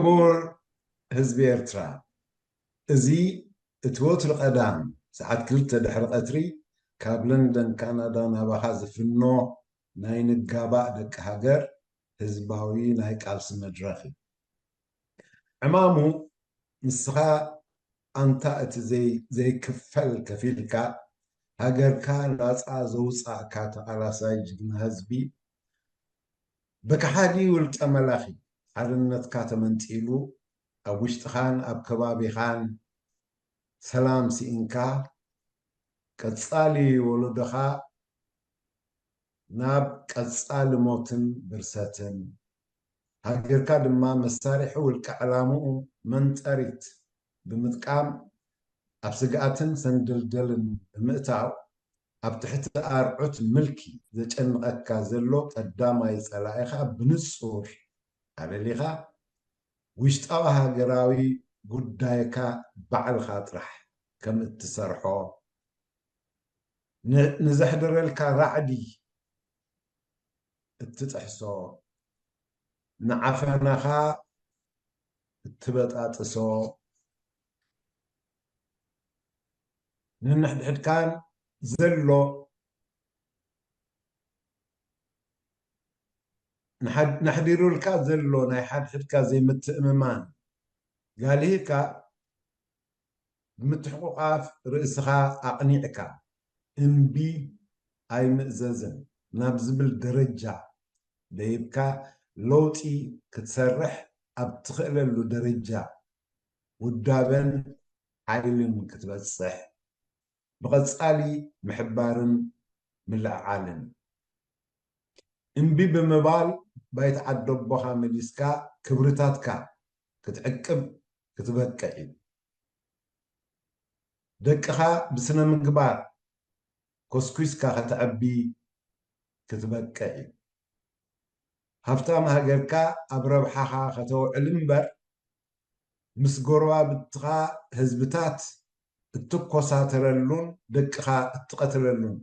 ክቡር ህዝቢ ኤርትራ፣ እዚ እቲ ወትሩ ቀዳም ሰዓት ክልተ ድሕሪ ቀትሪ ካብ ለንደን ካናዳ ናባኻ ዝፍኖ ናይ ንጋባእ ደቂ ሃገር ህዝባዊ ናይ ቃልሲ መድረኽ እዩ። ዕማሙ ንስኻ ኣንታ እቲ ዘይ-፣ ዘይክፈል ከፊልካ ሃገርካ ናጻ ዘውጻእካ ተቓላሳይ ጅግና ህዝቢ፣ ብከሓዲ ውልቀ መላኺ ሓርነትካ ተመንጢሉ፣ ኣብ ውሽጥኻን ኣብ ከባቢኻን ሰላም ስኢንካ፣ ቀጻሊ ወለዶኻ ናብ ቀጻሊ ሞትን ብርሰትን፣ ሃገርካ ድማ መሳርሒ ውልቀ ዕላምኡ መንጠሪት ብምጥቃም፣ ኣብ ስግኣትን ሰንደልደልን ብምእታው፣ ኣብ ትሕቲ ኣርዑት ምልኪ ዘጨንቐካ ዘሎ ቀዳማይ ጸላኢኻ ብንጹር ኣለሊኻ፣ ውሽጣዊ ሃገራዊ ጉዳይካ ባዕልኻ ጥራሕ ከም እትሰርሖ፣ ን-፣ ንዘሕደረልካ ራዕዲ እትጥሕሶ፣ ንዓፈናኻ እትበጣጥሶ፣ ነንሕድሕድካን ዘሎ ንሓድ-፣ ነሕዲሩልካ ዘሎ ናይ ሓድሕድካ ዘይምትእምማን ጋሊህካ፣ ብምትሕቑቓፍ ርእስኻ ኣቕኒዕካ፣ እምቢ ኣይምእዘዝን ናብ ዝብል ደረጃ ደይብካ፣ ለውጢ ክትሰርሕ ኣብ ትኽእለሉ ደረጃ ውዳበን ሓይልን ክትበጽሕ፣ ብቐጻሊ ምሕባርን ምልዕዓልን። እምቢ ብምባል ባይታ ዓደቦኻ መሊስካ ክብርታትካ ክትዕቅብ ክትበቅዕ እዩ። ደቅኻ ብስነ ምግባር ኮስኲስካ ከተዕቢ ክትበቅዕ እዩ። ሃብታም ሃገርካ ኣብ ረብሓኻ ከተውዕል እምበር፣ ምስ ጎረባብትኻ ህዝብታት እትኮሳተረሉን ደቅኻ እትቐትለሉን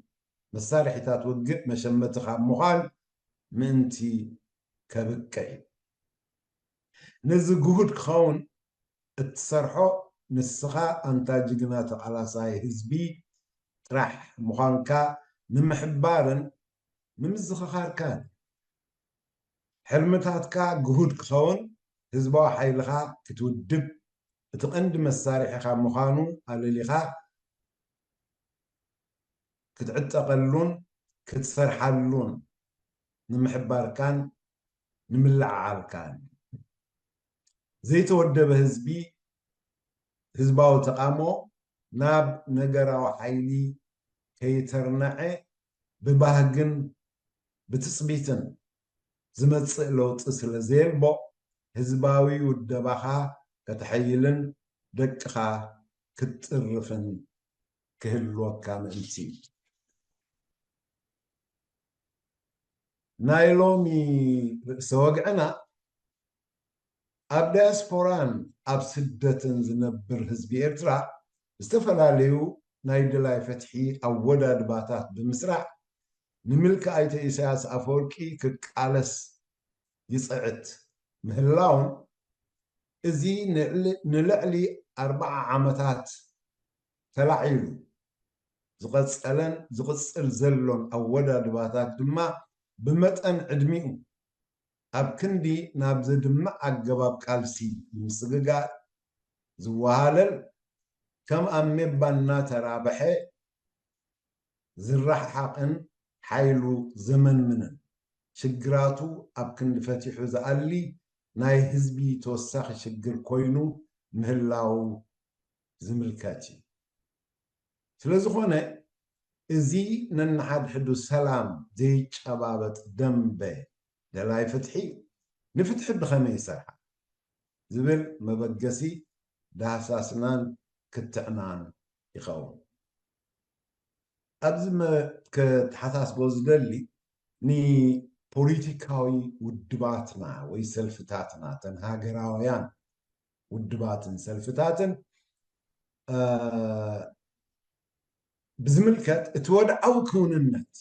መሳርሒታት ውግእ መሸመቲ ካብ ምዃን ምእንቲ ከብቅዕ እዩ። ነዚ ግሁድ ክኸውን እትሰርሖ፣ ንስኻ ኣንታ ጅግና ተቓላሳይ ህዝቢ ጥራሕ ምዃንካ ንምሕባርን ንምዝኽኻርካን፣ ሕልምታትካ ግሁድ ክኸውን፣ ህዝባዊ ሓይልኻ ክትውድብ፣ እቲ ቀንዲ መሳርሒኻ ምዃኑ ኣለሊኻ ክትዕጠቐሉን ክትሰርሓሉን ንምሕባርካን ንምልዕዓልካን። ዘይተወደበ ህዝቢ፣ ህዝባዊ ተቓውሞ ናብ ነገራዊ ሓይሊ ከይተርነዐ፣ ብባህግን ብትጽቢትን ዝመጽእ ለውጢ ስለ ዘየልቦ፣ ህዝባዊ ውደባኻ ከተሐይልን ደቅኻ ክትጥርፍን ክህልወካ ምእንቲ። ናይ ሎሚ ርእሰ ወግዕና፣ ኣብ ዳያስፖራን ኣብ ስደትን ዝነብር ህዝቢ ኤርትራ፣ ዝተፈላለዩ ናይ ደላይ ፍትሒ ኣወዳድባታት ብምስራዕ፣ ንምልኪ ኣይተ ኢሳያስ ኣፈወርቂ ክቃለስ ይጽዕት ምህላውን፣ እዚ ንዕሊ-፣ ንልዕሊ ኣርብዓ ዓመታት ተላዒሉ ዝቐጸለን ዝቕጽል ዘሎን ኣወዳድባታት ድማ፣ ብመጠን ዕድሚኡ ኣብ ክንዲ ናብ ዘድምዕ ኣገባብ ቃልሲ ንምስግጋር ዝወሃለል፣ ከም ኣሜባ እናተራብሐ ዝረሓሓቕን ሓይሉ ዘመንምንን፣ ሽግራቱ ኣብ ክንዲ ፈቲሑ ዝኣሊ ናይ ህዝቢ ተወሳኺ ሽግር ኮይኑ ምህላዉ ዝምልከት እዩ። ስለ ዝኾነ፣ እዚ ነንሓድሕዱ ሰላም ዘይጨባበጥ ደንበ ደላይ ፍትሒ፣ ንፍትሒ ብኸመይ ይሰርሓ ዝብል መበገሲ ዳህሳስናን ክትዕናን ይኸውን። ኣብዚ መ-፣ ከተሓሳስቦ ዝደሊ፣ ንፖለቲካዊ ውድባትና ወይ ሰልፍታትና፣ እተን ሃገራውያን ውድባትን ሰልፍታትን፣ እ፣ ብዝምልከት፣ እቲ ወድዓዊ ክውንነት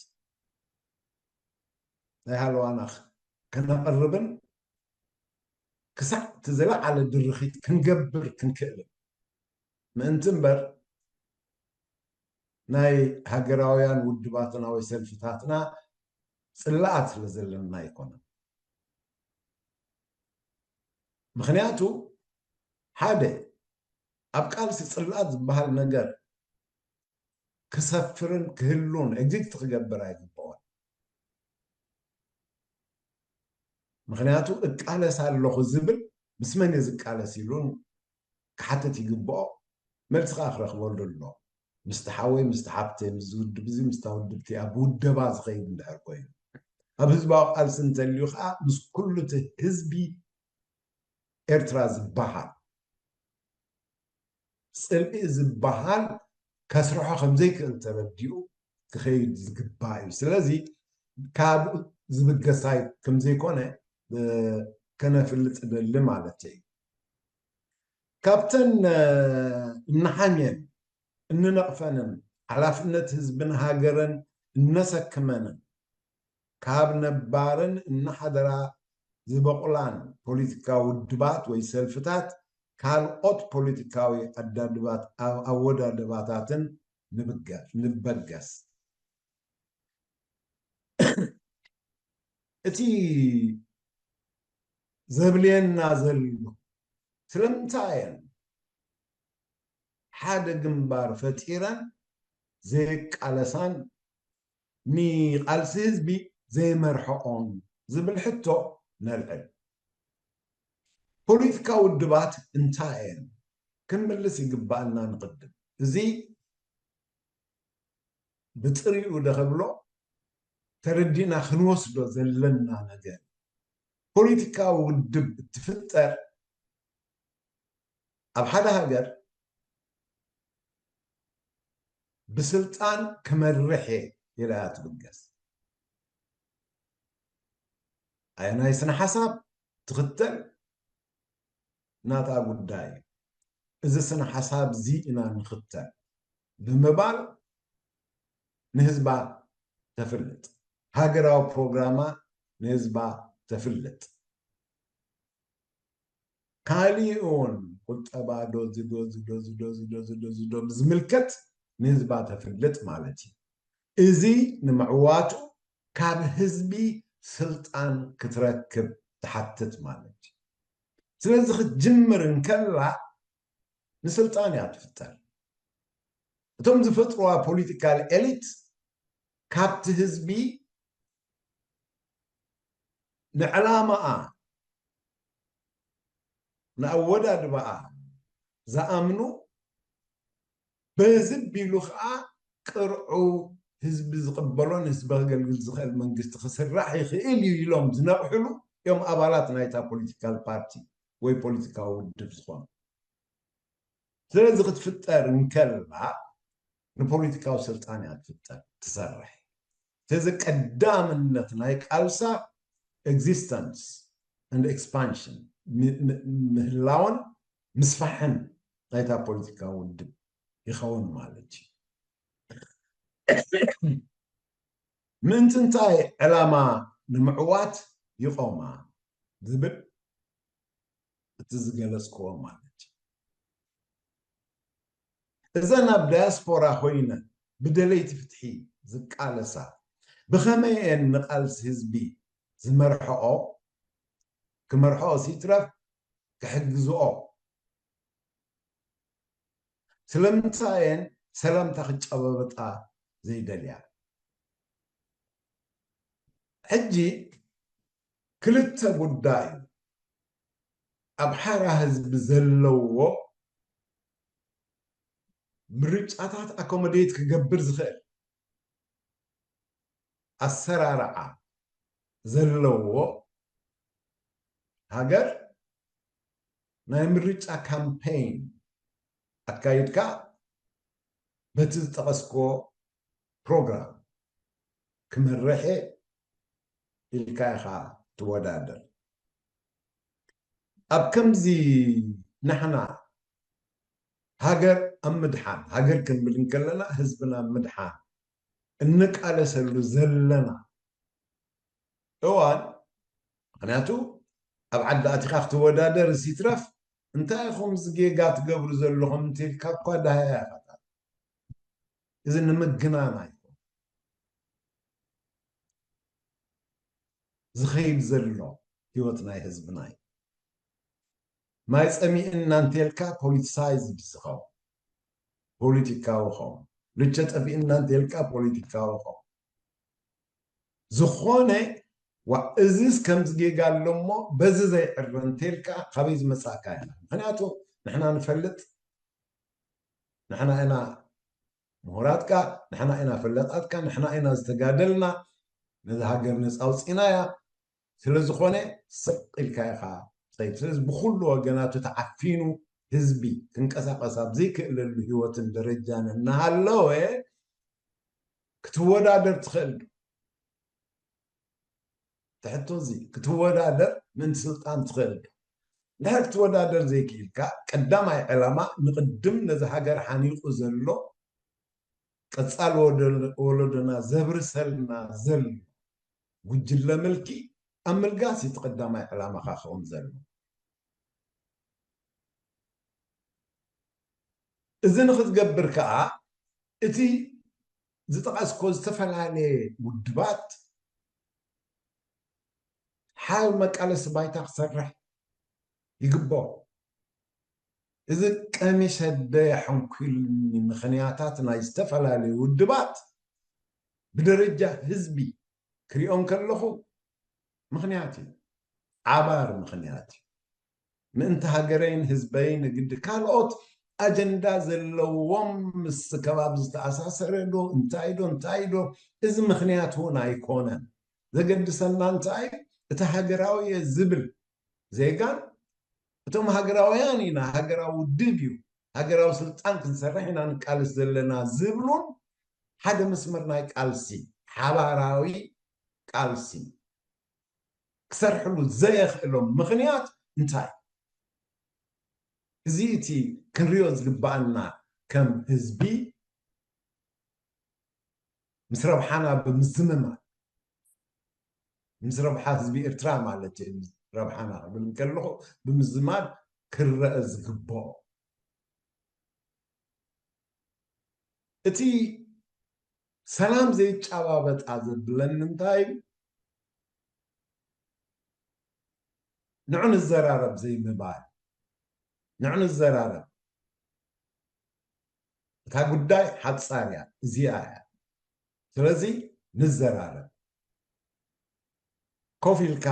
ናይ ሃለዋና ከነቕርብን ክሳዕ እቲ ዝለዓለ ድርኺት ክንገብር ክንክእልን ምእንቲ እምበር ናይ ሃገራውያን ውድባትና ወይ ሰልፍታትና ጽላኣት ስለ ዘለና ኣይኮነን። ምኽንያቱ ሓደ ኣብ ቃልሲ ጽላኣት ዝበሃል ነገር ክሰፍርን ክህሉን ኤግዚስት ክገብር ኣይግብኦን። ምኽንያቱ እቃለስ ኣለኹ ዝብል ምስ መን እየ ዝቃለስ ኢሉን ክሓትት ይግብኦ። መልሲ ከዓ ክረኽበሉ ኣሎ። ምስቲ ሓወይ፣ ምስቲ ሓብተይ፣ ምስዚ ውድብ እዚ፣ ምስታ ውድብቲ ኣብ ውደባ ዝኸይድ እንድሕር ኮይኑ፣ ኣብ ህዝባዊ ቃልሲ እንተልዩ ከዓ ምስ ኩሉ እቲ ህዝቢ ኤርትራ ዝበሃል ጽልኢ ዝበሃል ከስርሖ ከም ዘይክእል ተረዲኡ ክኸይድ ዝግባእ እዩ። ስለዚ ካብኡ ዝብገስ ኣይ-፣ ከም ዘይኮነ፣ እ፣ ከነፍልጥ እደሊ ማለት እዩ። ካብተን፣ እ፣ እንሓምየን እንነቕፈንን ሓላፍነት ህዝብን ሃገርን እነሰክመንን ካብ ነባርን እናሓደራ ዝበቑላን ፖለቲካዊ ውድባት ወይ ሰልፍታት ካልኦት ፖለቲካዊ ኣዳድባት-፣ ኣወዳድባታትን ንብገ-፣ ንበገስ። እቲ ዘብልየና ዘሎ ስለምንታይ እየን ሓደ ግንባር ፈጢረን ዘይቃለሳን ንቃልሲ ህዝቢ ዘይመርሐኦን ዝብል ሕቶ ነልዕል። ፖለቲካዊ ውድባት እንታይ እየን? ክንምልስ ይግባኣና ንቕድም። እዚ ብጥሪኡ ዶ ከብሎ ተረዲእና ክንወስዶ ዘለና ነገር፣ ፖለቲካዊ ውድብ እትፍጠር ኣብ ሓደ ሃገር ብስልጣን ክመርሕ እየ ኢላ እያ ትብገስ። ኣየናይ ስነ ሓሳብ ትኽተል ናታ ጉዳይ እዩ። እዚ ስነ ሓሳብ እዚ ኢና ንኽተል ብምባል ንህዝባ ተፍልጥ። ሃገራዊ ፕሮግራማ ንህዝባ ተፍልጥ። ካሊእ እውን ቁጠባ ዶ ዝዶ ዝዶ ዝዶ ዝዶ ዝዶ ዝዶ ዝዶ ብዝምልከት ንህዝባ ተፍልጥ ማለት እዩ። እዚ ንምዕዋቱ ካብ ህዝቢ ስልጣን ክትረክብ ትሓትት ማለት እዩ። ስለዚ ክትጅምር እንከላ ንስልጣን እያ ትፍጠር። እቶም ዝፈጥሩዋ ፖለቲካል ኤሊት ካብቲ ህዝቢ ንዕላማኣ ንኣወዳድባኣ ዝኣምኑ በዚ ቢሉ ከዓ ቅርዑ ህዝቢ ዝቕበሎን ህዝቢ ከገልግል ዝኽእል መንግስቲ ክስራሕ ይኽእል እዩ ኢሎም ዝነቕሕሉ እዮም ኣባላት ናይታ ፖለቲካል ፓርቲ ወይ ፖለቲካዊ ውድብ ዝኾኑ። ስለዚ ክትፍጠር እንከላ ንፖለቲካዊ ስልጣን እያ ትፍጠር ትሰርሕ። ስለዚ ቀዳምነት ናይ ቃልሳ ኤግዚስተንስ ኤንድ ኤክስፓንሽን ምህላውን ምስፋሕን ናይታ ፖለቲካዊ ውድብ ይኸውን ማለት እዩ። ምእንቲ እንታይ ዕላማ ንምዕዋት ይቆማ ዝብል እቲ ዝገለጽክዎ ማለት እዩ። እዘን ኣብ ዳያስፖራ ኮይነን ብደለይቲ ፍትሒ ዝቃለሳ ብኸመይ እየን ንቃልሲ ህዝቢ ዝመርሐኦ ክመርሐኦ ሲትረፍ ክሕግዝኦ ስለምንታይ እየን ሰላምታ ክጨባበጣ ዘይደልያ? ሕጂ ክልተ ጉዳይ ኣብ ሓራ ህዝቢ ዘለዎ ምርጫታት ኣኮሞዴት ክገብር ዝኽእል ኣሰራርዓ ዘለዎ ሃገር ናይ ምርጫ ካምፔይን ኣካይድካ በቲ ዝጠቐስክዎ ፕሮግራም ክመርሕ ኢልካ ኢኻ ትወዳደር። ኣብ ከምዚ ንሕና ሃገር ኣብ ምድሓን፣ ሃገር ክንብል እንከለና ህዝብና ኣብ ምድሓን እንቃለሰሉ ዘለና እዋን፣ ምኽንያቱ ኣብ ዓዲ ኣቲኻ ክትወዳደር ሲትረፍ እንታይ ኢኹም ዝጌጋ ትገብሩ ዘለኹም እንተልካ እኳ ዳሃያ ኢኻ። እዚ ንምግናን ኣይኮን ዝኸይድ ዘሎ ህይወት ናይ ህዝብና እዩ። ማይ ጸሚእና እንተልካ ፖለቲሳይዝ ዝኸውን ፖለቲካዊ ኸውን ልቸ ጠፊእና እንተልካ ፖለቲካዊ ኸውን ዝኾነ ዋ እዚስ ከምዚ ጌጋ ኣሎ እሞ በዚ ዘይዕረ እንተልካ ካበይ ዝመጻእካ ኢና ምክንያቱ ንሕና ንፈልጥ ንሕና ኢና ምሁራትካ ንሕና ኢና ፈለጣትካ ንሕና ኢና ዝተጋደልና ነዚ ሃገር ነፃ ኣውፂእናያ ስለ ዝኾነ ስቕ ኢልካ ኢኻ ትኸይድ ስለዚ ብኩሉ ወገናቱ ተዓፊኑ ህዝቢ ክንቀሳቀስ ኣብ ዘይክእለሉ ህይወትን ደረጃን እናሃለወ ክትወዳደር ትኽእል ዶ ትሕቶ እዚ ክትወዳደር ምእንቲ ስልጣን ትኽእል ዶ እንድሕር ክትወዳደር ዘይክኢልካ ቀዳማይ ዕላማ ንቕድም ነዚ ሃገር ሓኒቑ ዘሎ ቀፃል ወለዶና ዘብርሰልና ዘሎ ጉጅለ ምልኪ ኣብ ምልጋስ እቲ ቀዳማይ ዕላማኻ ክኸውን ዘሎ እዚ ንክትገብር ከዓ እቲ ዝጠቐስኮ ዝተፈላለየ ውድባት ሓል መቃለሲ ባይታ ክሰርሕ ይግብኦ። እዚ ቀሚሸ ደየ ሓንኲሉኒ ምኽንያታት ናይ ዝተፈላለዩ ውድባት ብደረጃ ህዝቢ ክሪኦ እንከለኹ ምኽንያት እዩ። ዓባር ምኽንያት እዩ። ምእንቲ ሃገረይን ህዝበይን እግዲ ካልኦት ኣጀንዳ ዘለዎም ምስ ከባቢ ዝተኣሳሰረ ዶ እንታይ ዶ እንታይ ዶ እዚ ምኽንያት እውን ኣይኮነን። ዘገድሰና እንታይ እቲ ሃገራዊ እየ ዝብል ዜጋን እቶም ሃገራውያን ኢና ሃገራዊ ውድብ እዩ ሃገራዊ ስልጣን ክንሰርሕ ኢና ንቃልስ ዘለና ዝብሉን ሓደ መስመር ናይ ቃልሲ ሓባራዊ ቃልሲ ክሰርሕሉ ዘየኽእሎም ምኽንያት እንታይ እዚ እቲ ክንሪኦ ዝግባኣና ከም ህዝቢ ምስ ረብሓና ብምዝምማር ምስ ረብሓ ህዝቢ ኤርትራ ማለት እዩ ረብሓና ክብል ከለኹ ብምዝማር ክረአ ዝግብኦ እቲ ሰላም ዘይጫባበጣ ዘብለኒ እንታይ እዩ ንዑ ንዘራረብ ዘይምባል ንዑ ንዘራረብ እታ ጉዳይ ሓፃር እያ እዚኣ እያ ስለዚ ንዘራረብ ኮፍ ኢልካ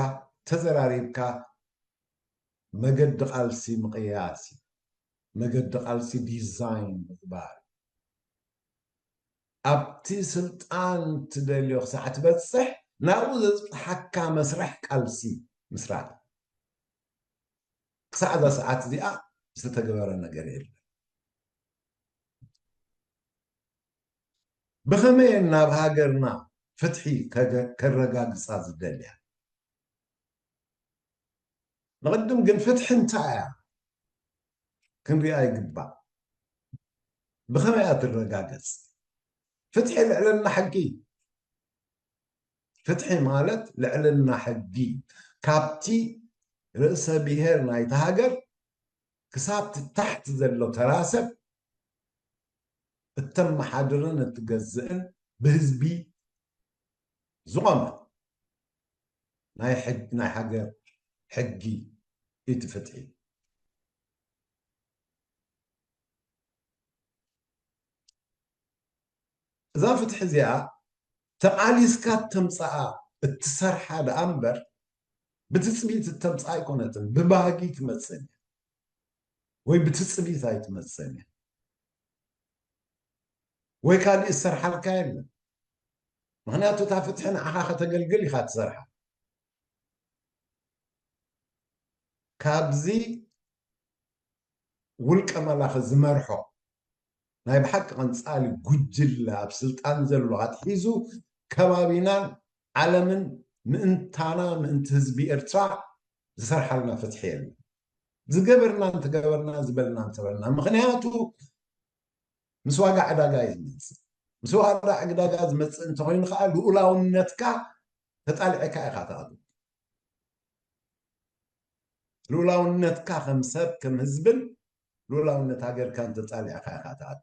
ተዘራሪብካ መገዲ ቃልሲ ምቕያስ እዩ መገዲ ቃልሲ ዲዛይን ምግባር ኣብቲ ስልጣን ትደልዮ ክሳዕ ትበፅሕ ናብኡ ዘብፅሓካ መስርሕ ቃልሲ ምስራት ክሳዕ እዛ ሰዓት እዚኣ ዝተተግበረ ነገር የለን ብኸመይ ናብ ሃገርና ፍትሒ ከረጋግፃ ዝደልያ ንቕድም ግን ፍትሒ እንታይ እያ ክንሪኣ ይግባእ ብኸመይ እያ ትረጋገፅ ፍትሒ ልዕልና ሕጊ ፍትሒ ማለት ልዕልና ሕጊ ካብቲ ርእሰ ብሄር ናይቲ ሃገር ክሳብ ታሕቲ ዘሎ ተራ ሰብ እተመሓድርን እትገዝእን ብህዝቢ ዝቖመ ናይ ሕግ ናይ ሃገር ሕጊ እቲ ፍትሒ እዛ ፍትሒ እዚኣ ተቓሊስካ እተምፅኣ እትሰርሓ ደኣ እምበር ብትፅቢት እተምፅኣ ኣይኮነትን ብባህጊ ትመፅእ ወይ ብትፅቢት ኣይትመፅእን እያ ወይ ካልእ ዝሰርሓልካ የለን ምክንያቱ እታ ፍትሒ ንዓኻ ከተገልግል ኢኻ ትሰርሓ ካብዚ ውልቀ መላኺ ዝመርሖ ናይ ብሓቂ ቀንፃሊ ጉጅለ ኣብ ስልጣን ዘሎ ኣትሒዙ ከባቢናን ዓለምን ምእንታና ምእንቲ ህዝቢ ኤርትራ ዝሰርሓልና ፍትሒ የለን ዝገበርና እንተገበርና ዝበልና እንተበልና ምኽንያቱ ምስ ዋጋ ዕዳጋ እዩ ዝመፅእ ምስ ዋጋ ዕዳጋ ዝመፅእ እንተኮይኑ ከዓ ልኡላውነትካ ተጣልዕካ ኢካ ተኣቱ ልኡላውነትካ ከም ሰብ፣ ከም ህዝብን ልኡላውነት ሃገርካን ተጻሊዕካ ኢኻ ትኣቱ።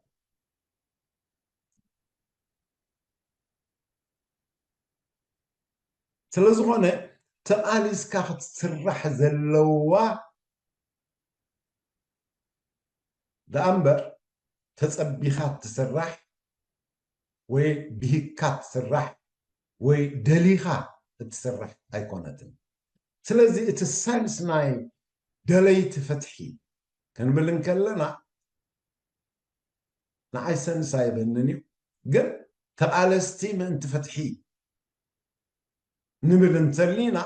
ስለ ዝኾነ፣ ተቓሊስካ ክትስራሕ ዘለዋ ደኣ እምበር፣ ተጸቢኻ እትስራሕ ወይ ብሂግካ እትስራሕ ወይ ደሊኻ እትስራሕ ኣይኮነትን። ስለዚ እቲ ሰንስ ናይ ደለይቲ ፍትሒ ክንብል እንከለና፣ ንዓይ ሰንስ ኣይበንን እዩ፣ ግን ተቓለስቲ ምእንቲ ፍትሒ ንብል እንተሊና፣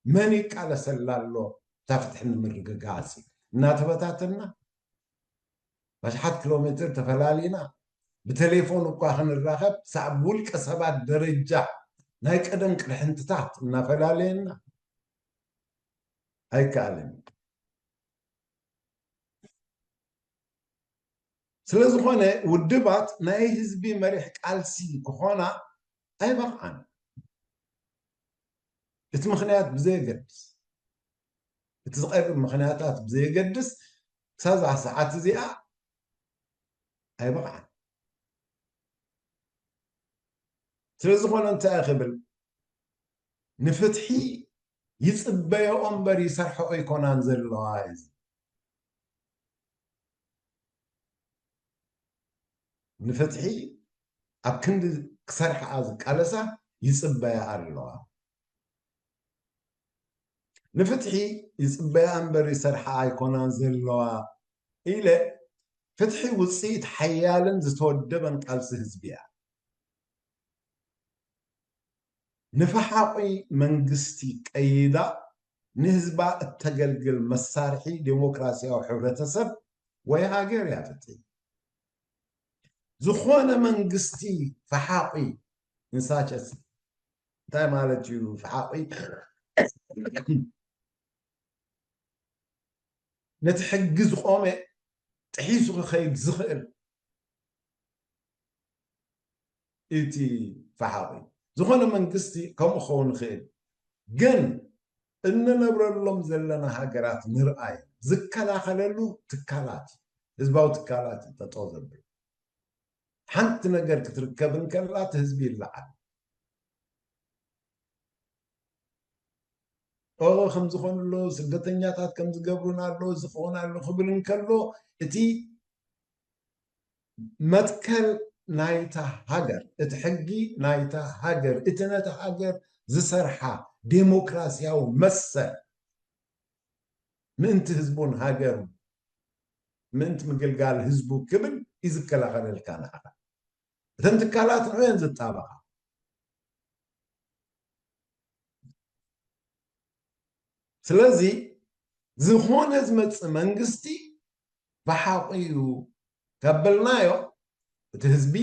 መን ይቃለሰላ ኣሎ እታ ፍትሒ ንምርግጋጽ? እናተበታተና፣ ኣሽሓት ኪሎ ሜትር ተፈላሊና፣ ብቴሌፎን እኳ ክንራኸብ፣ ሳብ ውልቀ ሰባት ደረጃ ናይ ቀደም ቅርሕንትታት እናፈላለየና ኣይከኣልን። ስለ ዝኾነ፣ ውድባት ናይ ህዝቢ መሪሕ ቃልሲ ክኾና ኣይበቕዓን። እቲ ምኽንያት ብዘየገድስ፣ እቲ ዝቐርብ ምኽንያታት ብዘየገድስ፣ ክሳብ እዛ ሰዓት እዚኣ ኣይበቕዓን። ስለ ዝኾነ እንታይ ክብል፣ ንፍትሒ ይጽበያኦ እምበር ይሰርሕኦ ኣይኮናን ዘለዋ እዩ። ንፍትሒ ኣብ ክንዲ ክሰርሓ ዝቃለሳ ይጽበያ ኣለዋ። ንፍትሒ ይጽበያ እምበር ይሰርሓ ኣይኮናን ዘለዋ ኢለ፣ ፍትሒ ውጽኢት ሓያልን ዝተወደበን ቃልሲ ህዝቢ እያ። ንፈሓቑ መንግስቲ ቀይዳ ንህዝባ እተገልግል መሳርሒ ዴሞክራሲያዊ ሕብረተሰብ ወይ ሃገር እያ ፍትሒ። ዝኾነ መንግስቲ ፈሓቑ፣ ንሳቸስ እንታይ ማለት እዩ? ፈሓቑ ነቲ ሕጊ ዝቖመ ጥሒሱ ክኸይድ ዝኽእል እቲ ፈሓቑ። ዝኾነ መንግስቲ ከምኡ ክኸውን ይኽእል፣ ግን እንነብረሎም ዘለና ሃገራት ንርኣይ፣ ዝከላኸለሉ ትካላት፣ ህዝባዊ ትካላት እዩ ጠጠው ዘብል። ሓንቲ ነገር ክትርከብ እንከላ እቲ ህዝቢ ይለዓል። ኦ፣ ከም ዝኾኑ ኣሎ፣ ስደተኛታት ከም ዝገብሩን ኣሎ፣ ዝኸውን ኣሎ ክብል እንከሎ፣ እቲ መትከል ናይታ ሃገር፣ እቲ ሕጊ ናይታ ሃገር፣ እቲ ነታ ሃገር ዝሰርሓ ዴሞክራሲያዊ መሰል፣ ምእንቲ ህዝቡን ሃገሩ፣ ምእንቲ ምግልጋል ህዝቡ ክብል እዩ ዝከላኸለልካ ንዓኻ። እተን ትካላት ንዑ እየን ዝጣበቓ። ስለዚ ዝኾነ ዝመጽእ መንግስቲ ብሓቑ እዩ ተበልናዮ፣ እቲ ህዝቢ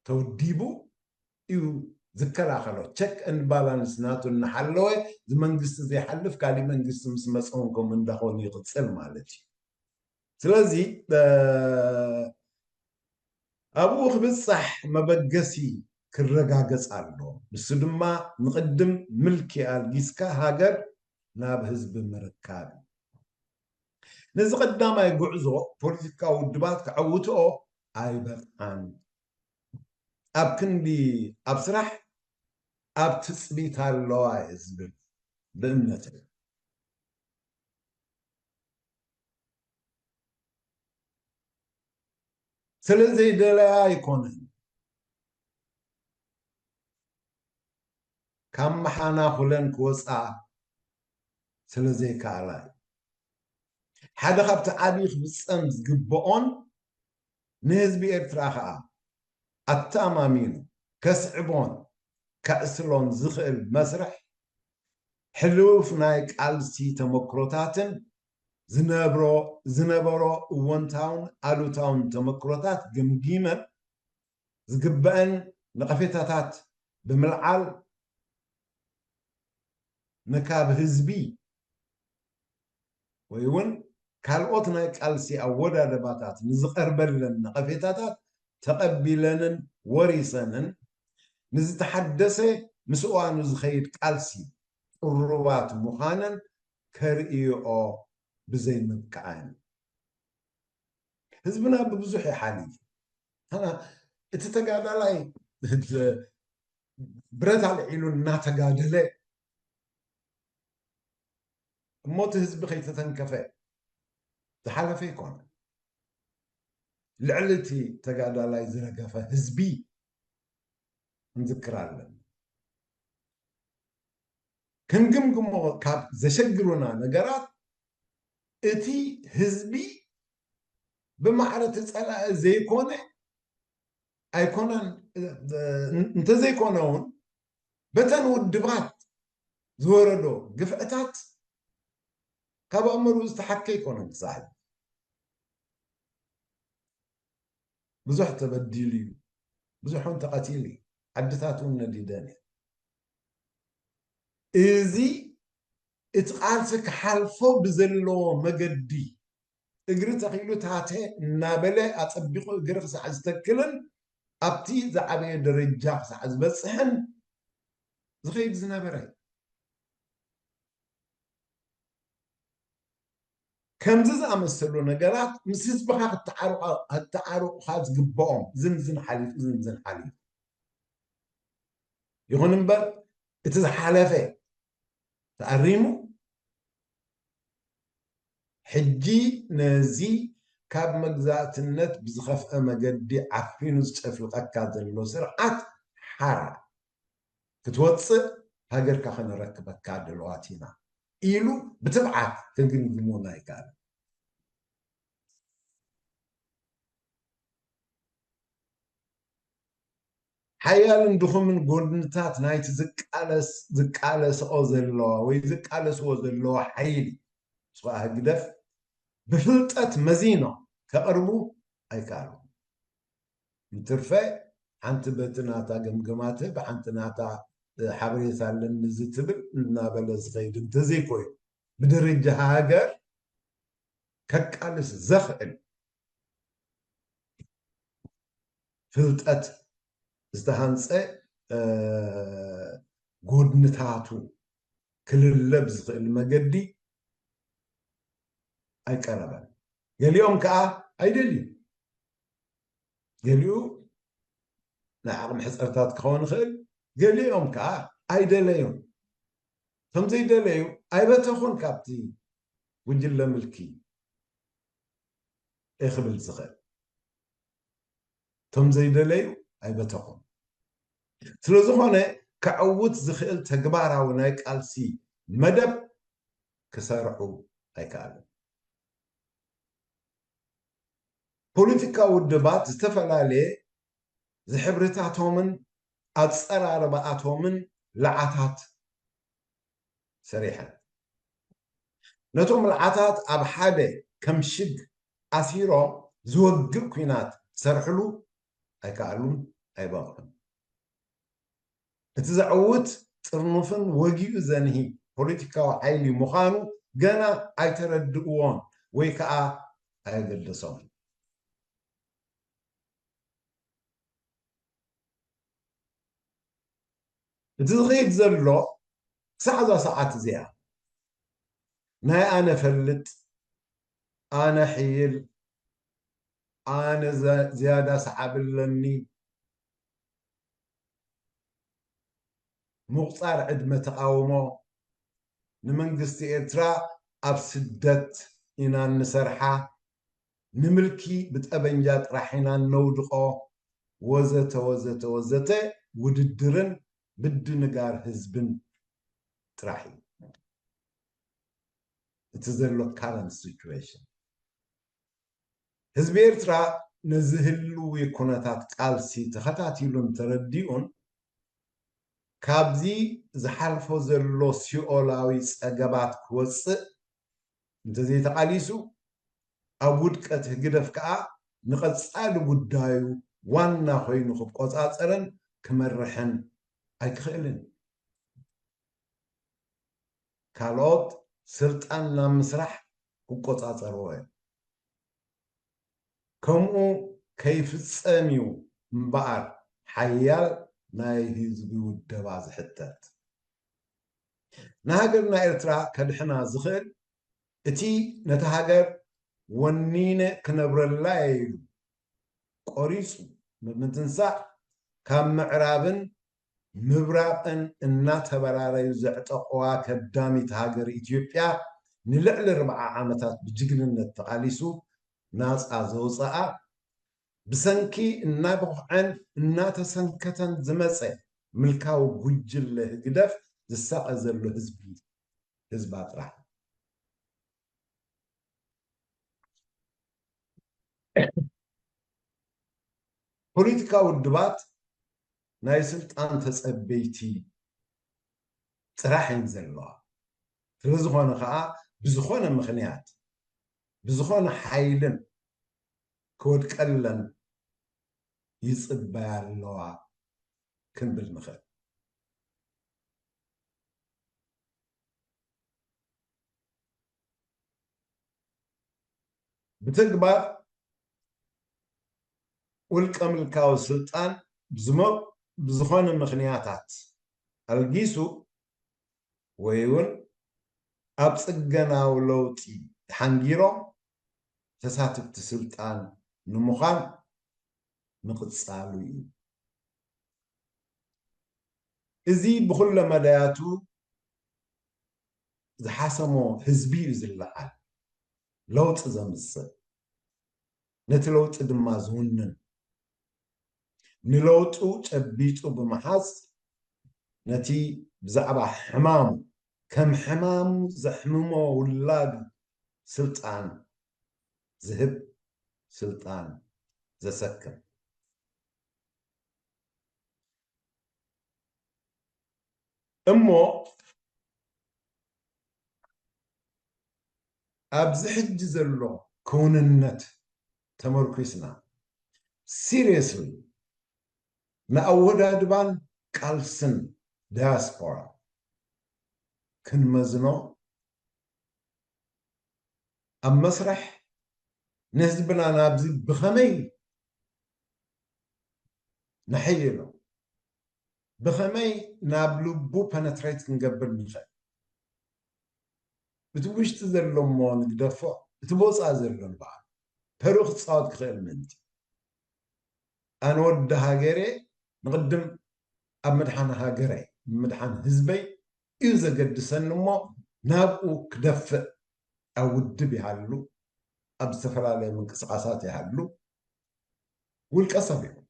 ተወዲቡ እዩ ዝከላኸሎ። ቸክ ኤንድ ባላንስ ናቱ እናሓለወ፣ እዚ መንግስቲ ዘይሓልፍ፣ ካሊእ መንግስቲ ምስ መጸ እውን ከምኡ እንዳኾነ ይቕጽል ማለት እዩ። ስለዚ፣ እ፣ ኣብኡ ክብጻሕ መበገሲ ክረጋገጽ ኣሎ። ንሱ ድማ ንቕድም ምልኪ ኣልጊስካ ሃገር ናብ ህዝቢ ምርካብ እዩ። ነዚ ቀዳማይ ጉዕዞ ፖለቲካዊ ውድባት ከዐውትኦ ኣይበቕዓን። ኣብ ክንዲ ኣብ ስራሕ፣ ኣብ ትጽቢት ኣለዋ እየ ዝብል ብእምነተይ። ስለ ዘይደለያ ኣይኮነን፣ ካብ መሓና ኩለን ክወጻ ስለ ዘይከኣላ እዩ። ሓደ ካብቲ ዓቢ ክፍጸም ዝግብኦን ንህዝቢ ኤርትራ ከኣ ኣተኣማሚኑ ከስዕቦን ከዕስሎን ዝኽእል መስርሕ፣ ሕሉፍ ናይ ቃልሲ ተመክሮታትን ዝነብሮ፣ ዝነበሮ እወንታውን ኣሉታውን ተመክሮታት ገምጊመን ዝግበአን ነቐፌታታት ብምልዓል፣ ንካብ ህዝቢ ወይ እውን ካልኦት ናይ ቃልሲ ኣወዳድባታት ንዝቐርበለን ነቐፌታታት ተቐቢለንን ወሪሰንን፣ ንዝተሓደሰ ምስ እዋኑ ዝኸይድ ቃልሲ ቅሩባት ምዃነን ከርእይኦ ብዘይምብቃዐን ህዝብና ብብዙሕ ይሓልዩ። ኣና እቲ ተጋዳላይ ብረት ኣልዒሉ እናተጋደለ እሞ እቲ ህዝቢ ከይተተንከፈ ዝሓለፈ ኣይኮነ። ልዕሊ እቲ ተጋዳላይ ዝረገፈ ህዝቢ ክንዝክር ኣለና። ክንግምግሞ ካብ ዘሸግሩና ነገራት እቲ ህዝቢ ብማዕረ እቲ ጸላኢ ዘይኮነ ኣይኮነን፣ እንተዘይኮነ እውን በተን ውድባት ዝወረዶ ግፍዕታት ካብ ኣእምርኡ ዝተሓከ ኣይኮነን። ክሳዕ ብዙሕ ተበዲሉ እዩ፣ ብዙሕ እውን ተቐቲሉ እዩ፣ ዓድታት እውን ነዲደን እየን። እዚ እቲ ቃልሲ ክሓልፎ ብዘለዎ መገዲ እግሪ ተኺሉ ታተ እናበለ ኣጸቢቑ እግሪ ክሳዕ ዝተክልን ኣብቲ ዝዓበየ ደረጃ ክሳዕ ዝበጽሕን ዝኸይድ ዝነበረ እዩ። ከምዚ ዝኣመሰሉ ነገራት ምስ ህዝብኻ ክተዓርቑ-፣ ክተዓርቑኻ ዝግብኦም ዝንዝን ሓሊፉ ዝንዝን ሓሊፉ። ይኹን እምበር እቲ ዝሓለፈ ተኣሪሙ ሕጂ ነዚ ካብ መግዛእትነት ብዝኸፍአ መገዲ ዓፊኑ ዝጨፍልቐካ ዘሎ ስርዓት ሓራ ክትወፅእ ሃገርካ ከነረክበካ ድልዋት ኢና ኢሉ ብትብዓት ክንግምግሞ ኣይከኣልን። ሓያልን ድኹምን ጎድንታት ናይቲ ዝቃለስ-፣ ዝቃለስኦ ዘለዋ ወይ ዝቃለስዎ ዘለዋ ሓይሊ፣ ንሱ ከዓ ህግደፍ፣ ብፍልጠት መዚኖም ከቕርቡ ኣይከኣሉን። እንትርፈ ሓንቲ በቲ ናታ ገምገማ ትህብ፣ ሓንቲ ናታ ሓበሬታ ኣለኒ ዝትብል እናበለ ዝኸይድ እንተዘይኮይኑ፣ ብደረጃ ሃገር ከቃልስ ዘኽእል ፍልጠት ዝተሃንጸ፣ እ፣ ጎድንታቱ ክልለ ብዝኽእል መገዲ ኣይቀረበን። ገሊኦም ከኣ ኣይደልዩ። ገሊኡ ናይ ዓቕሚ ሕጽረታት ክኸውን ይኽእል፣ ገሊኦም ከኣ ኣይደለዩን። ከም ዘይደለዩ ኣይበተኹን ካብቲ ጉጅለ ምልኪ እየ ክብል ዝኽእል። እቶም ዘይደለዩ ኣይበተኹን። ስለ ዝኾነ ከዕውት ዝኽእል ተግባራዊ ናይ ቃልሲ መደብ ክሰርሑ ኣይከኣልን። ፖለቲካዊ ውድባት ዝተፈላለየ ዝሕብርታቶምን ኣጸራርባኣቶምን ለዓታት ሰሪሐን። ነቶም ለዓታት ኣብ ሓደ ከም ሽግ ኣሲሮም ዝወግእ ኲናት ክሰርሕሉ ኣይከኣሉን፣ ኣይበቕዑን። እቲ ዘዕውት ጥርኑፍን ወጊኡ ዘንሂ ፖለቲካዊ ሓይሊ ምዃኑ ገና ኣይተረድእዎን ወይ ከኣ ኣየገደሶምን። እቲ ዝኸይድ ዘሎ ክሳዕ እዛ ሰዓት እዚኣ ናይ ኣነ ፈልጥ፣ ኣነ ሕይል፣ ኣነ ዘ-፣ ዝያዳ ሰዓቢ ኣለኒ፣ ምቑጻር ዕድመ ተቓውሞ፣ ንመንግስቲ ኤርትራ ኣብ ስደት ኢና እንሰርሓ፣ ንምልኪ ብጠበንጃ ጥራሕ ኢና እነውድቖ፣ ወዘተ ወዘተ ወዘተ፣ ውድድርን ምድንጋር ህዝብን ጥራሕ እዩ እቲ ዘሎ current situation። ህዝቢ ኤርትራ ነዚ ህልዊ ኩነታት ቃልሲ ተኸታቲሉን ተረዲኡን ካብዚ ዝሓልፎ ዘሎ ሲኦላዊ ጸገባት ክወጽእ እንተዘይተቓሊሱ፣ ኣብ ውድቀት ህግደፍ ከኣ ንቐጻሊ ጉዳዩ ዋና ኮይኑ ክቆጻጸርን ክመርሕን ኣይክኽእልን። ካልኦት ስልጣን ናብ ምስራሕ ክቆጻጸርዎ እዮም። ከምኡ ከይፍጸም እዩ እምበኣር ሓያል ናይ ህዝቢ ውደባ ዝሕተት። ንሃገርና ኤርትራ ከድሕና ዝኽእል እቲ ነታ ሃገር ወኒነ ክነብረላ እየ ኢሉ ቆሪጹ ብምትንሳእ፣ ካብ ምዕራብን ምብራቕን እናተበራረዩ ዘዕጠቑዋ ከዳሚት ሃገር ኢትዮጵያ ንልዕሊ ኣርብዓ ዓመታት ብጅግንነት ተቓሊሱ ናጻ ዘውጸኣ፣ ብሰንኪ እናበኹዐን እናተሰንከተን ዝመጸ ምልካዊ ጉጅለ ህግደፍ ዝሳቐ ዘሎ ህዝቢ፣ ህዝባ ጥራሕ። ፖለቲካዊ ውድባት ናይ ስልጣን ተጸበይቲ ጥራሕ እየን ዘለዋ። ስለ ዝኾነ ኸኣ ብዝኾነ ምኽንያት፣ ብዝኾነ ሓይልን ክወድቀለን ይጽበያ ኣለዋ ክንብል ንኽእል። ብተግባር ውልቀ ምልካዊ ስልጣን ብዝሞ-፣ ብዝኾነ ምኽንያታት ኣልጊሱ ወይ እውን ኣብ ጽገናዊ ለውጢ ተሓንጊሮም ተሳትፍቲ ስልጣን ንምዃን ምቕጻሉ እዩ። እዚ ብኹለ መዳያቱ ዝሓሰሞ ህዝቢ እዩ ዝለዓል ለውጢ ዘምጽእ፣ ነቲ ለውጢ ድማ ዝውንን፣ ንለውጡ ጨቢጡ ብምሓዝ ነቲ ብዛዕባ ሕማሙ ከም ሕማሙ ዘሕምሞ ውላዱ ስልጣን ዝህብ፣ ስልጣን ዘሰክም። እሞ ኣብዚ ሕጂ ዘሎ ክውንነት ተመርኲስና፣ ሲሪየስሊ ንኣወዳድባን ቃልስን ዳያስፖራ ክንመዝኖ፣ ኣብ መስርሕ ንህዝብና ናብዚ ብኸመይ ነሐይሎ፣ ብኸመይ ናብ ልቡ ፐነትሬት ክንገብር ንኽእል፣ እቲ ውሽጢ ዘሎ እሞ ንግደፎ፣ እቲ ብወፃኢ ዘሎ ንበዓል ተርኡ ክፃወት ክኽእል ምእንቲ። ኣነ ወዲ ሃገሬ፣ ንቕድም ኣብ ምድሓን ሃገረይ፣ ምድሓን ህዝበይ እዩ ዘገድሰኒ እሞ፣ ናብኡ ክደፍእ፣ ኣብ ውድብ ይሃሉ፣ ኣብ ዝተፈላለየ ምንቅስቓሳት ይሃሉ፣ ውልቀ ሰብ ይኹን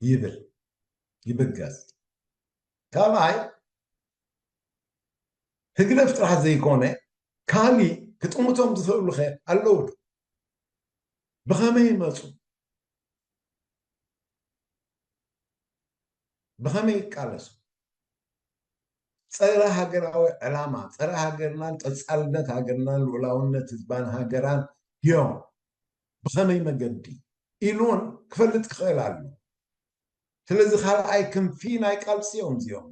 ይብል፣ ይብገስ። ካልኣይ፣ ህግደፍ ጥራሕ ዘይኮነ፣ ካሊእ ክጥምቶም ዝኽእሉ ኸ ኣለዉ ዶ? ብኸመይ ይመጹ? ብኸመይ ይቃለሱ? ጸረ ሃገራዊ ዕላማ፣ ጸረ ሃገርናን ቀጻልነት ሃገርናን ልኡላውነት ህዝባን ሃገራን እዮም። ብኸመይ መገዲ ኢሉ እውን ክፈልጥ ክኽእል ኣሎ። ስለዚ ካልኣይ ክንፊ ናይ ቃልሲ እዮም እዚኦም።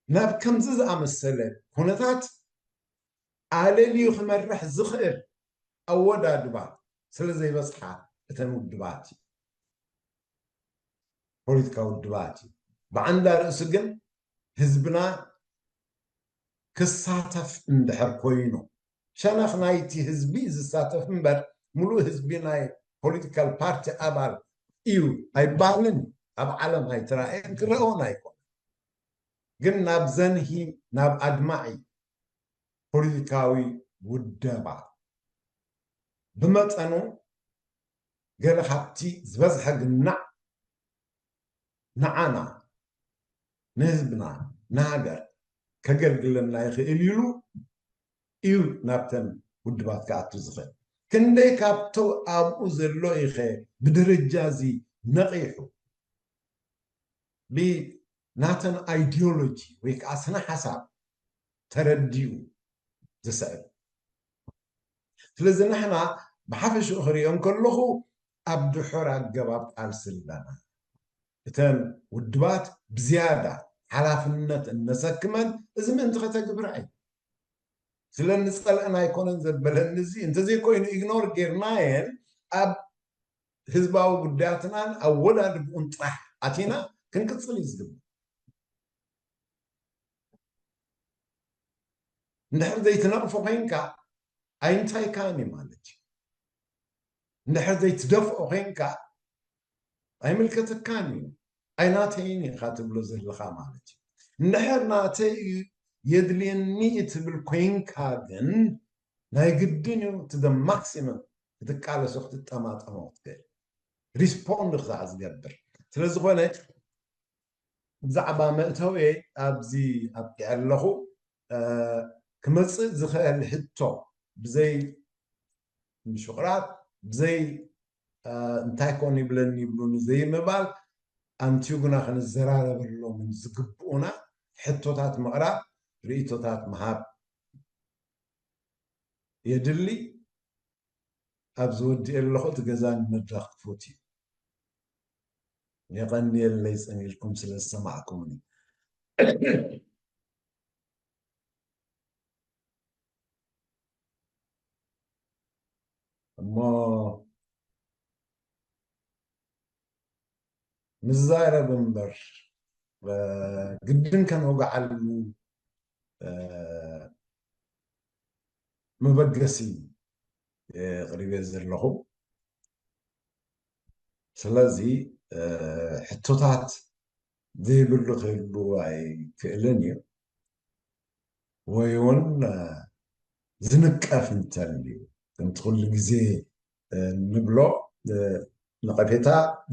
ናብ ከምዚ ዝኣመሰለ ኩነታት ኣለልዩ ክመርሕ ዝኽእል ኣወዳድባ ስለ ዘይበጽሓ እተን ውድባት እዩ። ፖለቲካዊ ውድባት እዩ። ብዓንዳ ርእሱ ግን ህዝብና ክሳተፍ እንድሕር ኮይኑ፣ ሸነኽ ናይቲ ህዝቢ ዝሳተፍ እምበር፣ ምሉእ ህዝቢ ናይ ፖለቲካል ፓርቲ ኣባል እዩ ኣይበሃልን። ኣብ ዓለም ኣይተራእየን፣ ክረአውን ኣይኮነን። ግን ናብ ዘንሂ፣ ናብ ኣድማዒ ፖለቲካዊ ውደባ ብመጠኑ ገለ ካብቲ ዝበዝሐ ግናዕ ንዓና፣ ንህዝብና፣ ንሃገር ከገልግለና ይኽእል ኢሉ እዩ ናብተን ውድባት ክኣቱ ዝኽእል። ክንደይ ካብቶ ኣብኡ ዘሎ ኢኸ ብደረጃ እዚ ነቒሑ ብናተን ኣይዲዮሎጂ ወይ ከዓ ስነ ሓሳብ ተረዲኡ ዝስዕብ። ስለዚ ንሕና ብሓፈሽኡ ክሪኦ እንከለኹ ኣብ ድሑር ኣገባብ ቃልሲ ኣለና። እተን ውድባት ብዝያዳ ሓላፍነት እነሰክመን እዚ ምእንቲ ከተግብራ እዩ። ስለ እንጸልአን ኣይኮነን ዘበለኒ እዚ እንተዘይኮይኑ ኢግኖር ጌርናየን ኣብ ህዝባዊ ጉዳያትናን ኣወዳድብኡን ጥራሕ ኣቲና ክንቅፅል እዩ ዝግባእ። እንድሕር ዘይትነቕፎ ኮይንካ ኣይንታይካን እዩ ማለት እዩ። እንድሕር ዘይትደፍኦ ኮይንካ ኣይምልከተካን እዩ። ኣይናተይን ኢኻ ትብሎ ዘለኻ ማለት እዩ። እንድሕር ናተይ እዩ የድልየኒ እትብል ኮይንካ ግን ናይ ግድን እዩ to the maximum ክትቃለሶ ክትጠማጠሞ ክትክእል ሪስፖንድ ክሳዕ ዝገብር። ስለዝኾነ ብዛዕባ መእተዊ ኣብዚ ኣብቂዐ ኣለኹ። ክመፅእ ዝኽእል ሕቶ ብዘይ ምሽቕራብ ብዘይ እንታይ ኮን ይብለኒ ይብሉኒ ዘይምባል ኣንትዩ ግና ክንዘራረበሎምን ዝግብኡና ሕቶታት ምቕራብ ርእቶታት ምሃብ የድሊ። ኣብ ዝወድእ ኣለኹ እቲ ገዛ ንመድረኽ ክፉት እዩ። የቐንየለይ ጽን ኢልኩም ስለ ዝሰማዕኩምኒ። እሞ ንዛረብ እምበር ግድን ከነውግዓሉ መበገሲ የቕሪበ ዘለኹ። ስለዚ ሕቶታት ዘይብሉ ክህሉ ኣይክእልን እዩ። ወይ እውን ዝንቀፍ እንተልዩ ከምቲ ኩሉ ግዜ ንብሎ ነቐፌታ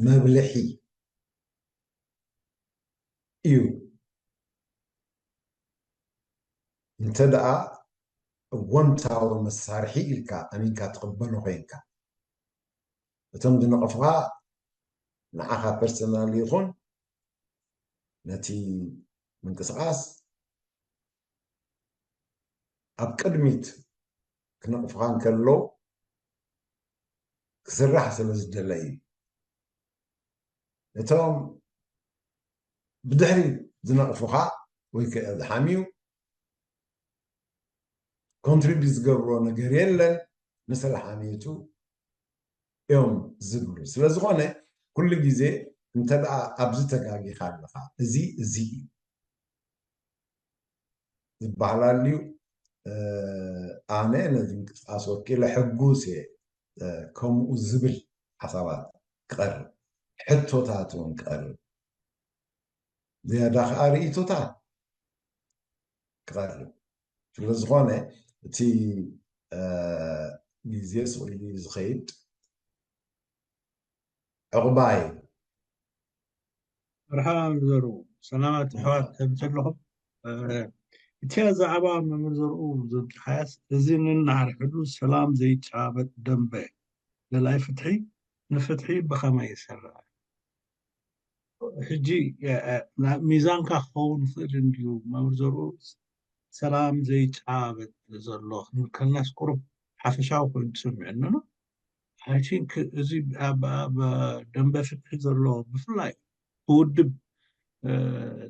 መብልሒ እዩ። እንተ ደኣ እወንታዊ መሳርሒ ኢልካ ኣሚንካ ትቕበሎ ኮይንካ እቶም ዝነቐፉኻ ንዓኻ ፐርሰናል ይኹን ነቲ ምንቅስቓስ ኣብ ቅድሚት ክነቕፉኻ እንከለዉ ክስራሕ ስለ ዝደለ እዩ። እቶም ብድሕሪ ዝነቕፉኻ ወይ ከ ዝሓምዩ ኮንትሪቢዩት ዝገብርዎ ነገር የለን ንስለ ሓሜቱ እዮም ዝብሉ። ስለ ዝኾነ ኩሉ ግዜ እንተ ደኣ ኣብዚ ተጋጊኻ ኣለኻ እዚ እዚ እዩ ዝበሃል ኣልዩ ኣነ ነዚ ምንቅስቃስ ወኪለ ሕጉስ እየ ከምኡ ዝብል ሓሳባት ክቐርብ ሕቶታት እውን ክቐርብ ዝያዳ ከዓ ርእቶታት ክቐርብ ስለ ዝኾነ እቲ ግዜ ስቕ ኢሉ ዝኸይድ ዕቑባይ መርሓባ ዘሩ ሰላማት ኣሕዋት ከም ዘለኹም እቲ ዛዕባ መምህር ዘርኡ ዘብፅሓያስ እዚ ንናሓርሕዱ ሰላም ዘይጨባበጥ ደንበ ደላይ ፍትሒ ንፍትሒ ብኸመይ ይሰርዕ ሕጂ ሚዛንካ ክኸውን ይኽእል እንድዩ መምህር ዘርኡ ሰላም ዘይጨባበጥ ዘሎ ክንብል ከለናስ ቁሩብ ሓፈሻዊ ኮይኑ ትስምዐኒ ኣሎ I think እዚ ኣብ ደንበ ፍትሒ ዘሎ ብፍላይ ብውድብ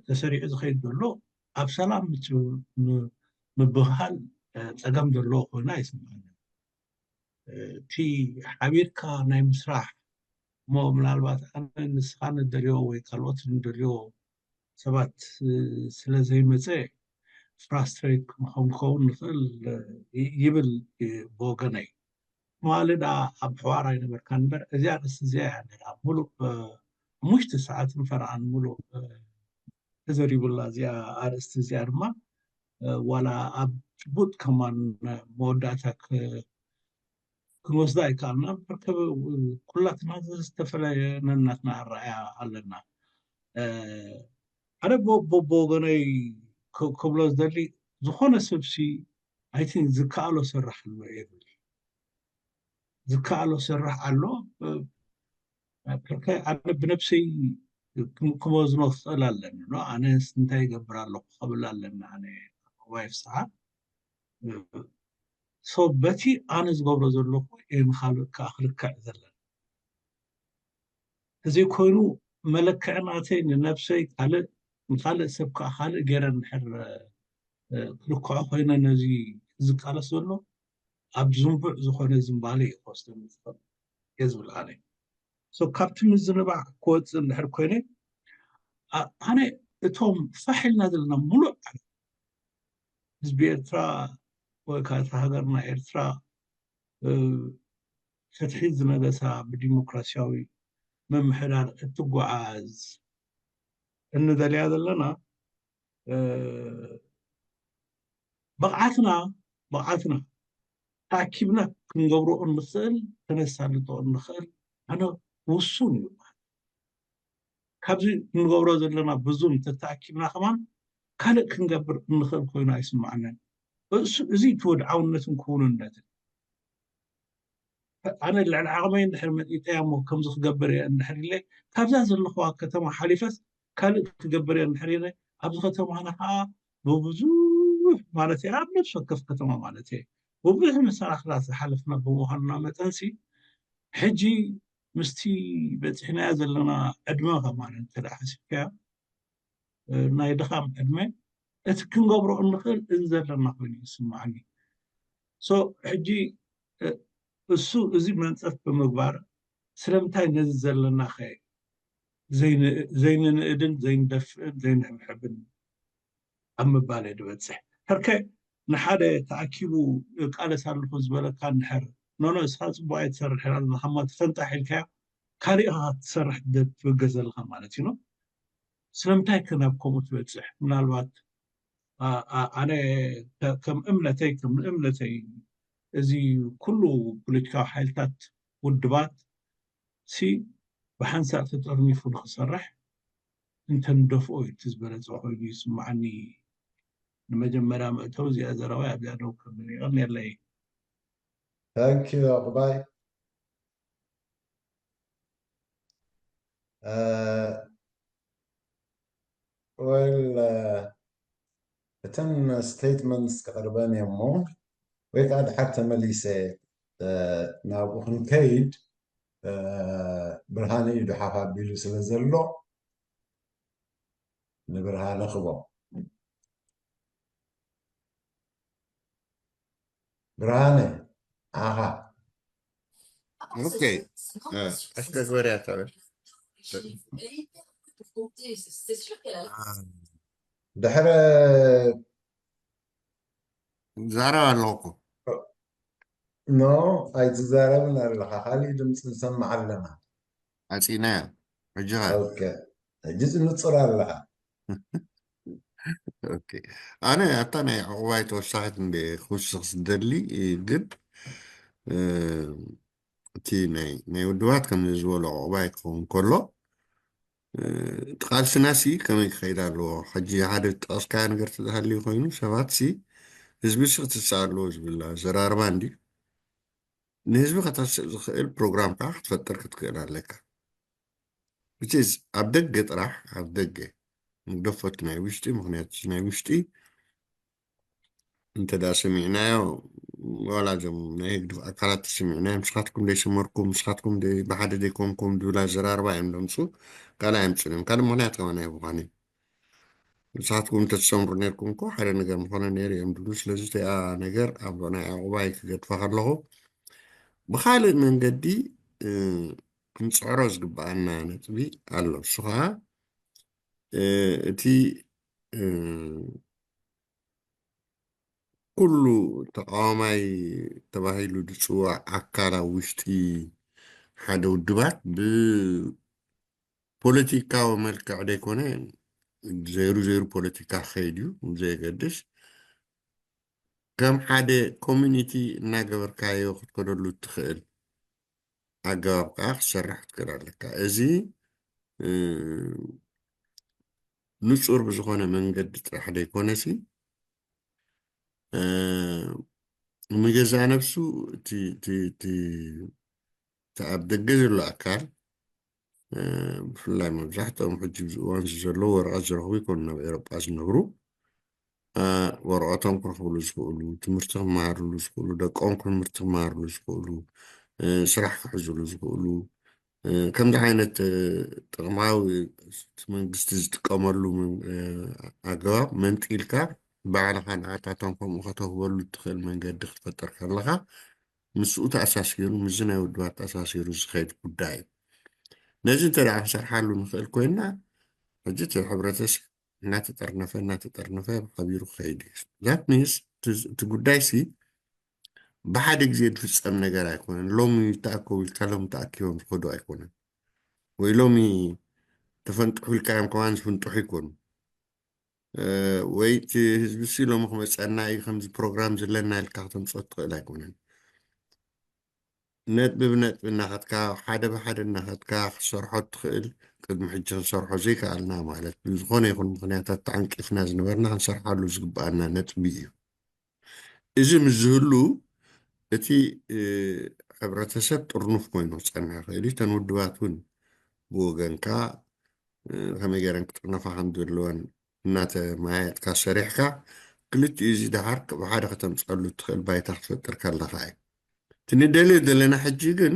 ተሰሪዑ ዝኸይድ ዘሎ ኣብ ሰላም ምብህሃል ፀገም ዘለዎ ኮይኑ ኣይስምዐንን። እቲ ሓቢርካ ናይ ምስራሕ እሞ ምናልባት ኣነ ንስኻ ንደልዮ ወይ ካልኦት ንደልዮ ሰባት ስለ ዘይመፀ ፍራስትሬት ክንከውን ንኽእል ይብል ብወገነይ። ትማሊ ደኣ ኣብ ሕዋር ኣይነበርካን እምበር እዚኣ ኣርእስቲ እዚኣ እያ ነይራ ሙሉእ ሓሙሽተ ሰዓትን ፈረቓን ሙሉእ ተዘሪቡላ እዚኣ ኣርእስቲ እዚኣ ድማ ዋላ ኣብ ጭቡጥ ከማን መወዳእታ ክንወስዳ ኣይከኣልናን። ብርከብ ኩላትና ዝተፈለየ ነናትና ኣረኣእያ ኣለና። ሓደ ብወገነይ ክብሎ ዝደሊ ዝኾነ ሰብሲ ኣይቲን ዝከኣሎ ሰራሕ ኣሎ እየ ዝብል ዝከኣሎ ሰራሕ ኣሎ። ኣነ ብነብሰይ ክመዝኖ ክኽእል ኣለኒ ኣነስ እንታይ ይገብር ኣለኹ ክብል ኣለኒ ኣነ ዋይፍ ሰዓት ሶ በቲ ኣነ ዝገብሮ ዘለኹ እየ ንካልእ ከዓ ክልክዕ ዘለኒ ተዘይኮይኑ መለክዒ ናተይ ንነብሰይ ካልእ ንካልእ ሰብ ከዓ ካልእ ገይረ እንድሕር ክልክዖ ኮይነ ነዚ ዝቃለስ ዘሎ ኣብ ዝንቡዕ ዝኾነ ዝንባለ እዩ ክወስደኒ ዝኽእል እየ ዝብል ኣነ ካብቲ ምዝንባዕ ክወፅእ እንድሕር ኮይነ ኣነ እቶም ፋሕ ኢልና ዘለና ሙሉእ ዓለም ህዝቢ ኤርትራ ወይ ከዓ እታ ሃገርና ኤርትራ ፍትሒ ዝነገሳ ብዲሞክራሲያዊ ምምሕዳር እትጓዓዝ እንደልያ ዘለና ብቕዓትና ብቕዓትና ተኣኪብና ክንገብሮ እንኽእል ከነሳልጦ እንኽእል ኣነ ውሱን እዩ። ካብዚ ክንገብሮ ዘለና ብዙም ተተኣኪብና ከማን ካልእ ክንገብር እንኽእል ኮይኑ ኣይስምዓንን። እዚ እቲ ወድዓውነትን ክውንነትን ኣነ ልዕሊ ዓቕመይ እንድሕር መጢጠያ እሞ ከምዚ ክገብር እየ እንድሕር ኢለ ካብዛ ዘለኽዋ ከተማ ሓሊፈስ ካልእ ክገብር እየ እንድሕር ኢለ ኣብዚ ከተማና ከዓ ብብዙሕ ማለት እየ ኣብ ነፍሲ ወከፍ ከተማ ማለት እየ ብብዙሕ መሰናኽላት ዝሓለፍና ብምዃንና መጠንሲ ሕጂ ምስቲ በፂሕናዮ ዘለና ዕድመ ከማን እንተ ሓሲብካዮ ናይ ድኻም ዕድመ እቲ ክንገብሮ እንኽእል እዚ ዘለና ኮይኑ ይስምዓኒ። ሕጂ እሱ እዚ መንፀፍ ብምግባር ስለምንታይ ነዚ ዘለናኸ ዘይንንእድን ዘይንደፍእን ዘይንሕብሕብን ኣብ ምባል እየ ዝበፅሕ። ሕርከ ንሓደ ተኣኪቡ ቃለስ ኣለኹ ዝበለካ እንድሕር ኖኖ እስኻ ፅቡቅ ኣይትሰርሕን ኣለኻ እሞ ትፈንጣሕ ኢልካዮ ካሊእ ኢኻ ክትሰርሕ ትብገስ ዘለኻ ማለት እዩ። ስለምንታይ ከ ናብ ከምኡ ትበፅሕ? ምናልባት ኣነ ከም እምነተይ ከም እምነተይ እዚ ኩሉ ፖለቲካዊ ሓይልታት ውድባት ሲ ብሓንሳእ ተጠርኒፉ ንክሰርሕ እንተንደፍኦ እዩ እቲ ዝበለፀ ኮይኑ ይስምዓኒ። ንመጀመርያ መእተዊ እዚኣ ዘረባይ ኣብዚኣ ደው ከብል ይቐንየለይ። Thank you ኣቕባይ። Well እተን statements ክቕርበን እየ እሞ ወይ ከዓ ድሓር ተመሊሰ ናብኡ ክንከይድ ብርሃነ እዩ ድሓፍ ኣቢሉ ስለ ዘሎ ንብርሃነ ክቦ ብርሃነ ኣኻ ኦኬ እስከ ግበርያ ተበል ድሕረ ዛረብ ኣለኹ ኖ ኣይትዛረብን ኣለኻ ካሊእ ድምፂ ንሰምዕ ኣለና ዓፂናዮ ሕጂ ሕጂ ንፁር ኣለኻ ኣነ ኣታ ናይ ዕቑባይ ተወሳኺት እንደ ክውስኽ ዝደሊ ግን እቲ ናይ ውድባት ከም ዝበሎ ዕቑባይ ክኸውን ከሎ እቲ ቃልስና ሲ ከመይ ክኸይድ ኣለዎ ሕጂ ሓደ ዝጠቐስካዮ ነገር ተዝሃልዩ ኮይኑ ሰባት ሲ ህዝቢ ሲ ክትስእ ኣለዎ ዝብል ኣዘራርባ እንዲ ንህዝቢ ከተስእ ዝኽእል ፕሮግራም ከዓ ክትፈጥር ክትክእል ኣለካ which is ኣብ ደገ ጥራሕ ኣብ ደገ ንግደፎ እቲ ናይ ውሽጢ ምክንያቱ ናይ ውሽጢ እንተ ደኣ ሰሚዕናዮ ዋላ እዞም ናይ ህግዲ ኣካላት ተሰሚዕናዮም ንስኻትኩም ደይሰመርኩም ንስኻትኩም ብሓደ ደይኮንኩም ዝብል ኣዘራርባ እዮም ዘምፁ ካልእ ኣየምፅን እዮም ካልእ ምክንያት ከማን ኣይምዃን እዩ ንስኻትኩም እንተትሰምሩ ነርኩም እኮ ሓደ ነገር ምኾነ ነይሩ እዮም ዝብሉ ስለዚ እቲኣ ነገር ኣብ ናይ ዕቑባይ ክገድፋ ከለኹ ብካልእ መንገዲ ክንፅዕሮ ዝግበኣና ነጥቢ ኣሎ እሱ ከዓ እቲ ኩሉ ተቃዋማይ ተባሂሉ ዝፅዋዕ ኣካል ኣብ ውሽጢ ሓደ ውድባት ብፖለቲካዊ መልክዕ ዘይኮነ ዘይሩ ዘይሩ ፖለቲካ ክኸይድ እዩ ብዘየገድስ ከም ሓደ ኮሚኒቲ እናገበርካዮ ክትከደሉ እትኽእል ኣገባብ ከዓ ክትሰርሕ ክትክእል ኣለካ እዚ ንፁር ብዝኾነ መንገዲ ጥራሕ ዘይኮነሲ ንገዛእ ነብሱ እቲ ኣብ ደገ ዘሎ ኣካል ብፍላይ መብዛሕትኦም ሕጂ ኣብዚ እዋን እዚ ዘለዉ ወረቐት ዝረኽቡ ይኮኑ ናብ ኤሮጳ ዝነብሩ ወረቐቶም ክረኽብሉ ዝኽእሉ ትምህርቲ ክመሃርሉ ዝኽእሉ ደቆም ትምህርቲ ክመሃርሉ ዝኽእሉ ስራሕ ክሕዝሉ ዝኽእሉ ከምዚ ዓይነት ጥቕማዊ መንግስቲ ዝጥቀመሉ ኣገባብ መንጢልካ ባዕልኻ ንኣታቶም ከምኡ ከተህበሉ እትኽእል መንገዲ ክትፈጥር ከለኻ ምስኡ ተኣሳሲሩ ምስዚ ናይ ውድባት ተኣሳሲሩ ዝኸይድ ጉዳይ እዩ ነዚ እንተ ደኣ ክንሰርሓሉ ንኽእል ኮይንና ሕጂ እቲ ሕብረተሰብ እናተጠርነፈ እናተጠርነፈ ሓቢሩ ክኸይድ እዩ። That means እቲ ጉዳይ ሲ ብሓደ ግዜ ዝፍጸም ነገር ኣይኮነን። ሎሚ ተኣከቡ ኢልካ ሎም ተኣኪቦም ዝኸዱ ኣይኮነን። ወይ ሎሚ ተፈንጥሑ ኢልካዮም ከማን ዝፍንጥሑ ኣይኮኑ። ወይ እቲ ህዝቢ ሲ ሎም ክመፀና እዩ ከምዚ ፕሮግራም ዘለና ኢልካ ክተምፅኦ ትኽእል ኣይኮነን። ነጥቢ ብነጥቢ እናኸድካ ሓደ ብሓደ እናኸድካ ክሰርሖ ትኽእል። ቅድሚ ሕጂ ክንሰርሖ ዘይከኣልና ማለት ብዝኾነ ይኹን ምኽንያታት ተዓንቂፍና ዝነበርና ክንሰርሓሉ ዝግብኣና ነጥቢ እዩ። እዚ ምስ ዝህሉ እቲ ሕብረተሰብ ጥርኑፍ ኮይኑ ክፀንሕ ይኽእል እዩ። እተን ውድባት እውን ብወገንካ ከመይ ገይረን ክጥርነፋ ከም ዘለወን እናተመያየጥካ ሰሪሕካ ክልቲኡ እዚ ደሓር ብሓደ ከተምፀሉ እትኽእል ባይታ ክትፈጥር ከለኻ እዩ። እቲ ንደልዮ ዘለና ሕጂ ግን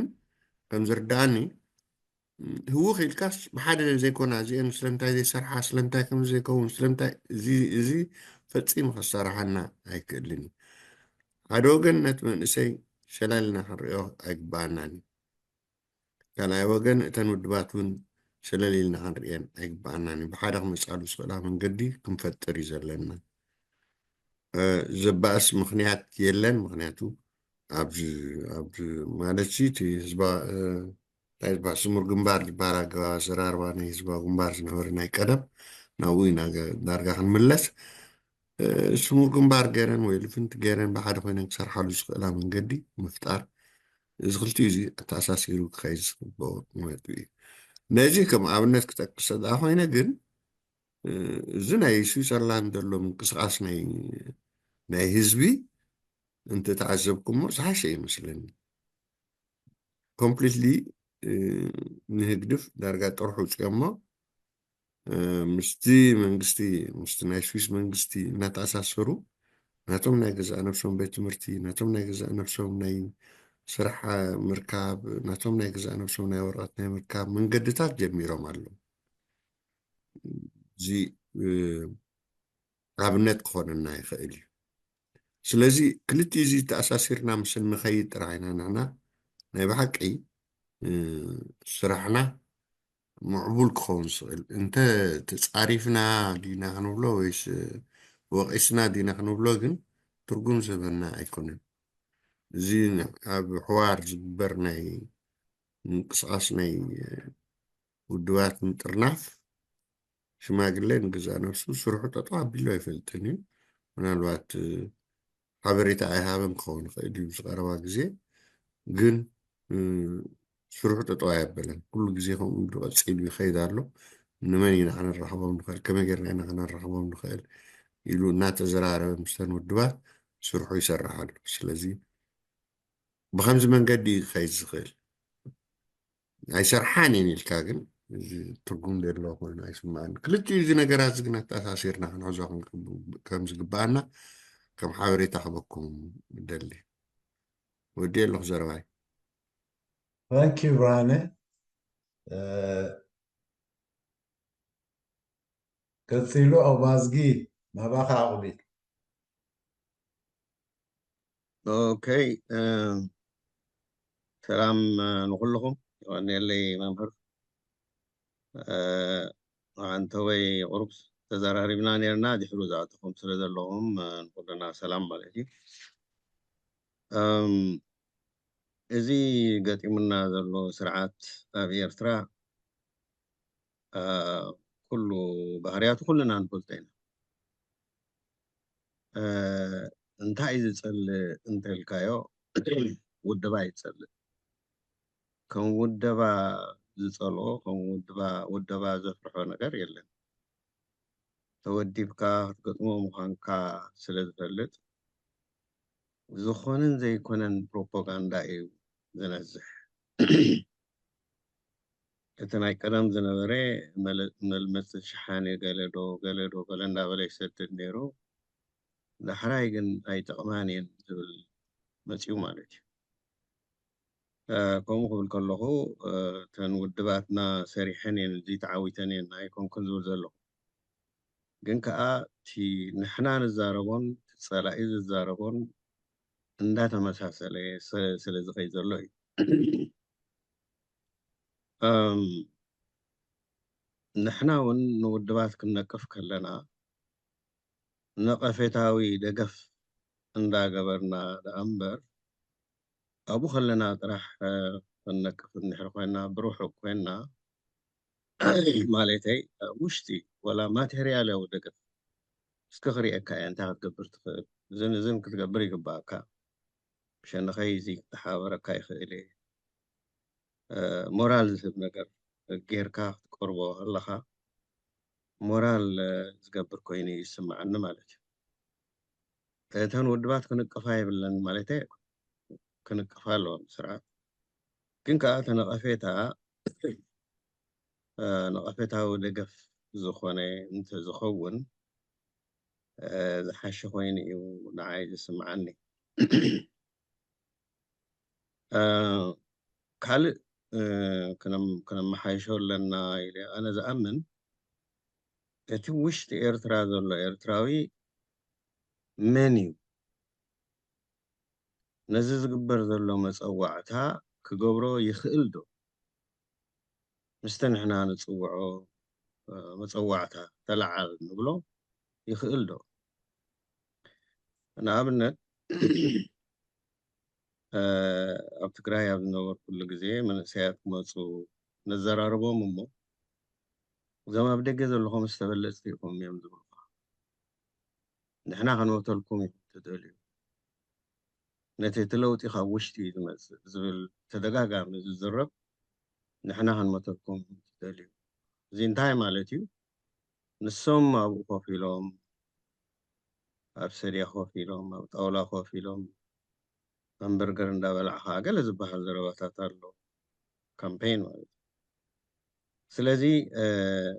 ከም ዝርዳኣኒ ህውኽ ኢልካስ ብሓደ ዘይኮና እዚአን ስለምንታይ ዘይሰርሓ ስለምንታይ ከም ዘይከውን ስለምንታይ እዚ ፈፂሙ ከሰራሓና ኣይክእልን እዩ። ሓደ ወገን ነቲ መንእሰይ ሸላልና ክንሪኦ ኣይግበኣናን እዩ። ካልኣይ ወገን እተን ውድባት እውን ሸለል ኢልና ክንሪአን ኣይግበኣናን እዩ። ብሓደ ክመፃሉ ዝኽእላ መንገዲ ክንፈጥር እዩ ዘለና። ዘባእስ ምኽንያት የለን። ምኽንያቱ ኣብዚ ኣብዚ ማለት ሲ እቲ ህዝባ እንታይ ዝበሃል ስሙር ግንባር ዝበሃል ኣገባብ ኣዘራርባ ናይ ህዝባዊ ግንባር ዝነበረ ናይ ቀደም ናብኡ ኢና ዳርጋ ክንምለስ። ስሙር ግንባር ገይረን ወይ ልፍንቲ ገይረን ብሓደ ኮይነን ክሰርሓሉ ዝኽእላ መንገዲ ምፍጣር። እዚ ክልቲኡ እዚ ኣተኣሳሲሩ ክኸይድ ዝግብኦ ነጥቢ እዩ። ነዚ ከም ኣብነት ክጠቅስ ደኣ ኮይነ ግን እዚ ናይ ስዊዘርላንድ ዘሎ ምንቅስቃስ ናይ ህዝቢ እንተተዓዘብኩሞ ዝሓሸ ይመስለኒ። ኮምፕሊትሊ ንህግድፍ ዳርጋ ጥርሑ ውፅኦሞ ምስቲ መንግስቲ ምስቲ ናይ ስዊስ መንግስቲ እናተኣሳሰሩ ናቶም ናይ ገዛእ ነብሶም ቤት ትምህርቲ ናቶም ናይ ገዛእ ነብሶም ናይ ስራሕ ምርካብ ናቶም ናይ ገዛእ ነብሶም ናይ ወረቐት ናይ ምርካብ መንገድታት ጀሚሮም ኣለዉ። እዚ ኣብነት ክኾነና ይኽእል እዩ። ስለዚ ክልቲኡ እዚ ተኣሳሲርና ምስ እንኸይድ ጥራሕ ኢና ንሕና ናይ ብሓቂ ስራሕና ምዕቡል ክኸውን ዝኽእል። እንተ ተፃሪፍና ዲና ክንብሎ ወይስ ወቒስና ዲና ክንብሎ ግን ትርጉም ዝህበና ኣይኮነን። እዚ ኣብ ሕዋር ዝግበር ናይ ምንቅስቃስ ናይ ውድባት ምጥርናፍ ሽማግለ ንገዛእ ነብሱ ስርሑ ጠጠው ኣቢሉ ኣይፈልጥን እዩ። ምናልባት ሓበሬታ ኣይሃበን ክኸውን ይኽእል እዩ ምስ ቀረባ ግዜ ግን ስርሑ ጠጠው ኣየበለን። ኩሉ ግዜ ከምኡ ኢሉ ቀፂሉ ይኸይድ ኣሎ። ንመን ኢና ክነራኽቦም ንኽእል ከመይ ጌርና ኢና ክነራኽቦም ንኽእል ኢሉ እናተዘራረበ ምስተን ውድባት ስርሑ ይሰርሕ ኣሎ። ስለዚ ብኸምዚ መንገዲ እዩ ክኸይድ ዝኽእል። ኣይሰርሓን እየን ኢልካ ግን እዚ ትርጉም ዘለዎ ኮይኑ ኣይስምዓኒ። ክልቲኡ እዚ ነገራት እዚ ግን ኣተኣሳሲርና ክንሕዞ ከም ዝግብኣና ከም ሓበሬታ ክበኩም እደሊ። ወዲ ኣለኹ ዘረባይ። Thank you ብርሃነ። ቀፂሉ ኣባዝጊ ናባኻ ኣቕቢል። ኦኬ ሰላም ንኩልኹም። የቐንየለይ መምህር። ኣንተወይ ቁሩብ ተዘራሪብና ነርና ድሕሩ ዝኣተኹም ስለ ዘለኹም ንኩልና ሰላም ማለት እዩ። እዚ ገጢሙና ዘሎ ስርዓት ኣብ ኤርትራ ኩሉ ባህርያቱ ኩልና ንፈልጦ ኢና። እንታይ ዝፀልእ እንተልካዮ ውድባ ይፀልእ። ከም ውደባ ዝፀልኦ ከም ውድባ ውደባ ዘፍርሖ ነገር የለን። ተወዲብካ ክትገጥሞ ምዃንካ ስለ ዝፈልጥ ዝኾነን ዘይኮነን ፕሮፓጋንዳ እዩ ዝነዝሕ። እቲ ናይ ቀደም ዝነበረ መልመፂ ሸሓኒ ገለዶ ገለዶ ገለ እንዳበለ ይሰድድ ነይሩ። ዳሕራይ ግን ኣይጠቕማን እየን ዝብል መፂኡ ማለት እዩ። ከምኡ ክብል ከለኹ እተን ውድባትና ሰሪሐን እየን እዚ ተዓዊተን እየን ኣይኮንኩን ዝብል ዘለኹ። ግን ከዓ እቲ ንሕና ንዛረቦን እቲ ፀላኢ ዝዛረቦን እንዳተመሳሰለ ስለ ዝኸይ ዘሎ እዩ። ንሕና እውን ንውድባት ክንነቅፍ ከለና ነቐፌታዊ ደገፍ እንዳገበርና ደኣ እምበር፣ ኣብኡ ከለና ጥራሕ ክንነቅፍ እንድሕር ኮይና፣ ብርሑቕ ኮይና ማለተይ፣ ውሽጢ ወላ ማቴርያላዊ ደገፍ እስከ ክርእየካ እየ፣ እንታይ ክትገብር ትኽእል፣ እዝን እዝን ክትገብር ይግባእካ፣ ብሸነኸይ እዚ ክተሓባበረካ ይኽእል እየ፣ ሞራል ዝህብ ነገር ጌርካ ክትቀርቦ ኣለኻ፣ ሞራል ዝገብር ኮይኑ ይስምዓኒ ማለት እዩ። እተን ውድባት ክንቀፋ የብለን ማለት ኣይኮን፣ ክንቀፋ ኣለዎም ስርዓት። ግን ከኣ እቲ ነቐፌታ ነቐፌታዊ ደገፍ ዝኾነ እንተዝኸውን ዝሓሸ ኮይኑ እዩ ንዓይ ዝስምዓኒ። ካልእ ክነመሓይሾ ኣለና ኢለ ኣነ ዝኣምን፣ እቲ ውሽጢ ኤርትራ ዘሎ ኤርትራዊ መን እዩ? ነዚ ዝግበር ዘሎ መጸዋዕታ ክገብሮ ይኽእል ዶ? ምስቲ ንሕና ንጽውዖ መጸዋዕታ ተለዓል ንብሎ ይኽእል ዶ? ንኣብነት ኣብ ትግራይ ኣብ ዝነበርኩሉ ግዜ መንእሰያት ክመፁ ነዘራርቦም እሞ፣ እዞም ኣብ ደገ ዘለኹም ዝተበለፅቲ ኢኹም እዮም ዝብሉኻ። ንሕና ክንወተልኩም እዩ ትደልዩ፣ ነቲ እቲ ለውጢ ካብ ውሽጢ እዩ ዝመፅእ ዝብል ተደጋጋሚ ዝዝረብ፣ ንሕና ክንመተልኩም እዩ ትደልዩ። እዚ እንታይ ማለት እዩ? ንሶም ኣብኡ ኮፍ ኢሎም፣ ኣብ ሰድያ ኮፍ ኢሎም፣ ኣብ ጣውላ ኮፍ ኢሎም፣ ሃምበርገር እንዳበላዕኻ ገለ ዝበሃል ዘረባታት ኣሎ፣ ካምፔን ማለት እዩ። ስለዚ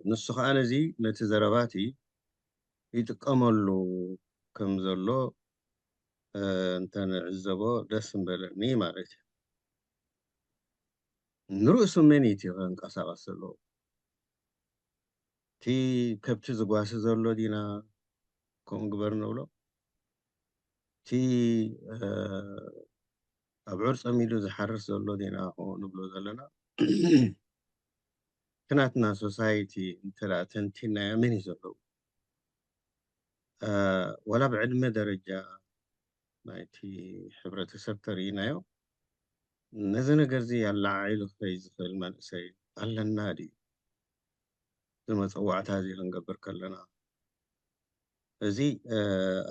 ንሱ ከዓ ነዚ ነቲ ዘረባቲ ይጥቀመሉ ከም ዘሎ እንተንዕዘቦ ደስ ምበለኒ ማለት እዩ። ንርእሱ መን እዩ እቲ ከንቀሳቐስ ዘለዎ? እቲ ከብቲ ዝጓሲ ዘሎ ዲና ከምኡ ግበር ንብሎ? እቲ ኣብዑር ጸሚዱ ዝሓርስ ዘሎ ዲና ከምኡ ንብሎ ዘለና? እቲ ናትና ሶሳይቲ እንተ ተንቲናዮ መን እዩ ዘለዎ? ወላ ብዕድመ ደረጃ ናይቲ ሕብረተሰብ ተርኢናዮ፣ ነዚ ነገር እዚ ኣለዓዒሉ ክኸይ ዝኽእል መንእሰይ ኣለና ድዩ? እዚ መጸዋዕታ እዚ ክንገብር ከለና፣ እዚ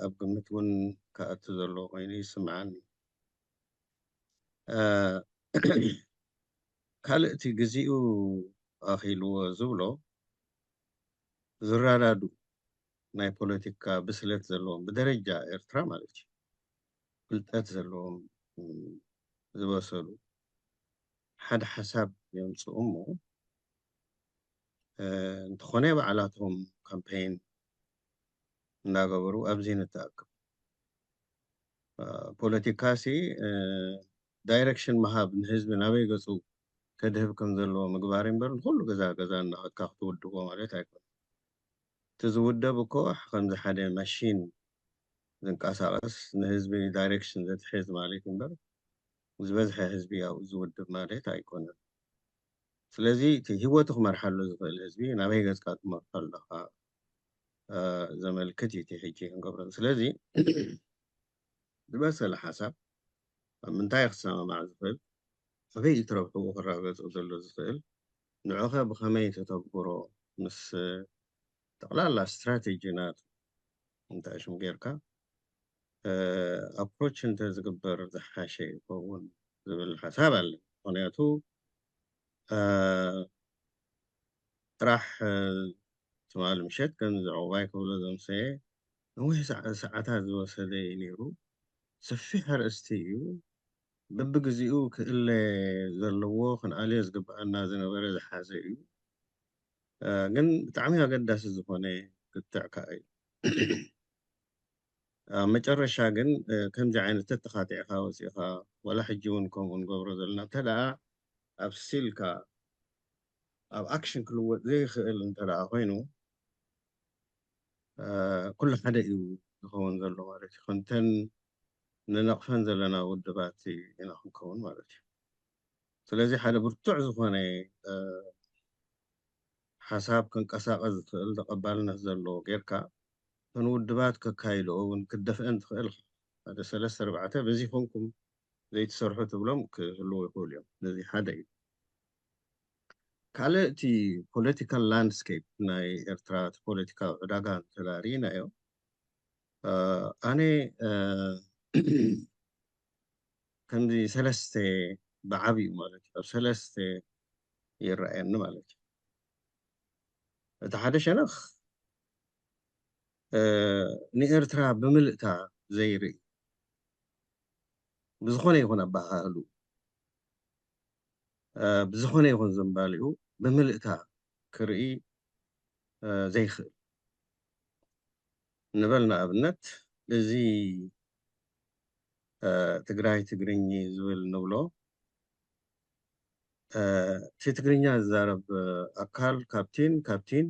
ኣብ ግምት እውን ክኣቱ ዘለዎ ኮይኑ ይስምዓኒ። ካልእ እቲ ግዜኡ ኣኺልዎ ዝብሎ ዝረዳዱ ናይ ፖለቲካ ብስለት ዘለዎም ብደረጃ ኤርትራ ማለት እዩ፣ ፍልጠት ዘለዎም ዝበሰሉ ሓደ ሓሳብ የምፅኡ እሞ እንተኾነ ባዕላቶም ካምፔን እንዳገበሩ ኣብዚ ንተኣክብ። ፖለቲካ ሲ ዳይሬክሽን ምሃብ ንህዝቢ ናበይ ገፁ ከድህብ ከም ዘለዎ ምግባር እምበር ንኩሉ ገዛ ገዛ እናኸድካ ክትውድቦ ማለት ኣይኮነን። እቲ ዝውደብ እኮ ከምዚ ሓደ ማሽን ዝንቀሳቐስ ንህዝቢ ዳይሬክሽን ዘትሕዝ ማለት እምበር ዝበዝሐ ህዝቢ ኣብኡ ዝውድብ ማለት ኣይኮነን። ስለዚ እቲ ህይወቱ ክመርሓሉ ዝኽእል ህዝቢ ናበይ ገፅካ ትመርሖ ኣለኻ ዘመልክት እዩ እቲ ሕጂ ክንገብሮ። ስለዚ ዝበሰለ ሓሳብ ኣብ ምንታይ ክሰማማዕ ዝኽእል፣ ኣበይ እዩ ትረብሕኡ ክረጋገፅ ዘሎ ዝኽእል፣ ንዑኸ ብኸመይ ተተግብሮ ምስ ጠቕላላ ስትራቴጂ ናቱ እንታይ ሽም ጌርካ ኣፕሮች እንተ ዝግበር ዝሓሸ ይኸውን ዝብል ሓሳብ ኣለ። ምኽንያቱ ጥራሕ ትማሊ ምሸት ከም ዝዕቑባይ ክብሎ ዘምሰየ ነዊሕ ሰዓታት ዝወሰደ እዩ ነይሩ። ሰፊሕ ኣርእስቲ እዩ። በብግዜኡ ክእለ ዘለዎ ክንኣልዮ ዝግብኣና ዝነበረ ዝሓዘ እዩ። ግን ብጣዕሚ ኣገዳሲ ዝኾነ ክትዕ ከዓ እዩ። ኣብ መጨረሻ ግን ከምዚ ዓይነት ተተኻቲዕካ ወፂእካ ዋላ ሕጂ እውን ከምኡ ንገብሮ ዘለና እንተ ደኣ ኣብ ስቲልካ ኣብ ኣክሽን ክልወጥ ዘይኽእል እንተ ደኣ ኮይኑ ኩሉ ሓደ እዩ ዝኸውን ዘሎ ማለት እዩ። ከምተን ንነቕፈን ዘለና ውድባት ኢና ክንከውን ማለት እዩ። ስለዚ ሓደ ብርቱዕ ዝኾነ ሓሳብ ክንቀሳቐስ ዝኽእል ተቐባልነት ዘለዎ ጌርካ፣ እተን ውድባት ከካይድኦ እውን ክትደፍአን ትኽእል። ሓደ ሰለስተ ኣርባዕተ በዚኹምኩም ዘይትሰርሑ ትብሎም ክህልዉ ይኽእሉ እዮም። ነዚ ሓደ እዩ። ካልእ እቲ ፖለቲካል ላንድስኬፕ ናይ ኤርትራ፣ እቲ ፖለቲካዊ ዕዳጋ እንተዳርኢናዮ፣ ኣነ ከምዚ ሰለስተ ብዓብዩ ማለት እዩ፣ ኣብ ሰለስተ ይረኣየኒ ማለት እዩ። እቲ ሓደ ሸነኽ ንኤርትራ ብምልእታ ዘይርኢ፣ ብዝኾነ ይኹን ኣበሃህሉ፣ ብዝኾነ ይኹን ዝንባሊኡ ብምልእታ ክርኢ ዘይኽእል፣ ንበል ንኣብነት እዚ ትግራይ ትግርኝ ዝብል ንብሎ፣ እቲ ትግርኛ ዝዛረብ ኣካል ካብቲን ካብቲን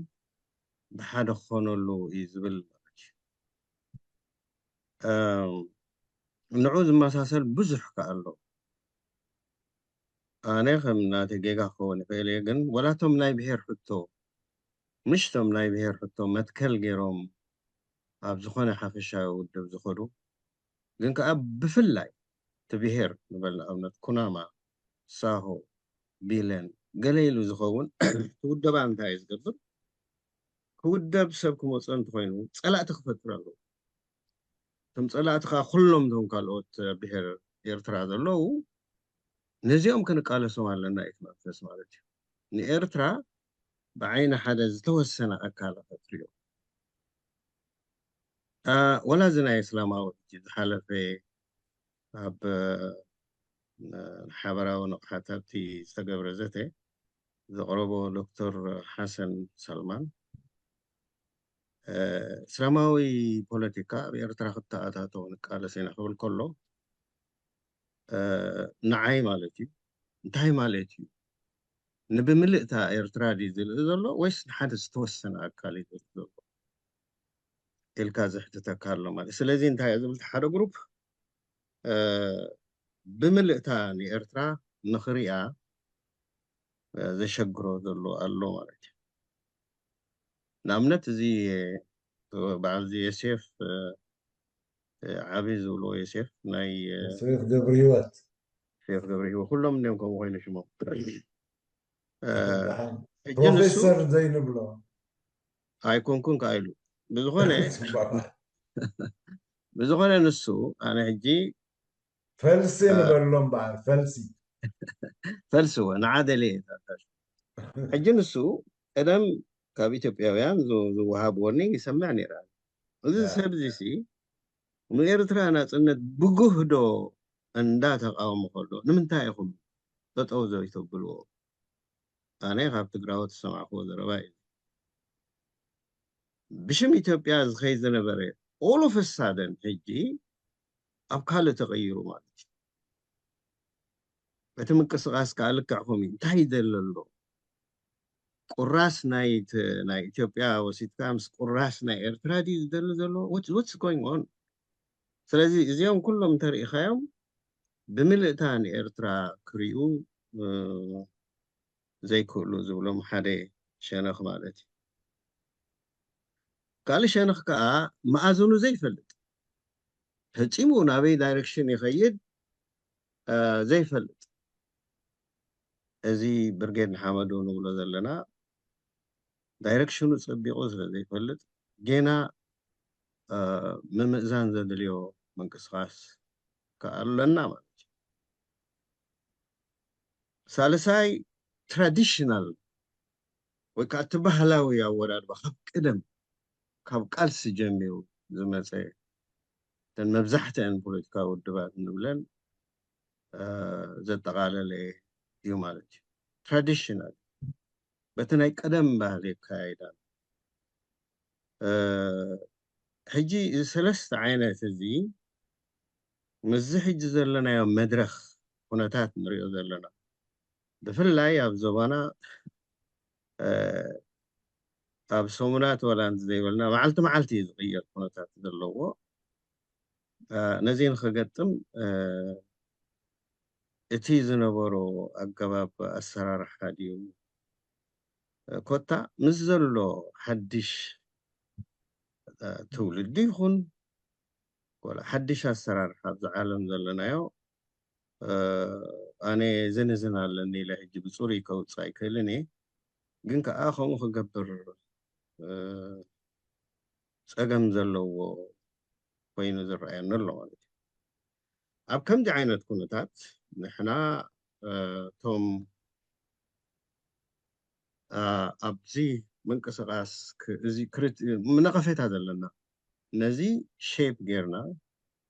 ብሓደ ክኾነሉ እዩ ዝብል ማለት እዩ። ንዑ ዝመሳሰል ብዙሕ ከኣ ኣሎ። ኣነ ከም ናተ ጌጋ ክኸውን ይኽእል እየ፣ ግን ወላቶም ናይ ብሄር ሕቶ፣ ምሽቶም ናይ ብሄር ሕቶ መትከል ገይሮም ኣብ ዝኾነ ሓፈሻዊ ውድብ ዝኸዱ፣ ግን ከኣ ብፍላይ እቲ ብሄር ንበል ንኣብነት ኩናማ፣ ሳሆ፣ ቢለን፣ ገለ ኢሉ ዝኸውን ውደባ እንታይ እዩ ዝገብር? ክውደብ ሰብ ክመጾ እንተኾይኑ ጸላእቲ ክፈጥር ኣለዎ። እቶም ጸላእቲ ከኣ ኩሎም እቶም ካልኦት ብሄር ኤርትራ ዘለዉ ነዚኦም ክንቃለሶም ኣለና እዩ እቲ መንፈስ ማለት እዩ። ንኤርትራ ብዓይኒ ሓደ ዝተወሰነ ኣካል ከትሪኦ። ወላ እዚ ናይ እስላማዊ ሕጂ ዝሓለፈ ኣብ ሓበራዊ ንቕሓት ኣብቲ ዝተገብረ ዘተ ዘቕረቦ ዶክተር ሓሰን ሰልማን፣ እስላማዊ ፖለቲካ ኣብ ኤርትራ ክተኣታተው ንቃለስ ኢና ክብል ከሎ፣ ንዓይ ማለት እዩ፣ እንታይ ማለት እዩ? ንብምልእታ ኤርትራ ድዩ ዝርኢ ዘሎ ወይስ ንሓደ ዝተወሰነ ኣካል እዩ ዝርኢ ዘሎ ኢልካ ዘሕትተካ ኣሎ ማለት። ስለዚ እንታይ እዩ ዝብል ሓደ ግሩፕ፣ ብምልእታ ንኤርትራ ንኽሪኣ ዘሸግሮ ዘሎ ኣሎ ማለት እዩ። ንኣብነት እዚ በዓል እዚ የሴፍ ዓቢ ዝብልዎ የሴፍ ናይ ሸይኽ ገብረ ህይወት ሸይኽ ገብረ ህይወት ኩሎም እንዲኦም ከምኡ ኮይኑ ሽሞም። ፕሮፌሰር ዘይንብሎ ኣይኮንኩን ከኣ ኢሉ ብዝኾነ ብዝኾነ ንሱ ኣነ ሕጂ ፈልሲ ንበሎም በዓል ፈልሲ ፈልሲ ወ ንዓደለ ሕጂ ንሱ ቀደም ካብ ኢትዮጵያውያን ዝወሃብ ወርኒንግ ይሰምዕ ነይራ። እዚ ሰብ እዚ ሲ ንኤርትራ ናጽነት ብጉህዶ እንዳ ተቃወሞ ከሎ ንምንታይ ኢኹም ጠጠው ዘይተብልዎ? ኣነ ካብ ትግራዎት ዝሰማዕክዎ ዘረባ እዩ። ብሽም ኢትዮጵያ ዝኸይድ ዝነበረ all of a sudden ሕጂ ኣብ ካልእ ተቐይሩ ማለት እዩ። እቲ ምንቅስቃስ ከዓ ልክዕ ከምኡ እዩ። እንታይ ይደሊ ኣሎ? ቁራስ ናይ ት- ናይ ኢትዮጵያ ወሲድካ ምስ ቁራስ ናይ ኤርትራ ድዩ ዝደሊ ዘሎ? What- what's going on? ስለዚ እዚኦም ኩሎም እንተሪኢኻዮም ብምልእታ ንኤርትራ ክሪኡ እ፣ ዘይክእሉ ዝብሎም ሓደ ሸነኽ ማለት እዩ። ካልእ ሸነኽ ከዓ መኣዝኑ ዘይፈልጥ፣ ፈጺሙ ናበይ ዳይሬክሽን ይኸይድ እ፣ ዘይፈልጥ፣ እዚ ብርጌድ ንሓመዱ ንብሎ ዘለና ዳይሬክሽኑ ጸቢቑ ስለ ዘይፈልጥ ጌና እ፣ ምምእዛን ዘድልዮ ምንቅስቃስ ከኣ ኣለና ማለት እዩ። ሳልሳይ ትራዲሽናል ወይ ከዓ እቲ ባህላዊ ኣወዳድባ ካብ ቀደም ካብ ቃልሲ ጀሚሩ ዝመፀ እተን መብዛሕትአን ፖለቲካዊ ውድባት ንብለን እ፣ ዘጠቓለለ እዩ ማለት እዩ። ትራዲሽናል በቲ ናይ ቀደም ባህሊ የካይዳ። እ፣ ሕጂ እዚ ሰለስተ ዓይነት እዚ ምስዚ ሕጂ ዘለናዮ መድረኽ ኩነታት ንሪኦ ዘለና ብፍላይ ኣብ ዞባና እ፣ ኣብ ሰሙናት ወላ እንተዘይበልና መዓልቲ መዓልቲ እዩ ዝቕየር ኩነታት ዘለዎ። እ፣ ነዚ ንክገጥም እ፣ እቲ ዝነበሮ ኣገባብ ኣሰራርሓ ድዩ ኮታ ምስ ዘሎ ሓድሽ ትውልዲ ይኹን ወላ ሓድሽ ኣሰራርሓ ኣብዚ ዓለም ዘለናዮ ኣነ ዘነዘን ኣለኒ ኢለ ሕጂ ብፅሩይ ከውፅእ ኣይክእልን እየ። ግን ከዓ ከምኡ ክገብር ፀገም ዘለዎ ኮይኑ ዝረኣየኒ ኣሎ ማለት እዩ። ኣብ ከምዚ ዓይነት ኩነታት ንሕና እቶም ኣብዚ ምንቅስቃስ ነቐፌታ ዘለና ነዚ ሼፕ ጌርና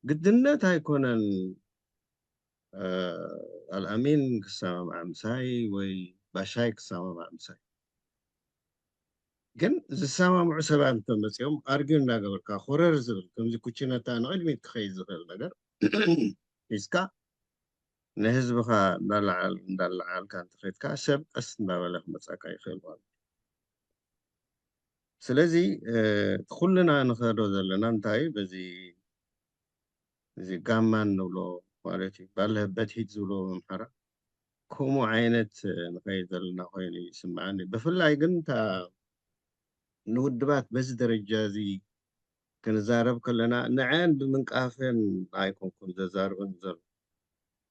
ግድነት ኣይኮነን ኣልኣሚን ክሰማማዕ ምሳይ ወይ ባሻይ ክሰማማዕ ምሳይ። ግን ዝሰማምዑ ሰባት እንተመፂኦም ኣርጊ እናገበርካ ኮረር ዝብል ከምዚ ኩችነታ ንቕድሚት ክኸይድ ዝኽእል ነገር ሒዝካ ንህዝብኻ እንዳለዓል እንዳለዓልካ እንተኸድካ ሰብ ቀስ እንዳበለ ክመፃካ ይኽእል ማለት እዩ። ስለዚ ኩልና ንኸዶ ዘለና እንታይ በዚ እዚ ጋማ እንብሎ ማለት እዩ። ባለህበት ሂድ ዝብሎ ኣምሓራ ከምኡ ዓይነት ንኸይድ ዘለና ኮይኑ ይስምዓኒ። ብፍላይ ግን እታ ንውድባት በዚ ደረጃ እዚ ክንዛረብ ከለና ንዐን ብምንቃፈን ኣይኮንኩን ዘዛርበን ዘሎ።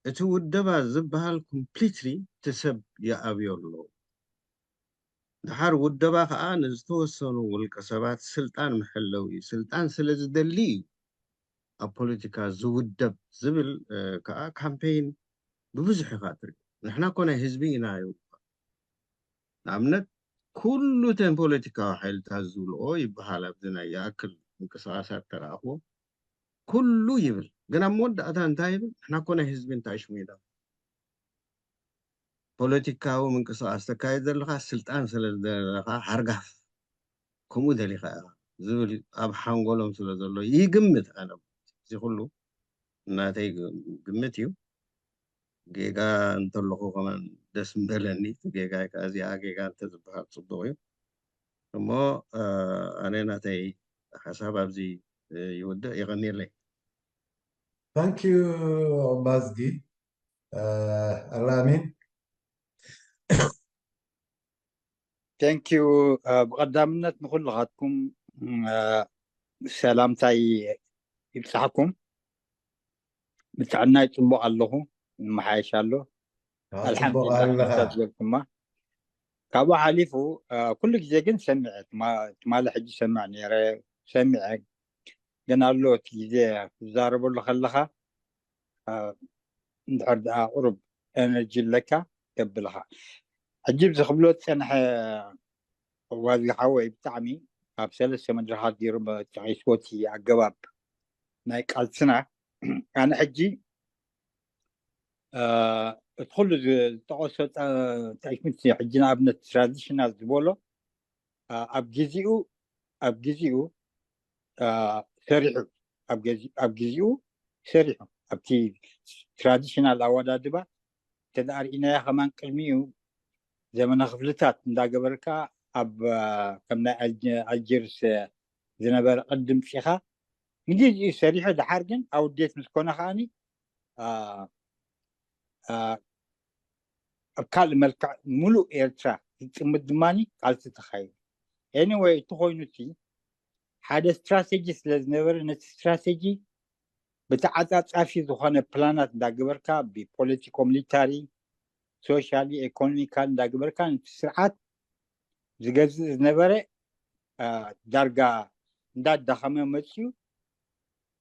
እቲ ውደባ ዝበሃል ኮምፕሊትሊ እቲ ሰብ ይኣብዮ ኣሎ። ድሓር ውደባ ከዓ ንዝተወሰኑ ውልቀ ሰባት ስልጣን መሐለዊ እዩ። ስልጣን ስለ ዝደሊ እዩ ኣብ ፖለቲካ ዝውደብ ዝብል ከዓ ካምፔይን ብብዙሕ ኢኻ ትርኢ። ንሕና እኮ ናይ ህዝቢ ኢና ይብሉ። ንኣብነት ኩሉ እተን ፖለቲካዊ ሓይልታት ዝብልኦ ይበሃል ኣብዚ ናይ ይኣክል ምንቅስቃሳት ተረኣኽዎ ኩሉ ይብል። ግን ኣብ መወዳእታ እንታይ ይብል? ንሕና እኮ ናይ ህዝቢ እንታይ ሽሙ ኢና ፖለቲካዊ ምንቅስቃስ ተካይድ ዘለኻ ስልጣን ስለ ዘለኻ ሓርጋፍ ከምኡ ደሊኻ ኢኻ ዝብል ኣብ ሓንጎሎም ስለ ዘሎ ይግምት። ኣነ እዚ ኩሉ እናተይ ግምት እዩ። ጌጋ እንተለኹ ከማን ደስ ምበለኒ። እቲ ጌጋ ከዓ እዚኣ ጌጋ እንተዝበሃል ፅቡቅ እዩ። እሞ ኣነ ናተይ ሓሳብ ኣብዚ ይውድእ። የቐንየለይ። Thank you ኣባዝጊ ኣላሚን። Thank you ብቐዳምነት ንኩልኻትኩም ሰላምታይ ይብፃሕኩም። ብጥዕናይ ፅቡቅ ኣለኹ፣ ይመሓየሽ ኣሎ። ኣልሓምዱሊላህ። ዝበልኩማ ካብኡ ሓሊፉ ኩሉ ግዜ ግን ሰሚዐ ትማሊ ሕጂ ሰምዕ ነይረ ሰሚዐ ግን ኣሎ እቲ ግዜ ትዛረበሉ ከለኻ እንድሕር ደኣ ቁሩብ ኤነርጂ ኣለካ ተብልኻ ሕጂ ብዚ ክብሎ ዝፀንሐ ዋዚ ሓወይ ብጣዕሚ ኣብ ሰለስተ መድረኻት ገይሩ ተቂስዎ እቲ ኣገባብ ናይ ቃልስና ኣነ ሕጂ እቲ ኩሉ ዝጠቀሶ ጠቂስምቲ ሕጂ ንኣብነት ትራዲሽናል ዝበሎ ኣብ ግዜኡ ኣብ ግዜኡ ሰሪሑ ኣብ ግዜኡ ሰሪሑ ኣብቲ ትራዲሽናል ኣወዳድባ እንተደኣ ርኢናያ ከማን ቅድሚኡ ዘመነ ክፍልታት እንዳገበርካ ኣብ ከም ናይ ኣልጀርስ ዝነበረ ቅድም ፂኻ ንግዜኡ ሰሪሑ ድሓር ግን ኣውዴት ምስ ኮነ ከዓኒ ኣብ ካልእ መልክዕ ሙሉእ ኤርትራ ዝፅምድ ድማ ቃልሲ ተኻይዱ። ኤኒወይ እቲ ኮይኑ እቲ ሓደ ስትራቴጂ ስለ ዝነበረ ነቲ ስትራቴጂ ብተዓፃፃፊ ዝኾነ ፕላናት እንዳገበርካ ብፖለቲኮ ሚሊታሪ ሶሻሊ ኤኮኖሚካል እንዳገበርካ ነቲ ስርዓት ዝገዝእ ዝነበረ ዳርጋ እንዳዳኸመ መፅዩ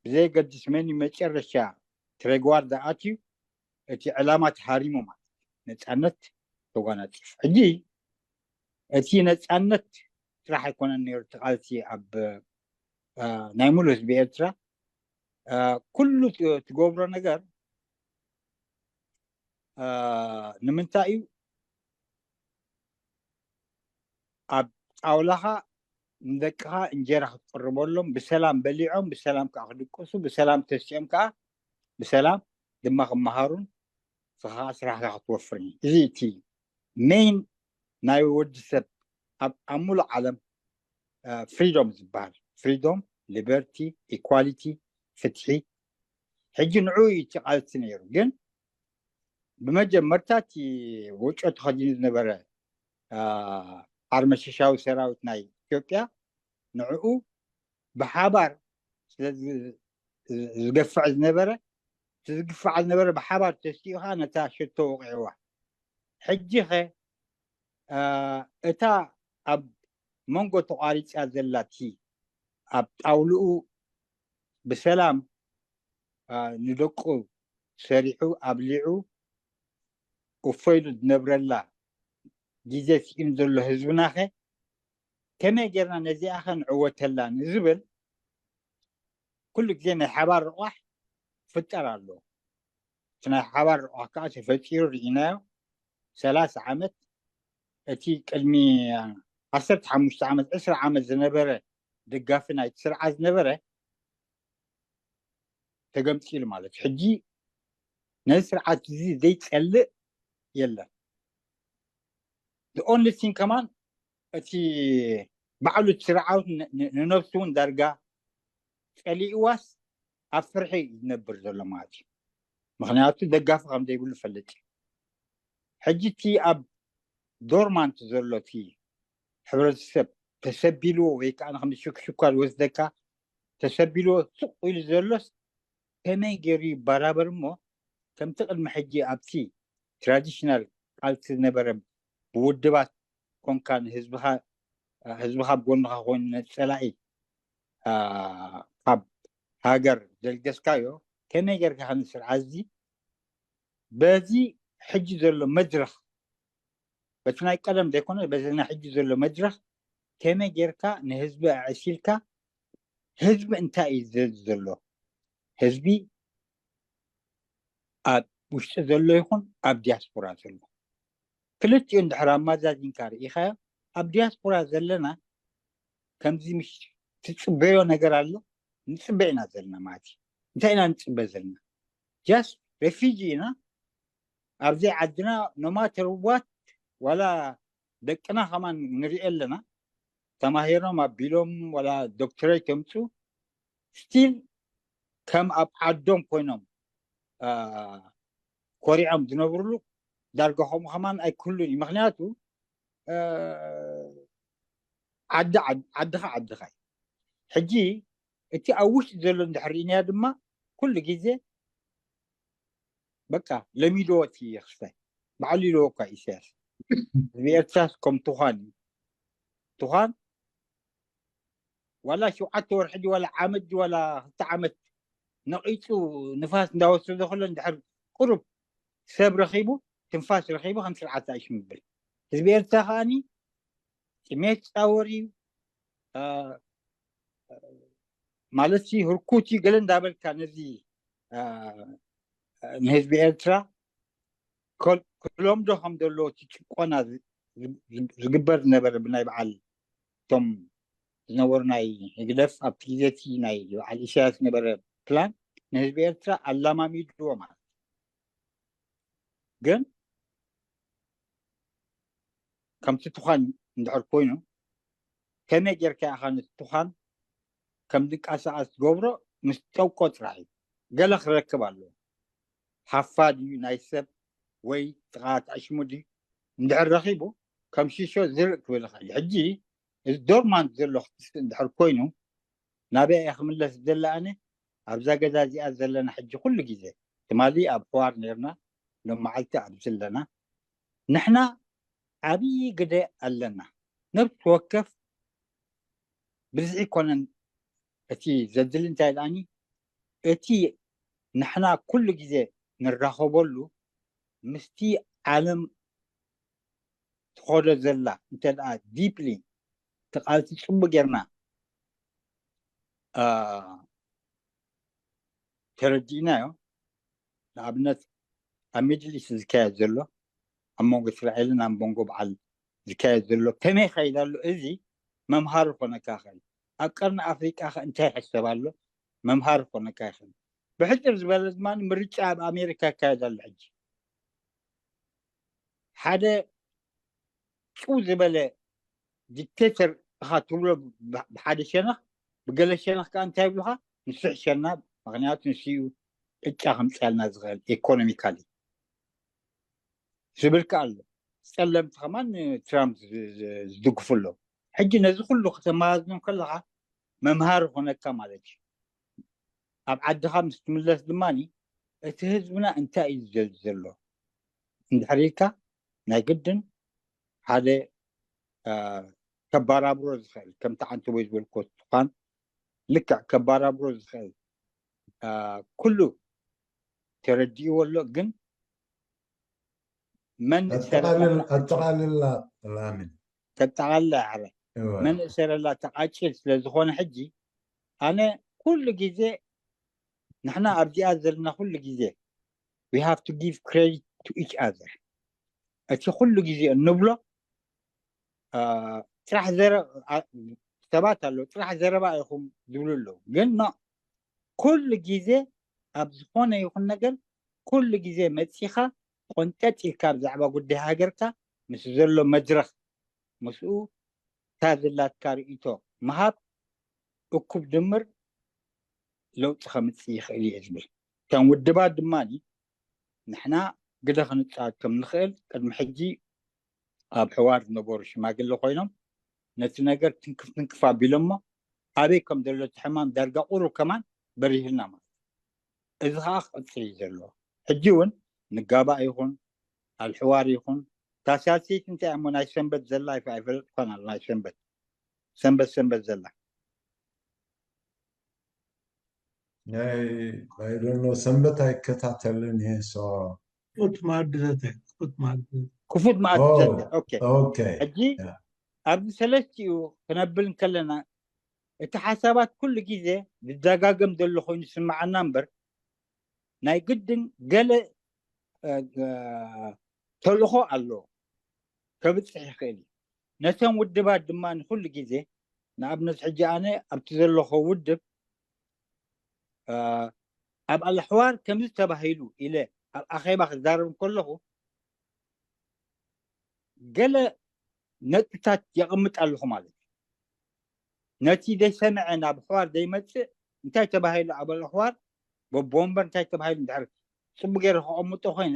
ብዘየገድስ መን መጨረሻ ትሬግዋር ዝኣትዩ እቲ ዕላማ ተሃሪሙ ማለት ነፃነት ተጓናፂፍ ሕጂ እቲ ነፃነት ስራሕ ኣይኮነን ነይሩ እቲ ቃልሲ ኣብ ናይ ሙሉ ህዝቢ ኤርትራ ኩሉ ትገብሮ ነገር ንምንታይ እዩ ኣብ ጣውላኻ ንደቅኻ እንጀራ ክትቅርበሎም ብሰላም በሊዖም ብሰላም ከዓ ክድቅሱ ብሰላም ተሲኦም ከዓ ብሰላም ድማ ክመሃሩን ስኻ ስራሕካ ክትወፍርን እዩ እዚ እቲ ሜይን ናይ ወዲ ሰብ ኣብ ኣብ ሙሉእ ዓለም ፍሪዶም ዝበሃል ፍሪዶም ሊበርቲ ኢኳሊቲ ፍትሒ ሕጂ ንዑ እቲ ቃልሲ ነይሩ ግን ብመጀመርታ እቲ ወጮ ተኸዲኑ ዝነበረ ሓርመሸሻዊ ሰራዊት ናይ ኢትዮጵያ ንዕኡ ብሓባር ስለ ዝገፍዕ ዝነበረ፣ ዝግፋዕ ዝነበረ ብሓባር ተስኡ ከዓ ነታ ሽቶ ወቂዕዋ። ሕጂ ኸ እታ ኣብ መንጎ ተቋሪፃ ዘላቲ ኣብ ጣውልኡ ብሰላም ንደቁ ሰሪሑ ኣብሊዑ እፎይሉ ዝነብረላ ግዜ ስኢኑ ዘሎ ህዝብናኸ ከመይ ጌርና ነዚኣኸ ንዕወተላ ንዝብል ኩሉ ግዜ ናይ ሓባር ርቋሕ ክፍጠር ኣሎ። እቲ ናይ ሓባር ርቋሕ ከዓ ተፈጢሩ ርኢናዮ። ሰላሳ ዓመት እቲ ቅድሚ ዓሰርተ ሓሙሽተ ዓመት ዕስራ ዓመት ዝነበረ ደጋፊ ናይቲ ስርዓት ዝነበረ ተገምፂሉ ማለት እዩ። ሕጂ ነዚ ስርዓት እዚ ዘይፀልእ የለን። The only thing ከማን እቲ ባዕሉ እቲ ስርዓት ንነብሱ እውን ዳርጋ ፀሊእዋስ ኣብ ፍርሒ እዩ ዝነብር ዘሎ ማለት እዩ። ምክንያቱ ደጋፊ ከም ዘይብሉ ፈልጥ እዩ። ሕጂ እቲ ኣብ ዶርማንት ዘሎ እቲ ሕብረተሰብ ተሰቢልዎ ወይ ከዓ ከም ሽክሽኳ ዝወስደካ ተሰቢልዎ ስቕ ኢሉ ዘሎስ ከመይ ገይሩ ይበራበር እሞ ከምቲ ቅድሚ ሕጂ ኣብቲ ትራዲሽናል ቃልሲ ዝነበረ ብውድባት ኮንካ ንህዝብኻ ህዝብኻ ኣብ ጎንኻ ኮይኑ ነቲ ፀላኢ ካብ ሃገር ዘልገስካዮ ከመይ ጌርካ ከም ስርዓት እዚ በዚ ሕጂ ዘሎ መድረኽ በቲ ናይ ቀደም ዘይኮነ በዚ ናይ ሕጂ ዘሎ መድረኽ ከመይ ጌርካ ንህዝቢ ኣዕሲልካ ህዝቢ እንታይ እዩ ዝደሊ ዘሎ ህዝቢ ኣብ ውሽጢ ዘሎ ይኹን ኣብ ዲያስፖራ ዘሎ ክልቲኡ እንድሕር ኣማዛዚንካ ርኢኻዮ ኣብ ዲያስፖራ ዘለና ከምዚ ምሽ ትፅበዮ ነገር ኣሎ ንፅበ ኢና ዘለና ማለት እዩ እንታይ ኢና ንፅበ ዘለና just refugee ኢና ኣብዚ ዓድና no matter what ዋላ ደቅና ከማን ንሪኦ ኣለና ተማሂሮም ኣቢሎም ዋላ doctorate የምፁ still ከም ኣብ ዓዶም ኮይኖም ኮሪዖም ዝነብርሉ ዳርጋ ከምኡ ከማን ኣይክህሉን እዩ ምክንያቱ ዓዲ ዓድኻ ዓድኻ እዩ ሕጂ እቲ ኣብ ውሽጢ ዘሎ እንድሕር ርኢናዮ ድማ ኩሉ ግዜ በቃ ለሚድዎ እቲ ክስታይ ባዕሉ ኢልዎ እኳ ኢሳያስ ህዝቢ ኤርትራስ ከም ትዃን እዩ ትዃን ዋላ ሸውዓተ ወርሒ ድዩ ዋላ ዓመት ድዩ ዋላ ክልተ ዓመት ነቒፁ ንፋስ እንዳወሰደ ከሎ እንድሕር ቁሩብ ሰብ ረኺቡ ትንፋስ ረኺቡ ከም ስርዓት ኣይሽምብል ህዝቢ ኤርትራ ከዓኒ ጥሜት ፃወር እዩ ማለት ህርኩት እዩ ገለ እንዳበልካ ነዚ ንህዝቢ ኤርትራ ክለምዶ ከም ዘለዎ እቲ ጭቆና ዝግበር ዝነበረ ብናይ በዓል እቶም ዝነበሩ ናይ ህግደፍ ኣብቲ ግዜ እቲ ናይ በዓል ኢሳያስ ዝነበረ ፕላን ንህዝቢ ኤርትራ ኣላማሚድዎ ማለት ግን ከምቲ ትዃን እንድሕር ኮይኑ ከመይ ጌርካ ኢኻ ነቲ ትዃን ከም ዝንቀሳቐስ ትገብሮ ምስ ጠውቆ ጥራሕ እዩ ገለ ክረክብ ኣለዎ ሓፋ ድዩ ናይ ሰብ ወይ ጥቓት ኣሽሙ ድዩ እንድሕር ረኺቡ ከም ሽሾ ዝርእ ክብል ይኽእል እዩ ሕጂ እዚ ዶርማንት ዘሎ ክትስእ እንድሕር ኮይኑ ናበይ እየ ክምለስ ዝደሊ ኣነ ኣብዛ ገዛ እዚኣ ዘለና ሕጂ ኩሉ ግዜ ትማሊ ኣብ ሕዋር ነርና ሎም መዓልቲ ኣብዚ ኣለና ንሕና ዓብዪ ግደ ኣለና ነብሲ ወከፍ ብዝሒ ኮነን እቲ ዘድሊ እንታይ ደኣኒ እቲ ንሕና ኩሉ ግዜ ንራኸበሉ ምስቲ ዓለም ትኸዶ ዘላ እንተ ደኣ ዲፕሊ ተቃልሲ ፅቡ ጌርና ተረዲእናዮ ንኣብነት ኣብ ሚድል ኢስት ዝካየድ ዘሎ ኣብ መንጎ እስራኤልን ኣብ መንጎ በዓል ዝካየድ ዘሎ ከመይ ይኸይድ ኣሎ እዚ መምሃሪ ኮነካ ይኽእል ኣብ ቀርኒ ኣፍሪቃ ከ እንታይ ይሕሰብ ኣሎ መምሃሪ ኮነካ ይኽእል ብሕፅር ዝበለ ድማ ምርጫ ኣብ ኣሜሪካ ይካየድ ኣሎ ሕጂ ሓደ ጭው ዝበለ ዲክቴተር ኢኻ ትብሎ ብሓደ ሸነኽ ብገለ ሸነኽ ከዓ እንታይ ይብሉኻ ንሱ ሕሸና ምክንያቱ ንስኡ ዕጫ ከምፅኣልና ዝኽእል ኢኮኖሚካሊ ዝብል ከዓ ኣሎ ጸለምቲ ከማን ንትራምፕ ዝ- ዝ- ዝድግፉ ኣለዉ። ሕጂ ነዚ ኩሉ ከተመዛዝኖ ከለኻ መምሃሪ ኮነካ ማለት እዩ። ኣብ ዓድኻ ምስ ትምለስ ድማ እቲ ህዝብና እንታይ እዩ ዝደሊ ዘሎ እንድሕር ኢልካ ናይ ግድን ሓደ አ፣ ከባራብሮ ዝኽእል ከምቲ ዓንተቦይ ዝበልኮ ትኳን ልክዕ ከባራብሮ ዝኽእል አ፣ ኩሉ ተረዲእዎ ኣሎ። ግን መን እሰረላ ኣጠቓልላ ኣጠቓልላ ላሚን ተጠቓልላ ያረ እወ። መን እሰረላ ተቃጭል ስለ ዝኾነ ሕጂ ኣነ ኩሉ ግዜ ንሕና ኣብዚኣ ዘለና ኩሉ ግዜ we have to give credit to each other። እቲ ኩሉ ግዜ እንብሎ አ፣ ጥራሕ ዘረ አ፣ ሰባት ኣለዉ ጥራሕ ዘረባ ኢኹም ዝብሉ ኣለዉ። ግን ኖ ኩሉ ግዜ ኣብ ዝኾነ ይኹን ነገር ኩሉ ግዜ መፂኻ ቆንጠጥ ኢልካ ብዛዕባ ጉዳይ ሃገርካ ምስ ዘሎ መድረኽ ምስኡ እታ ዘላትካ ርእይቶ ምሃብ እኩብ ድምር ለውጢ ከምፅእ ይኽእል እየ ዝብል። ከም ውድባት ድማ ንሕና ግደ ክንፃወት ከም ንኽእል ቅድሚ ሕጂ ኣብ ሕዋር ዝነበሩ ሽማግለ ኮይኖም ነቲ ነገር ትንክፍ ትንክፍ ኣቢሎሞ ኣበይ ከም ዘሎ እቲ ሕማም ዳርጋ ቁሩብ ከማን በሪህልና ማለት እዩ። እዚ ከዓ ክቕፅል እዩ ዘለዎ። ሕጂ እውን ንጋባእ ይኹን ኣብ ሕዋር ይኹን ታሳልሰይቲ እንታይ እሞ ናይ ሰንበት ዘላ ኣይፈ- ኣይፈለጥኳን ኣሎ ናይ ሰንበት ሰንበት ሰንበት ዘላ ናይ ኣይደኖ ሰንበት ኣይከታተልን እየ ሶ ክፉት መኣዲ ዘተ ክፉት መኣዲ ክፉት መኣዲ ኦ፣ ዘተ ኦኬ ኦኬ ሕጂ ያ። ኣብዚ ሰለስቲኡ ክነብል እንከለና እቲ ሓሳባት ኩሉ ግዜ ዝደጋገም ዘሎ ኮይኑ ይስምዓና እምበር ናይ ግድን ገለ እ፣ እ፣ ተልእኾ ኣለዎ ከብፅሕ ይኽእል እዩ። ነቶም ውድባት ድማ ንኩሉ ግዜ ንኣብነት ሕጂ ኣነ ኣብቲ ዘለኹ ውድብ እ፣ ኣብ ኣልኣሕዋር ከምዚ ተባሂሉ ኢለ ኣብ ኣኼባ ክዛረብ እንከለኹ ገለ ነጥብታት የቐምጥ ኣለኹ ማለት እዩ። ነቲ ዘይሰምዐ ናብ ኣሕዋር ዘይመፅእ እንታይ ተባሂሉ ኣብ ኣሕዋር በቦወንበር እንታይ ተባሂሉ እንድሕር ፅቡቅ ገይረ ከቐምጦ ኮይነ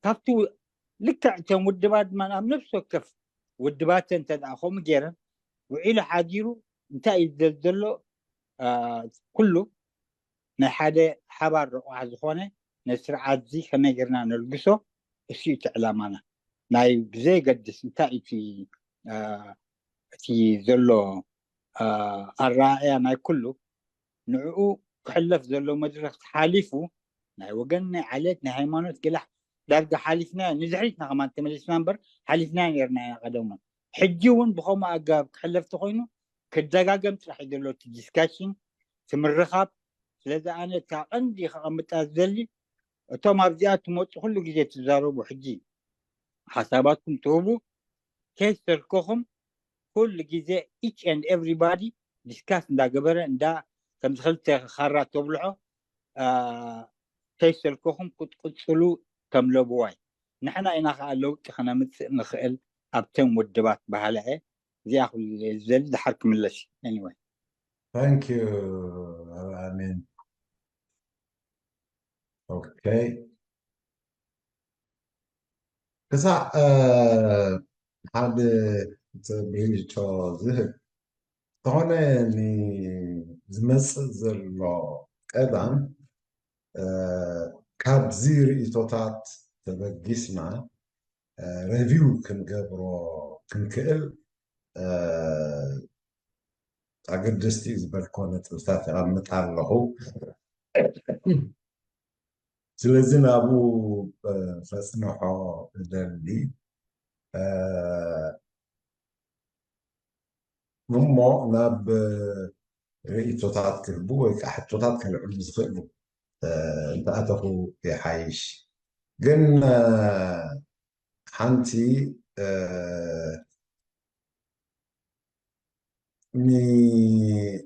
ካብቲ ው- ልክዕ እቶም ውድባት ድማ ኣብ ነፍሲ ወከፍ ውድባተ እንተ ደኣ ከምኡ ገይረን ውዒሉ ሓዲሩ እንታይ እዩ ዝደል ዘሎ አ፣ ኩሉ ናይ ሓደ ሓባር ረቋሕ ዝኾነ ነቲ ስርዓት እዚ ከመይ ጌርና ነልግሶ እሱ እዩ እቲ ዕላማና። ናይ ብዘየገድስ እንታይ እቲ አ፣ እቲ ዘሎ አ፣ ኣረኣእያ ናይ ኩሉ ንዕኡ ክሕለፍ ዘሎ መድረኽ ሓሊፉ ናይ ወገን ናይ ዓሌት ናይ ሃይማኖት ገለ ዳርጋ ሓሊፍና ንድሕሪትና ከማን ተመሊስና እምበር ሓሊፍና ነርና ኢና ቀደሙ። ሕጂ እውን ብኸምኡ ኣገባብ ክሕለፍ ተኮይኑ ክደጋገም ጥራሕ እዩ ዘሎ እቲ ዲስካሽን እቲ ምርኻብ። ስለዚ ኣነ እታ ቀንዲ ከቐምጣ ዝደሊ እቶም ኣብዚኣ ትመፁ ኩሉ ግዜ ትዛረቡ ሕጂ ሓሳባትኩም ትህቡ ከይሰልከኹም ኩሉ ግዜ each and everybody ዲስካስ እንዳገበረ እንዳ ከምዚ ክልተ ካራ ተብልሖ አ፣ ከይሰልከኹም ክትቅፅሉ ከም ለብዋይ ንሕና ኢና ከዓ ለውጢ ከነምፅእ ንኽእል ኣብተን ውድባት በሃላ እየ። እዚኣ ኩሉ እየ ዝደሊ ድሓር ክምለስ እዩ anyway Thank you ኣሜን okay ክሳዕ እ፣ ሓደ ብሪቶ ዝህብ ዝኾነ ንዝመፅእ ዘሎ ቀዳም እ፣ ካብዚ ርእቶታት ተበጊስና ረቪው ክንገብሮ ክንክእል እ፣ ኣገደስቲ እዩ ዝበልኮ ነጥብታት ይቐምጥ ኣለኹ ስለዚ ናብኡ እ፣ ፈፅንሖ እደሊ እ፣ እሞ ናብ ርእይቶታት ክህቡ ወይ ከዓ ሕቶታት ከልዕሉ ዝኽእሉ እ፣ እንተኣተኹ ይሓይሽ ግን እ፣ ሓንቲ እ፣ ን-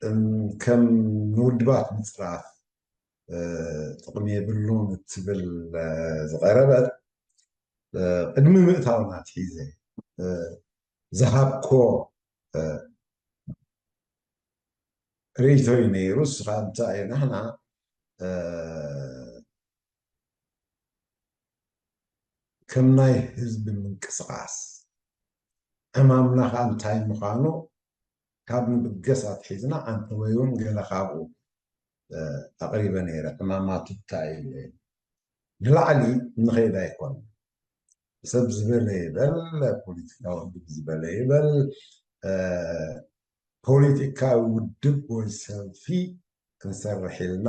እም፣ ከም ንውድባት ምፅራፍ እ፣ ጥቕሚ የብሉን እትብል እ፣ ዝቐረበት እ፣ ቅድሚ ምእታውና ኣትሒዘ እ፣ ዝሃብኮ እ፣ ርእይቶ እዩ ነይሩ እሱ ከዓ እንታይ እዩ ንሕና እ፣ ከም ናይ ህዝቢ ምንቅስቓስ ዕማምና ከዓ እንታይ ምዃኑ ካብ ንብገስ ኣትሒዝና ኣንተወይ እውን ገለ ካብኡ ኣቕሪበ ነይረ። ዕማማቱ እንታይ እዩ? ንላዕሊ ንኸይድ ኣይኮን ሰብ ዝበለ ይበል፣ ፖለቲካዊ ውድብ ዝበለ ይበል፣ ፖለቲካዊ ውድብ ወይ ሰልፊ ክንሰርሕ ኢልና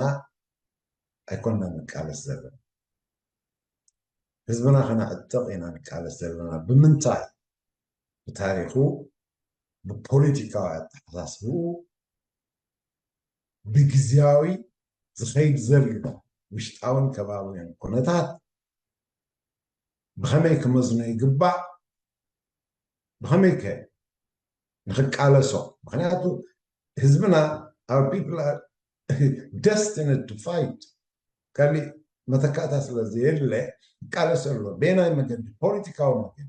ኣይኮንና ንቃለስ ዘለና። ህዝብና ከነዕጥቕ ኢና ንቃለስ ዘለና። ብምንታይ? ብታሪኹ፣ ብፖለቲካዊ ኣተሓሳስብኡ፣ ብግዝያዊ ዝኸይድ ዘሎ ውሽጣውን ከባብያውን ኩነታት ብኸመይ ክመዝኖ ይግባእ? ብኸመይ ከ ንኽቃለሶ? ምኽንያቱ ህዝብና፣ our people are destined to fight። ካሊእ መተካእታ ስለ ዘየለ ይቃለሶ ኣሎ። በየናይ መገዲ? ፖለቲካዊ መገዲ።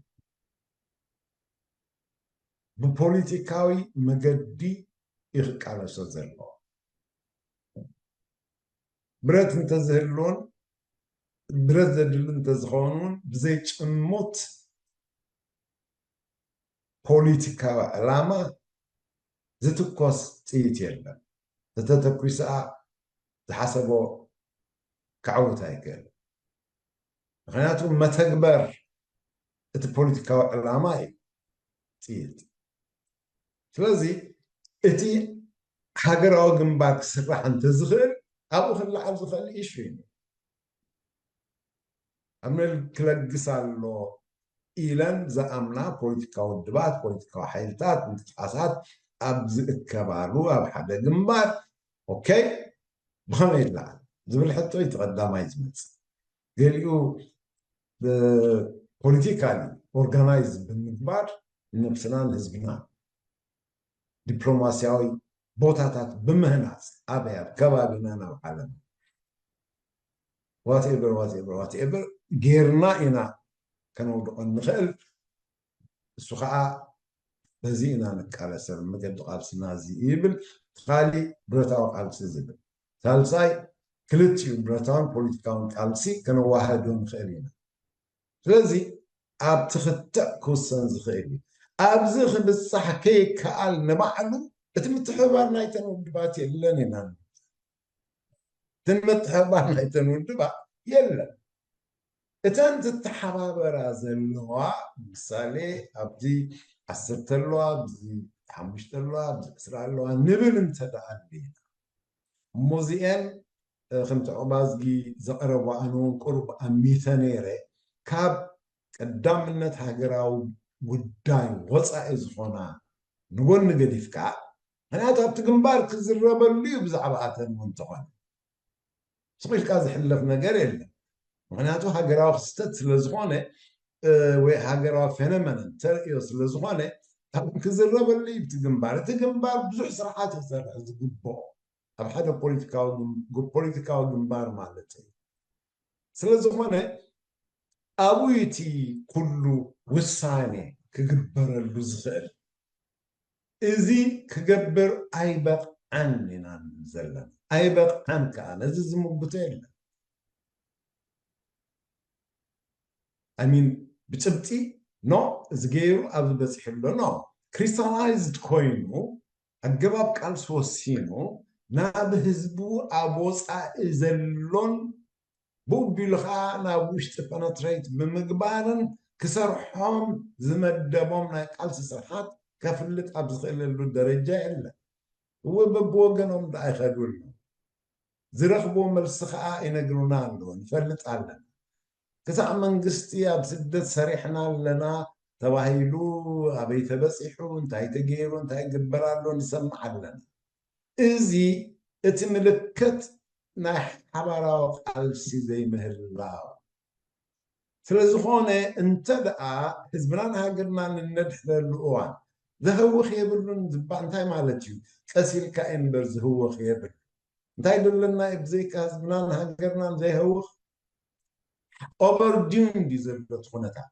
ብፖለቲካዊ መገዲ እዩ ክቃለሶ ዘለዎ። ብረት እንተዝህልዎን ብረት ዘድሊ እንተዝኸውን እውን ብዘይ ጭሙት ፖለቲካዊ ዕላማ ዝትኮስ ጥይት የለን። ዝተተኩስ ዝሓሰቦ ክዓውት ኣይክእል። ምኽንያቱ መተግበር እቲ ፖለቲካዊ ዕላማ እዩ ጥይት። ስለዚ እቲ ሃገራዊ ግንባር ክስራሕ እንተዝኽእል ኣብኡ ክለዓል ዝኽእል ኢሹ እዩ። ኣብ መል ክለግስ ኣሎ ኢለን ዝኣምና ፖለቲካዊ ውድባት፣ ፖለቲካዊ ሓይልታት፣ ምንቅስቃሳት ኣብ ዝእከባሉ ኣብ ሓደ ግንባር ኦኬ ብኸመይ ይለዓል ዝብል ሕቶ እዩ ቀዳማይ ዝመፅእ። ገሊኡ ፖለቲካሊ ኦርጋናይዝ ብምግባር ንነብስናን ህዝብናን ዲፕሎማሲያዊ ቦታታት ብምህናፅ ኣበይ ኣብ ከባቢና ናብ ዓለም ዋትኤቨር ዋትኤቨር ዋትኤቨር ጌርና ኢና ከነውድቆ እንኽእል። እሱ ከዓ በዚ ኢና ንቃለሰሉ መገዲ ቃልስና እዚ ይብል። ካሊእ ብረታዊ ቃልሲ ዝብል ሳልሳይ ክልቲኡ ብረታውን ፖለቲካውን ቃልሲ ከነዋህዶ ንኽእል ኢና። ስለዚ ኣብቲ ክትዕ ክውሰን ዝኽእል እዩ። ኣብዚ ክብፃሕ ከይከኣል ንባዕሉ እቲ ምትሕብባር ናይተን ውድባት የለን ኢና። እቲ ምትሕብባር ናይተን ውድባት የለን። እተን ዝተሓባበራ ዘለዋ ምሳሌ ኣብዚ ዓሰርተ ኣለዋ፣ ኣብዚ ሓሙሽተ ኣለዋ፣ ኣብዚ ዕስራ ኣለዋ ንብል እንተ ደኣ ኣሊና እሞ እዚኤን ከምቲ ዕቑባዝጊ ዘቕረቦ ኣነ እውን ቁሩብ ኣሚተ ነይረ ካብ ቀዳምነት ሃገራዊ ጉዳይ ወፃኢ ዝኾና ንጎኒ ገዲፍካ ምክንያቱ ኣብቲ ግንባር ክዝረበሉ እዩ ብዛዕባ ኣተን እውን እንተኾነ ስቕ ኢልካ ዝሕለፍ ነገር የለን። ምክንያቱ ሃገራዊ ክስተት ስለ ዝኾነ ወይ ሃገራዊ ፌኖመነን ተርእዮ ስለ ዝኾነ ካብኡ ክዝረበሉ እዩ እቲ ግንባር። እቲ ግንባር ብዙሕ ስራሓት ክሰርሕ ዝግብኦ ኣብ ሓደ ፖለቲካዊ ግንባር ማለት እዩ። ስለ ዝኾነ ኣብኡ እቲ ኩሉ ውሳኔ ክግበረሉ ዝኽእል። እዚ ክገብር ኣይበቕዓን ኢና ንብል ዘለና። ኣይበቕዓን ከዓ ነዚ ዝምጉቶ የለን። ኣይ ሚን ብጭብጢ ኖ እዚ ገይሩ ኣብዚ በፂሑ ኣሎ ኖ ክሪስታላይዝድ ኮይኑ ኣገባብ ቃልሲ ወሲኑ ናብ ህዝቡ ኣብ ወፃኢ ዘሎን ብኡ ኣቢሉ ከዓ ናብ ውሽጢ ፐነትሬት ብምግባርን ክሰርሖም ዝመደቦም ናይ ቃልሲ ስርሓት ከፍልጥ ኣብ ዝኽእለሉ ደረጃ የለን። እወ በብወገኖም ደኣ ይኸዱ ኣለዉ። ዝረኽብዎ መልሲ ከዓ ይነግሩና ኣለዉ። ንፈልጥ ኣለና። ክሳዕ መንግስቲ ኣብ ስደት ሰሪሕና ኣለና ተባሂሉ ኣበይ ተበፂሑ እንታይ ተገይሩ እንታይ ይግበር ኣሎ ንሰምዕ ኣለና። እዚ እቲ ምልክት ናይ ሓባራዊ ቃልሲ ዘይምህላው ስለ ዝኾነ እንተ ደኣ ህዝብናን ሃገርናን እነድሕነሉ እዋን ዘህውኽ የብሉን ዝበሃል እንታይ ማለት እዩ? ቀስ ኢልካ እዩ እምበር ዝህወኽ የብሉን። እንታይ ደለና እዩ ብዘይካ ህዝብናን ሃገርናን ዘይህውኽ? ኦቨርዲው እንድዩ ዘሎ እቲ ኩነታት።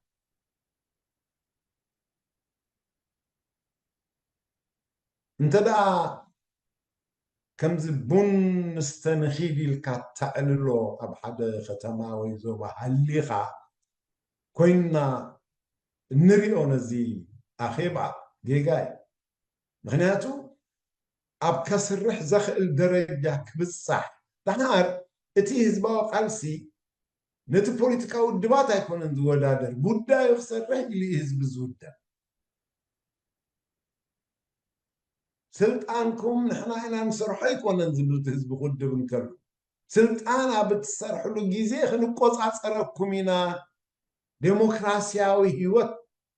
እንተ ደኣ ከምዚ ቡን ንስተ ንኺድ ኢልካ ተዕልሎ ኣብ ሓደ ከተማ ወይ ዞባ ሃሊኻ ኮይንና እንሪኦ ነዚ ኣኼባ ጌጋ እዩ። ምኽንያቱ ኣብ ከስርሕ ዘኽእል ደረጃ ክብጻሕ ደሓር እቲ ህዝባዊ ቃልሲ ነቲ ፖለቲካዊ ውድባት ኣይኮነን ዝወዳደር፣ ጉዳዩ ክሰርሕ ኢሉ እዩ ህዝቢ ዝውደብ። ስልጣንኩም ንሕና ኢና ንሰርሖ ኣይኮነን ዝብል እቲ ህዝቢ ክውድብ እንከሎ፣ ስልጣን ኣብ እትሰርሕሉ ግዜ ክንቆጻጸረኩም ኢና፣ ዴሞክራሲያዊ ህይወት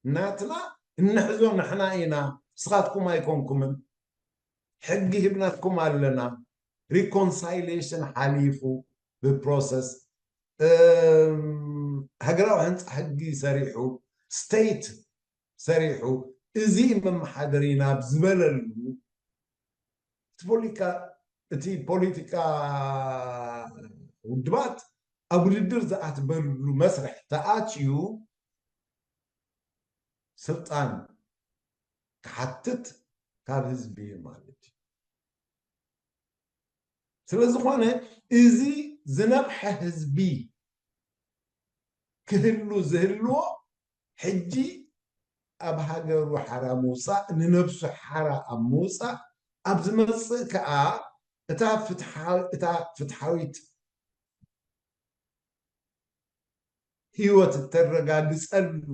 ናትና እንሕዞ ንሕና ኢና፣ ንስኻትኩም ኣይኮንኩምን፣ ሕጊ ሂብናትኩም ኣለና። ሪኮንሳይሌሽን ሓሊፉ ብፕሮሰስ፣ እም፣ ሃገራዊ ህንፃ ሕጊ ሰሪሑ፣ ስቴት ሰሪሑ፣ እዚ መመሓደሪና ኣብ ዝበለሉ፣ እቲ ፖለቲካ፣ እቲ ፖለቲካ ውድባት ኣብ ውድድር ዝኣትበሉ መስርሕ ተኣትዩ ስልጣን ክሓትት ካብ ህዝቢ ማለት እዩ። ስለ ዝኾነ እዚ ዝነቕሐ ህዝቢ ክህሉ ዝህልዎ ሕጂ ኣብ ሃገሩ ሓራ ምውፃእ፣ ንነብሱ ሓራ ኣብ ምውፃእ፣ ኣብ ዝመፅእ ከዓ እታ ፍትሓ-፣ እታ ፍትሓዊት ህይወት እተረጋግፀሉ፣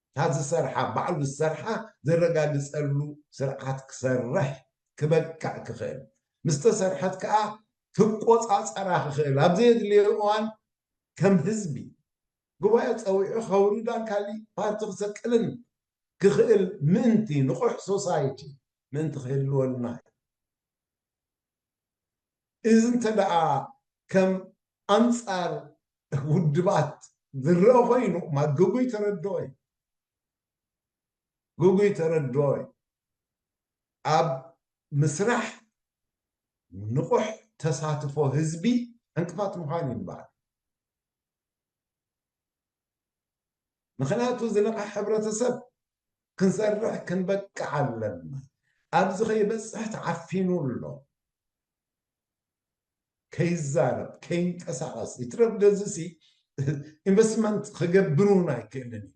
እታ ዝሰርሓ፣ ባዕሉ ዝሰርሓ ዘረጋግፀሉ ስርዓት ክሰርሕ ክበቅዕ ክኽእል፣ ምስ ተሰርሐት ከዓ ክቆፃፀራ ክኽእል፣ ኣብ ዘየድልዮ እዋን ከም ህዝቢ ጉባኤ ፀዊዑ ከውርዳን ካሊእ ፓርቲ ክሰቅልን ክኽእል ምእንቲ፣ ንቑሕ ሶሳይቲ ምእንቲ ክህልወልና እዩ። እዚ እንተ ደኣ ከም ኣንጻር ውድባት ዝረአ ኮይኑ፣ ማ ግጉይ ተረድኦ እዩ። ግጉይ ተረድኦ እዩ። ኣብ ምስራሕ ንቑሕ ተሳትፎ ህዝቢ ዕንቅፋት ምዃን እዩ ንበዓል። ምኽንያቱ ዝነቕሐ ሕብረተሰብ ክንሰርሕ ክንበቅዕ ኣለና። ኣብዚ ከይበፅሕ ተዓፊኑ ኣሎ። ከይዛረብ፣ ከይንቀሳቐስ፣ ይትረፍ ደዚሲ ኢንቨስትመንት ክገብር እውን ኣይክእልን እዩ።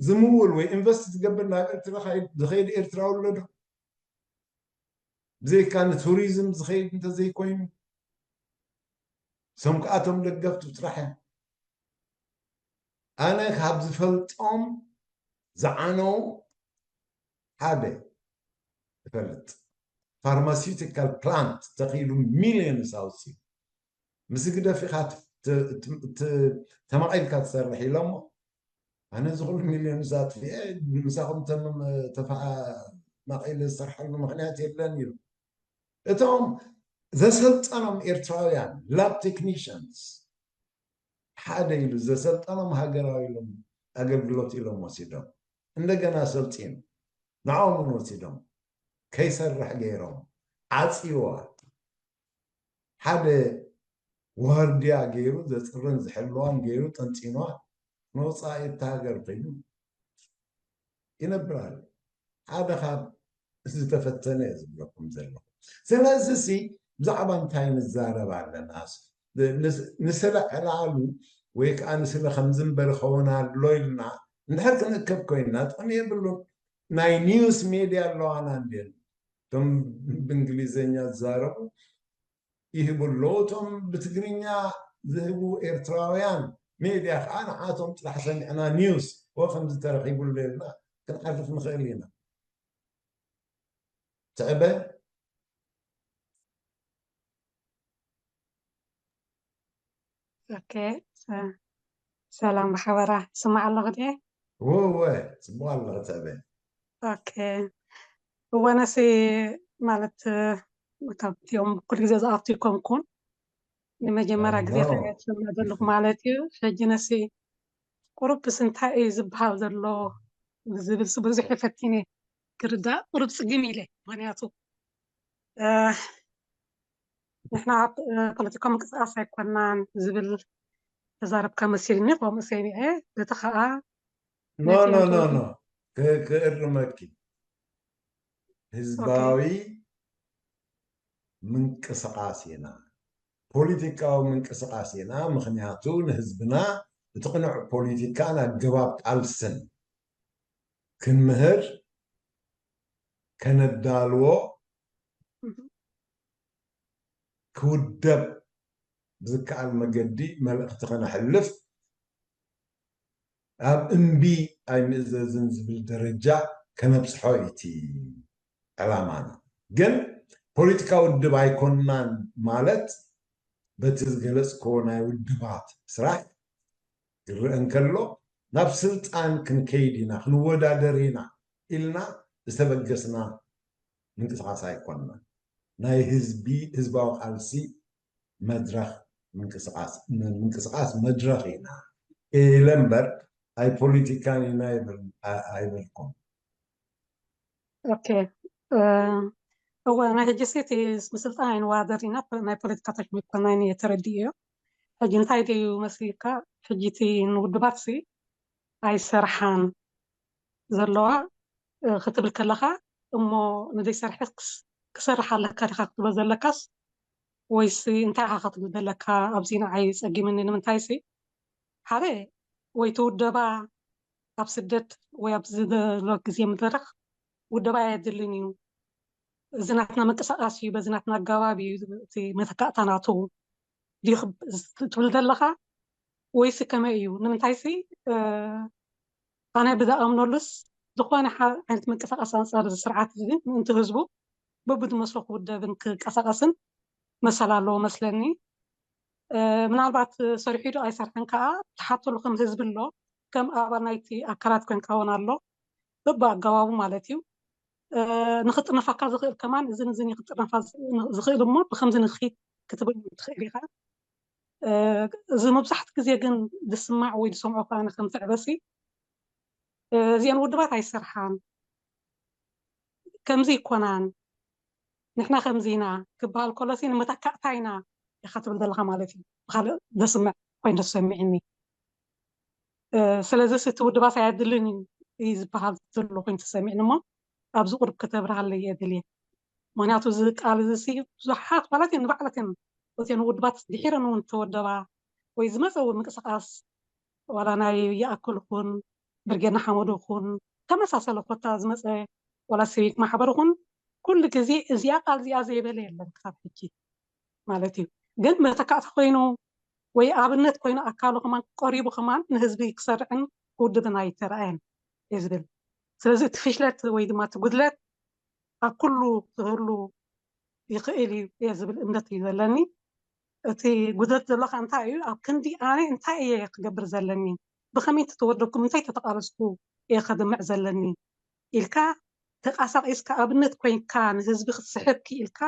ዝምውል ወይ ኢንቨስት ዝገብር ናብ ኤርትራ ከይድ-፣ ዝኸይድ ኤርትራዊ ኣሎ ዶ? ብዘይካ ንቱሪዝም ዝኸይድ እንተዘይኮይኑ፣ እሶም ከኣቶም ደገፍቱ ጥራሕ እዮም። ኣነ ካብ ዝፈልጦም ዝዓነው ሓደ እፈልጥ፣ ፋርማሲውቲካል ፕላንት ተኺሉ ሚልዮንስ ኣውፅዩ። ምስ ህግደፍ ኢኻ ት-፣ ት-፣ ት-፣ ት-፣ ተማቒልካ ትሰርሕ ኢሎሞ፣ ኣነ እዚ ኩሉ ሚልዮንስ ኣጥፊኤ ምሳኹም ተም-፣ ተፋ-፣ ማቒለ ዝሰርሓሉ ምኽንያት የለን ኢሉ። እቶም ዘሰልጠኖም ኤርትራውያን ላብ ቴክኒሽንስ ሓደ ኢሉ ዘሰልጠኖም ሃገራዊ ኢሎም ኣገልግሎት ኢሎም ወሲዶም፣ እንደገና ሰልጢኑ ንዕኦም እውን ወሲዶም ከይሰርሕ ገይሮም ዓፅይዋ። ሓደ ዋርድያ ገይሩ ዘፅርን ዝሕልዋን ገይሩ ጠንጢንዋ ንወፃኢ እታ ሃገር ኮይኑ ይነብር ኣሎ። ሓደ ካብ ዝተፈተነ እየ ዝብለኩም ዘለኹ። ስለዚ ሲ ብዛዕባ እንታይ ንዛረብ ኣለና? ንስ-፣ ንስለ ዕላሉ ወይ ከዓ ንስለ ከምዚ እምበር ይኸውን ኣሎ ኢልና እንድሕር ክንእከብ ኮይንና ጥቕሚ የብሉን። ናይ ኒውስ ሜድያ ኣለዋና እንድየን፣ እቶም ብእንግሊዝኛ ዝዛረቡ ይህቡ ኣለዉ። እቶም ብትግርኛ ዝህቡ ኤርትራውያን ሜድያ ከዓ ንዓቶም ጥራሕ ሰሚዕና ኒውስ ወ ከምዚ ተረኺቡ ኣሎ ኢልና ክንዓርፍ ንኽእል ኢና። ትዕበ። ኦኬ፣ ሰ-፣ ሰላም ብሓበራ። ስማዕ ኣለኹ ድየ? እወ፣ እወ፣ ጽቡቕ ኣለኺ ትዕበ። ኦኬ። እወ፣ ነሲ ማለት፣ እ፣ ካብቲኦም ኩሉ ግዜ ዝኣቱ ይኮንኩን። ንመጀመርያ ግዜ ኣዎ። ከ-፣ ዝሰምዕ ዘለኹ ማለት እዩ። ሕጂ ነሲ ቁሩብስ እንታይ እዩ ዝበሃል ዘሎ ዝብል ሲ ብዙሕ እየ ፈቲነ ክርዳእ፣ ቁሩብ ጽግም ኢለ። ምኽንያቱ፣ እ፣ ንሕና ኣብ፣ እ፣ ፖለቲካዊ ምንቅስቃስ ኣይኮናን ዝብል ተዛረብካ መሲልኒ፣ ከምኡ ሰሚዐ። በቲ ኸኣ ኖ፣ ነቲ ኖ፣ ኖ፣ ወዲ ኖ። ክ-፣ ክእርመኪ። ኦኬ። ህዝባዊ ምንቅስቃስ ኢና። ፖለቲካዊ ምንቅስቃስ ኢና። ምኽንያቱ ንህዝብና እቲ ቅኑዕ ፖለቲካን ኣገባብ ቃልስን ክንምህር፣ ከነዳልዎ፣ ክውደብ ብዝከኣል መገዲ መልእኽቲ ከነሕልፍ፣ ኣብ እምቢ ኣይምእዘዝን ዝብል ደረጃ ከነብፅሖ እዩ እቲ ዕላማና። ግን ፖለቲካዊ ውድብ ኣይኮንናን ማለት በቲ ዝገለፅክዎ ናይ ውድባት ስራሕ ክረአ እንከሎ፣ ናብ ስልጣን ክንከይድ ኢና፣ ክንወዳደር ኢና ኢልና ዝተበገስና ምንቅስቃስ ኣይኮንና። ናይ ህዝቢ፣ ህዝባዊ ቃልሲ መድረኽ ምንቅስቃስ፣ ምንቅስቃስ መድረኽ ኢና ኢለ እምበር ኣይ ፖለቲካን ኢና ኣይብል-፣ ኣ-፣ ኣይበልኩም። ኦኬ። እ፣ እወ፣ ናይ ሕጂ ሲ እቲ ምስልጣን ኣይንወዳደር ኢና፣ ናይ ፖለቲካ ተሽሚኮና እየ ተረዲእዮ። ሕጂ እንታይ ድዩ መስልካ? ሕጂ እቲ ንውድባት ሲ ኣይሰርሓን ዘለዋ፣ እ፣ ክትብል ከለኻ፣ እሞ ንዘይሰርሐ ክስ-፣ ክሰርሕ ኣለካ ዲኻ ክትብል ዘለካስ፣ ወይስ እንታይ ኢኻ ክትብል ዘለካ? ኣብዚ ንዓይ ጸጊምኒ። ንምንታይ ሲ ሓደ ወይ እቲ ውደባ ኣብ ስደት ወይ ኣብዚ ዘሎ ግዜ መድረኽ ውደባ ኣየድልን እዩ። እዚ ናትና ምንቅስቃስ እዩ፣ በዚ ናትና ኣገባብ እዩ እቲ መተካእታ ናቱ ድዩ ክብ-፣ ትብል ዘለኻ? ወይስ ከመይ እዩ? ንምንታይ ሲ፣ እ፣ ኣነ ብዝኣምነሉስ ዝኾነ ሓ-፣ ዓይነት ምንቅስቃስ ኣንጻር እዚ ስርዓት እዚ ምእንቲ ህዝቡ በብዝመስሎ ክውደብን ክንቀሳቀስን መሰል ኣለዎ መስለኒ። እ፣ ምናልባት ሰሪሑ ዶ ኣይሰርሐን ከኣ ትሓተሉ ከም ህዝቢ ኣሎ፣ ከም ኣባል ናይቲ ኣካላት ኮንካ እውን ኣሎ፣ በብኣገባቡ ማለት እዩ። እ፣ ንኽጥርነፋካ ዝኽእል ከማን እዝን እዝን እዩ ክጥርነፋ ዝ-፣ ዝኽእል እሞ ብከምዚ ንኽድ ክትብል ትኽእል ኢኻ። እ፣ እዚ መብዛሕትኡ ግዜ ግን ዝስማዕ ወይ ዝሰምዖ ከኣ ከም ትዕበሲ፣ እ፣ እዚአን ውድባት ኣይሰርሓን፣ ከምዚ ይኮናን፣ ንሕና ከምዚ ኢና ክበሃል ከሎሲ ንመተካእታ ኢና ኢኻ ትብል ዘለኻ ማለት እዩ። ብኻልእ ዘስምዕ ኮይኑ ተሰሚዕኒ። እ፣ ስለዚ እቲ ውድባት ኣየድልን እዩ ዝበሃል ዘሎ ኮይኑ ተሰሚዕኒ እሞ ኣብዚ ቁሩብ ከተብርሃለይ እየ ደልየ። ምክንያቱ እዚ ቃል እዚ ሲ ብዙሓት ማለት እዩ ንባዕለትን እተን ውድባት ድሒረን እውን ተወደባ ወይ ዝመፀ እውን ምንቅስቃስ ዋላ ናይ ይኣክል ይኹን ብርጌድ ንሓመዱ ይኹን ተመሳሰለ ኮታ ዝመፀ ዋላ ሲቪክ ማሕበር ይኹን ኩሉ ግዜ እዚኣ ቃል እዚኣ ዘይበለ የለን ክሳብ ሕጂ ማለት እዩ። ግን መተካእታ ኮይኑ ወይ ኣብነት ኮይኑ ኣካሉ ከማን ቀሪቡ ከማን ንህዝቢ ክሰርዕን ክውድብን ኣይተረኣየን እየ ዝብል። ስለዚ እቲ ፍሽለት ወይ ድማ እቲ ጉድለት ኣብ ኩሉ ክህሉ ይኽእል እዩ እየ ዝብል እምነት እዩ ዘለኒ። እቲ ጉድለት ዘሎ ከ እንታይ እዩ? ኣብ ክንዲ ኣነ እንታይ እየ ክገብር ዘለኒ? ብኸመይ ተተወደብኩ? እንታይ ተተቓለስኩ እየ ከድምዕ ዘለኒ? ኢልካ ተቓሳቒስካ ኣብነት ኮይንካ ንህዝቢ ክትስሕብ ክኢልካ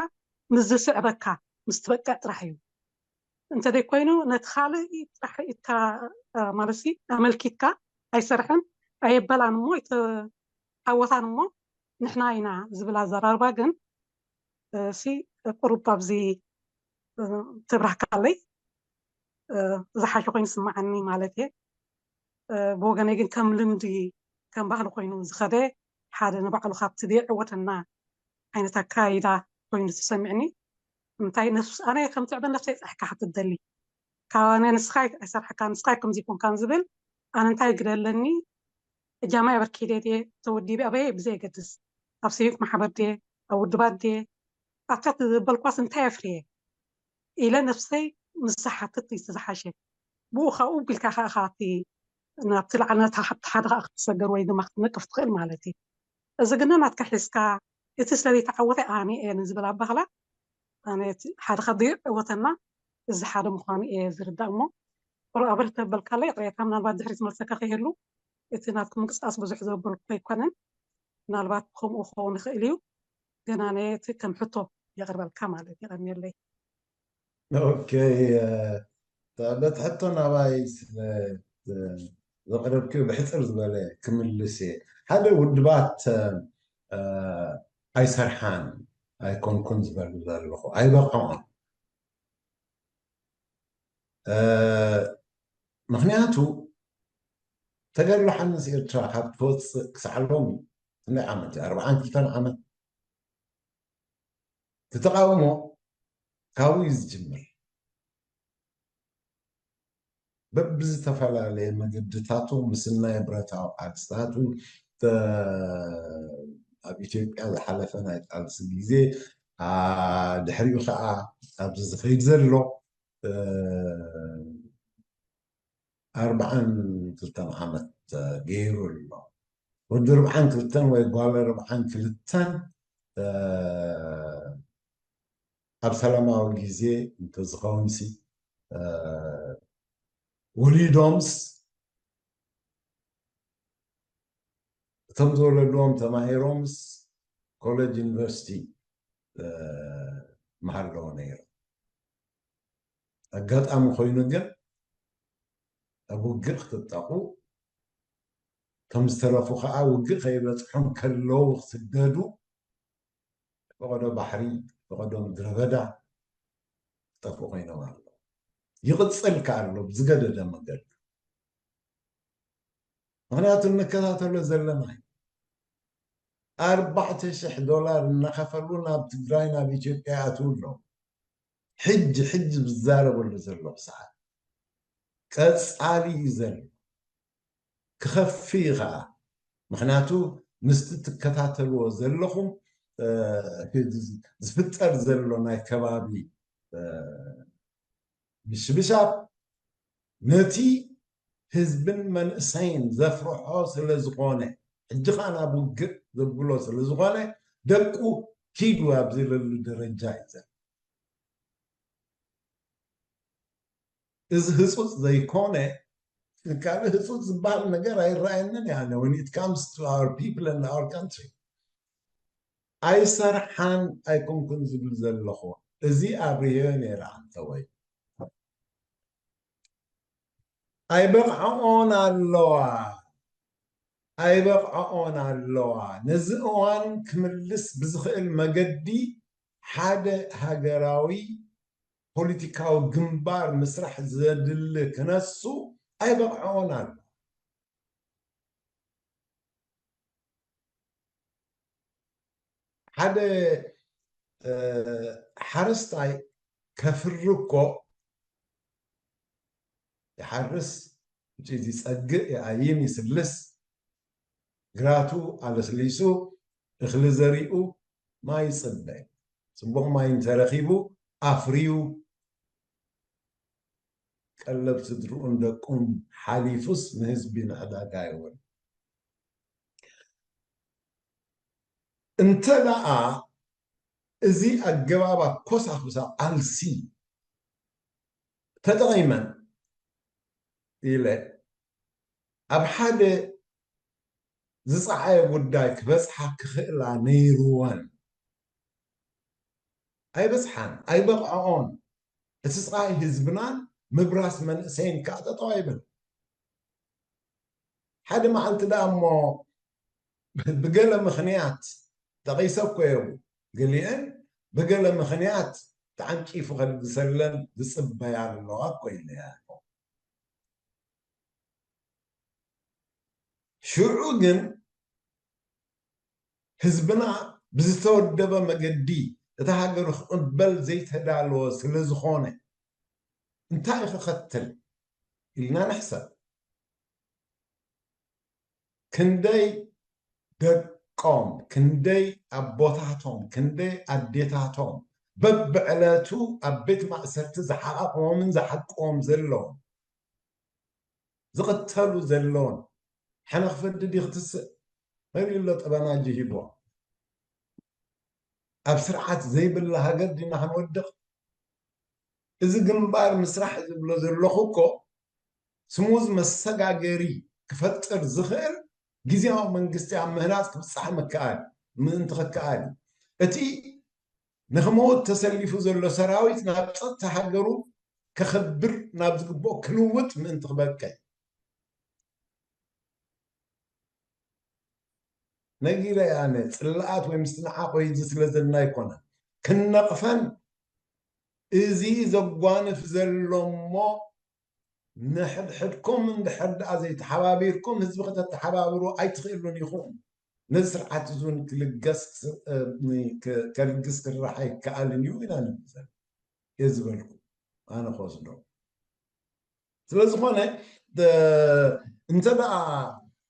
ምስ ዝስዕበካ፣ ምስ ትበቅዕ ጥራሕ እዩ። እንተዘይኮይኑ ነቲ ካልእ ጥራሕ ኢድካ፣ እ፣ ማለት ሲ ኣመልኪትካ ኣይሰርሕን፣ ኣየበላን እሞ ኣይተዓወታን እሞ ንሕና ኢና ዝብል ኣዘራርባ ግን፣ እ፣ ሲ ቁሩብ ኣብዚ፣ እ፣ ተብራህካለይ፣ እ፣ ዝሓሸ ኮይኑ ይስምዓኒ ማለት እየ። እ፣ ብወገነይ ግን ከም ልምዲ፣ ከም ባህሊ ኮይኑ ዝኸደ ሓደ ንባዕሉ ካብቲ ዘይዕወተና ዓይነት ኣካይዳ ኮይኑ ተሰሚዕኒ። እንታይ ነፍስ-፣ ኣነ ከም ትዕበ ነፍሰይ ጸሕካ ክትደሊ። ካብ ኣነ ንስኻ ኣይሰርሐካ፣ ንስኻ ከምዚ ይኮንካን ዝብል ኣነ እንታይ ግደ ኣለኒ? እጃማይ ኣበርኪደ ድየ? ተወዲበ ኣበይ ብዘየገድስ፣ ኣብ ሲቪክ ማሕበር ድየ? ኣብ ውድባት ድየ? ኣብታ ዘበልኳስ እንታይ ኣፍርየ? ኢለ ነፍሰይ ምስ ዝሓትት እዩ እቲ ዝሓሸ። ብኡ ካብኡ ቢልካ ከኣ፣ ከኣ እቲ ናብቲ ላዕሊ፣ ናብቲ ሓደ ከኣ ክትሰገር ወይ ድማ ክትነቅፍ ትኽእል ማለት እዩ። እዚ ግን ናትካ ሒዝካ፣ እቲ ስለ ዘይተዓወተ ኣነ እየ ንዝብል ኣባህላ፣ ኣነ እቲ ሓደ ካብ ዘይዕወተና እዚ ሓደ ምዃኑ እየ ዝርዳእ። እሞ ቁሩብ ኣብርህ ተበልካለይ፣ ይቕሬታ፣ ምናልባት ድሕሪት መልሰካ ከይህሉ፣ እቲ ናትኩም ምንቅስቃስ ብዙሕ ዘበልኩ ኣይኮነን። ምናልባት ብኸምኡ ክኸውን ይኽእል እዩ። ግን ኣነ እቲ ከም ሕቶ የቕርበልካ ማለት እዩ። የቐንየለይ። ኦኬ፣ እ፣ በቲ ሕቶ ናባይ ስለ፣ እ፣ ዘቕረብክዮ ብሕጽር ዝበለ ክምልስ እየ። ሓደ ውድባት፣ እ፣ ኣይሰርሓን ኣይኮንኩን ዝበሉ ዘለኹ ኣይበቕዖን። እ፣ ምኽንያቱ ተጋድሎ ሓንስ ኤርትራ ካብ ትወፅእ ክሳዕ ሎሚ ክንደይ ዓመት እዩ? ኣርባዓን ክልተን ዓመት። እቲ ተቃውሞ ካብኡ እዩ ዝጅምር። በብዝተፈላለየ መገድታቱ ምስናይ ብረታዊ ቃልስታቱ ተ-፣ ኣብ ኢትዮጵያ ዝሓለፈ ናይ ቃልሲ ግዜ፣ ኣ፣ ድሕሪኡ ከዓ ኣብዚ ዝኸይድ ዘሎ፣ እ፣ ኣርባዓን ክልተን ዓመት ገይሩ ኣሎ። ወዲ ኣርባዓን ክልተን ወይ ጓል ኣርባዓን ክልተን፣ እ፣ ኣብ ሰላማዊ ግዜ እንተዝኸውንሲ፣ እ፣ ወሊዶምስ፣ እቶም ዝወለድዎም ተማሂሮምስ ኮሌጅ ዩኒቨርሲቲ፣ እ፣ ምሃለዎ ነይሩ። ኣጋጣሚ ኮይኑ ግን ኣብ ውግእ ክትጠቑ፣ እቶም ዝተረፉ ከዓ ውግእ ከይበፅሖም ከለዉ ክስደዱ፣ ፈቐዶ ባሕሪ፣ ፈቐዶ ምድረ በዳ ክጠፍኡ ኮይኖም ኣለዉ። ይቕፅል ከኣ ኣሎ ብዝገደደ መገዲ። ምኽንያቱ እንከታተሎ ዘለና እዩ። ኣርባዕተ ሽሕ ዶላር እናኸፈሉ ናብ ትግራይ፣ ናብ ኢትዮጵያ ይኣትዉ ኣለዉ። ሕጂ፣ ሕጂ ዝዛረበሉ ዘለኹ ሰዓት ቀጻሊ እዩ ዘሎ። ክኸፍእ እዩ ኸዓ። ምኽንያቱ ምስቲ ትከታተልዎ ዘለኹም፣ እ፣ ዝፍጠር ዘሎ ናይ ከባቢ፣ እ፣ ምሽብሻብ ነቲ ህዝብን መንእሰይን ዘፍርሖ ስለ ዝኾነ፣ ሕጂ ኸዓ ናብ ውግእ ዘብሎ ስለ ዝኾነ፣ ደቁ ኪዱ ኣብ ዝብለሉ ደረጃ እዩ ዘሎ። እዚ ህጹጽ ዘይኮነ፣ ካልእ ህጹጽ ዝበሃል ነገር ኣይረኣየንን እየ ኣነ። When it comes to our people and our country፣ ኣይሰርሓን ኣይኮንኩን ዝብል ዘለኹ፣ እዚ ኣብርዮ ነይረ፣ ዓንተወይ። ኣይበቕዐኦን ኣለዋ፣ ኣይበቕዐኦን ኣለዋ። ነዚ እዋን ክምልስ ብዝኽእል መገዲ ሓደ ሃገራዊ ፖለቲካዊ ግንባር ምስራሕ ዘድሊ ክነሱ ኣይበቕዐኦን ኣሎ። ሓደ፣ እ፣ ሓረስታይ ከፍሪ እኮ ይሓርስ፣ ውፅኢት ይፀግእ፣ ይኣይም፣ ይስልስ፣ ግራቱ ኣለስሊሱ፣ እኽሊ ዘሪኡ፣ ማይ ይፅበ። ፅቡቕ ማይ እንተረኺቡ፣ ኣፍርዩ፣ ቀለብ ስድርኡን ደቁን ሓሊፉስ ንህዝቢ ንዕዳጋ የውዕል። እንተ ደኣ እዚ ኣገባብ ኣኮሳኹሳ ቃልሲ ተጠቒመን ኢለ ኣብ ሓደ ዝጸዓየ ጉዳይ ክበጽሓ ክኽእላ ነይርወን። ኣይበጽሓን፣ ኣይበቕዐኦን። እቲ ስቓይ ህዝብናን ምብራስ መንእሰይን ከኣ ጠጠው ኣይበል። ሓደ መዓልቲ ደኣ እሞ ብገለ ምኽንያት፣ ጠቒሰ እኮ እየ ገሊአን፣ ብገለ ምኽንያት ተዓንቂፉ ከልግሰለን ዝጽበያ ኣለዋ እኮ ኢለያ። ሽዑ ግን ህዝብና ብዝተወደበ መገዲ እታ ሃገር ክቕበል ዘይተዳለወ ስለ ዝኾነ፣ እንታይ ክኸትል ኢልና ንሕሰብ። ክንደይ ደቆም፣ ክንደይ ኣቦታቶም፣ ክንደይ ኣዴታቶም በብዕለቱ ኣብ ቤት ማእሰርቲ ዝሓቓቕሞምን ዝሓቅዎም ዘለውን፣ ዝቕተሉ ዘለውን፣ ሕነ ክፈዲ ድዩ ክትስእ? መሪር ኣሎ ጠበናጁ ሂብዎ። ኣብ ስርዓት ዘይብላ ሃገር ዲና ክንወድቕ? እዚ ግንባር ምስራሕ ዝብሎ ዘለኹ እኮ ስሙዝ መሰጋገሪ ክፈጥር ዝኽእል ግዝያዊ መንግስቲ ኣብ ምህናጽ ክብጻሕ ምክኣል፣ ምእንቲ ክከኣል እዩ። እቲ ንኽመውት ተሰሊፉ ዘሎ ሰራዊት ናብ ጸጥታ ሃገሩ ከኸብር ናብ ዝግብኦ ክልውጥ ምእንቲ ክበቅዕ። ነጊረ ኣነ ጽላኣት ወይ ምስትንዓቕ ወይ እዚ ስለ ዘለና ኣይኮነን። ክንነቕፈን፣ እዚ ዘጓንፍ ዘሎ እሞ ንሕድሕድኩም እንድሕር ደኣ ዘይተሓባቢርኩም ህዝቢ ከተተሓባብሩ ኣይትኽእሉን ኢኹም። ነዚ ስርዓት እዚ እውን ክልገስ፣ እ፣ ክ-፣ ከልግስ ክራሕ ኣይከኣልን እዩ ኢና ንብል ዘለና። እየ ዝበልኩ ኣነ ክወስዶ። ስለ ዝኾነ እንተ ደኣ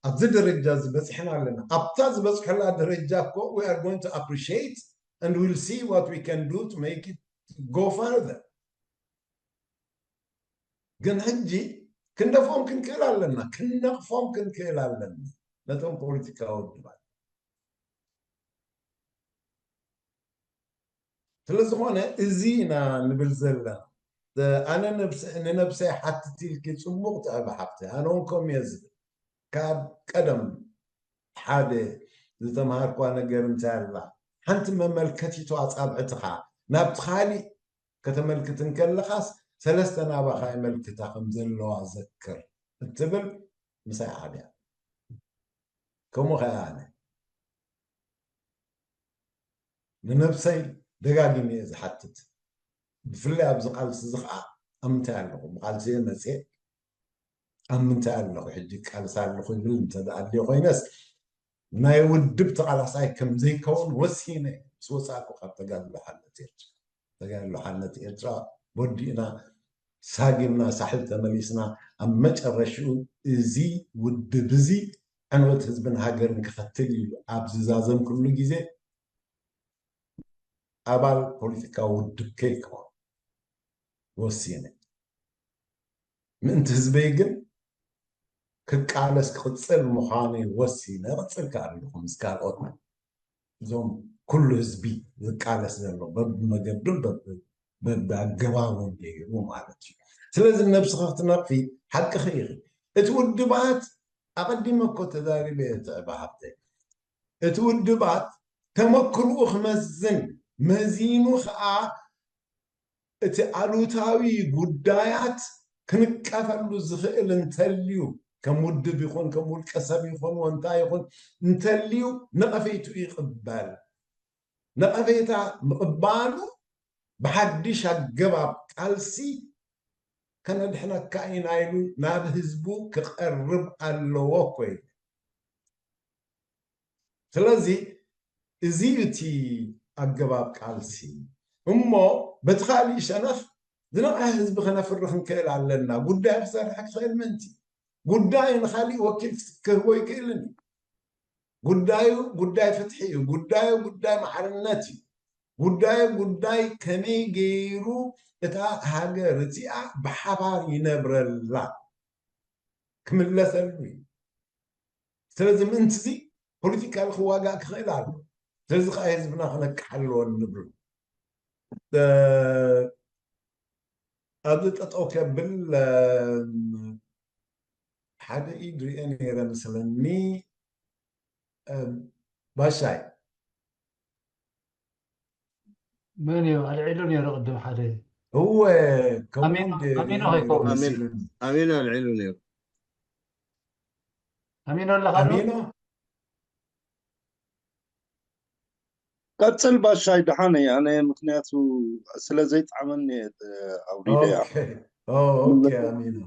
ኣብዚ ደረጃ ዝበፅሕና ኣለና፣ ኣብታ ዝበፅሐላ ደረጃ እኮ we are going to appreciate and we'll see what we can do to make it go further። ግን ሕጂ ክንደፍኦም ክንክእል ኣለና፣ ክንነቕፎም ክንክእል ኣለና ነቶም ፖለቲካዊ ውድባት። ስለ ዝኾነ እዚ ኢና ንብል ዘለና። ኣነ ንነብሰይ ሓትት ኢልኪ ፅቡቕ ትዕቢ ሓፍቲ፣ ኣነ እውን ከምኡ እየ ዝብል። ካብ ቀደም ሓደ ዝተምሃርኳ ነገር እንታይ ኣላ፣ ሓንቲ መመልከቲቶ ኣፃብዕትኻ ናብቲ ካሊእ ከተመልክት እንከለኻስ ሰለስተ ናባኻ የመልክታ ከም ዘለዋ ዘክር እትብል ምሳይ ዓብያ። ከምኡ ከኣ ኣነ ንነብሰይ ደጋጊመ እየ ዝሓትት። ብፍላይ ኣብዚ ቃልሲ እዚ ከዓ ኣብ ምንታይ ኣለኹ? ብቃልሲ እየ መፅየ፣ ኣብ ምንታይ ኣለኹ? ሕጂ ቃልሲ ኣለኹ ይብል እንተ ደኣ ኣልዮ ኮይነስ ናይ ውድብ ተቓላሳይ ከም ዘይከውን ወሲነ ምስ ወፃእኩ ካብ ተጋድሎ ሓለት ኤርትራ። ተጋድሎ ሓነት ኤርትራ ወዲእና ሳጊምና ሳሕል ተመሊስና ኣብ መጨረሽኡ እዚ ውድብ እዚ ዕንወት ህዝብን ሃገርን ክኸትል ኢሉ ኣብ ዝዛዘምኩሉ ግዜ ኣባል ፖለቲካዊ ውድብ ከይከውን ወሲነ። ምእንቲ ህዝበይ ግን ክቃለስ ክቕፅል ምዃነይ ወሲነ። እቕፅል ከኣ ኣለኹ ምስ ካልኦት እዞም ኩሉ ህዝቢ ዝቃለስ ዘሎ በብመገዱን በብ- በብኣገባቡን ገይሩ ማለት እዩ። ስለዚ ነብስኻ ክትነቕፊ ሓቅኺ ኢኺ። እቲ ውድባት ኣቐዲመ እኮ ተዛሪበ እየ ትዕቢ ሃብተይ። እቲ ውድባት ተመክርኡ ክመዝን መዚኑ ከዓ እቲ ኣሉታዊ ጉዳያት ክንቀፈሉ ዝኽእል እንተልዩ ከም ውድብ ይኹን ከም ውልቀ ሰብ ይኹን ወንታ ይኹን እንተልዩ ነቐፌቱ ይቕበል። ነቐፌታ ምቕባሉ ብሓድሽ ኣገባብ ቃልሲ ከነድሕነካ ኢና ኢሉ ናብ ህዝቡ ክቐርብ ኣለዎ እኮ ኢሉ። ስለዚ እዚ እዩ እቲ ኣገባብ ቃልሲ። እሞ በቲ ካሊእ ሸነኽ ዝነቕሐ ህዝቢ ከነፍሪ ክንክእል ኣለና። ጉዳዩ ክሰርሕ ክኽእል ምእንቲ ጉዳዩ ንካሊእ ወኪል ክህቦ ይክእልን እዩ። ጉዳዩ ጉዳይ ፍትሒ እዩ። ጉዳዩ ጉዳይ ማዕርነት እዩ። ጉዳዩ ጉዳይ ከመይ ገይሩ እታ ሃገር እዚኣ ብሓባር ይነብረላ ክምለሰሉ እዩ። ስለዚ ምእንቲ እዚ ፖለቲካሊ ክዋጋእ ክኽእል ኣሎ። ስለዚ ከዓ ህዝብና ክነቅሕ ኣለዎ ንብሉ። ኣብዚ ጠጠው ከብል ሓደ ኢድ ሪአ ነይረ መስለኒ። ባሻይ መን እዩ ኣልዒሉ ነይሩ ቅድም ሓደ? እወ ኣሚኖ ከይከውን። ኣሚኖ ኣልዒሉ ነይሩ። ኣሚኖ ኣለኻ ዶ? ኣሚኖ ቀፅል ባሻይ ደሓን እየ ኣነ ምክንያቱ ስለ ዘይጣዕመኒ እየ ኣውሪደ እያ። ኦኬ ኦ፣ ኦኬ ኣሚኖ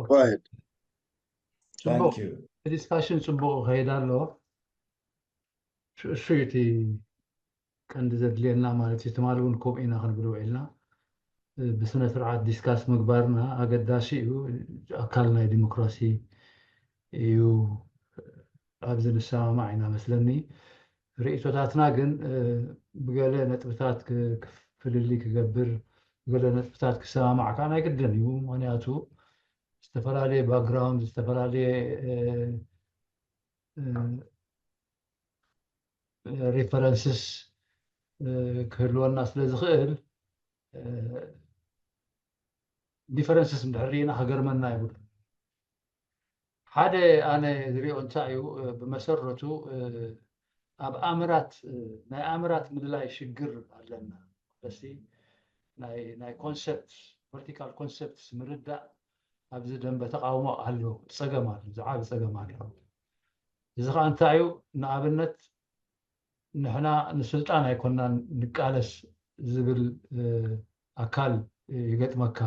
Go ahead። ፅቡቅ thank you ዲስካሽን ፅቡቅ ይኸይድ ኣሎ። እሱ እዩ እቲ ቀንዲ ዘድልየና ማለት እዩ። ትማሊ እውን ከምኡ ኢና ክንብል ውዒልና። ብስነ ስርዓት ዲስካስ ምግባርና ኣገዳሲ እዩ። ኣካል ናይ ዲሞክራሲ እዩ። ኣብዚ ንሰማማዕ ኢና መስለኒ። ርእይቶታትና ግን ብገለ ነጥብታት ፍልልይ ክገብር፣ ብገለ ነጥብታት ክሰማማዕ ከዓ ናይ ግድን እዩ። ምክንያቱ ዝተፈላለየ ባክግራውንድ፣ ዝተፈላለየ ሪፈረንስስ ክህልወና ስለ ዝኽእል፣ ዲፈረንስስ እንድሕር ርኢና ክገርመና ይብሉ። ሓደ ኣነ ዝሪኦ እንታይ እዩ፣ ብመሰረቱ ኣብ ኣምራት፣ ናይ ኣምራት ምልላይ ሽግር ኣለና። ስለዚ ናይ ኮንሰፕት፣ ፖለቲካል ኮንሰፕትስ ምርዳእ ኣብዚ ደንበ ተቃውሞ ኣሎ፣ ፀገም ኣሎ፣ ዝዓቢ ፀገም ኣሎ። እዚ ከዓ እንታይ እዩ? ንኣብነት ንሕና ንስልጣን ኣይኮናን ንቃለስ ዝብል ኣካል ይገጥመካ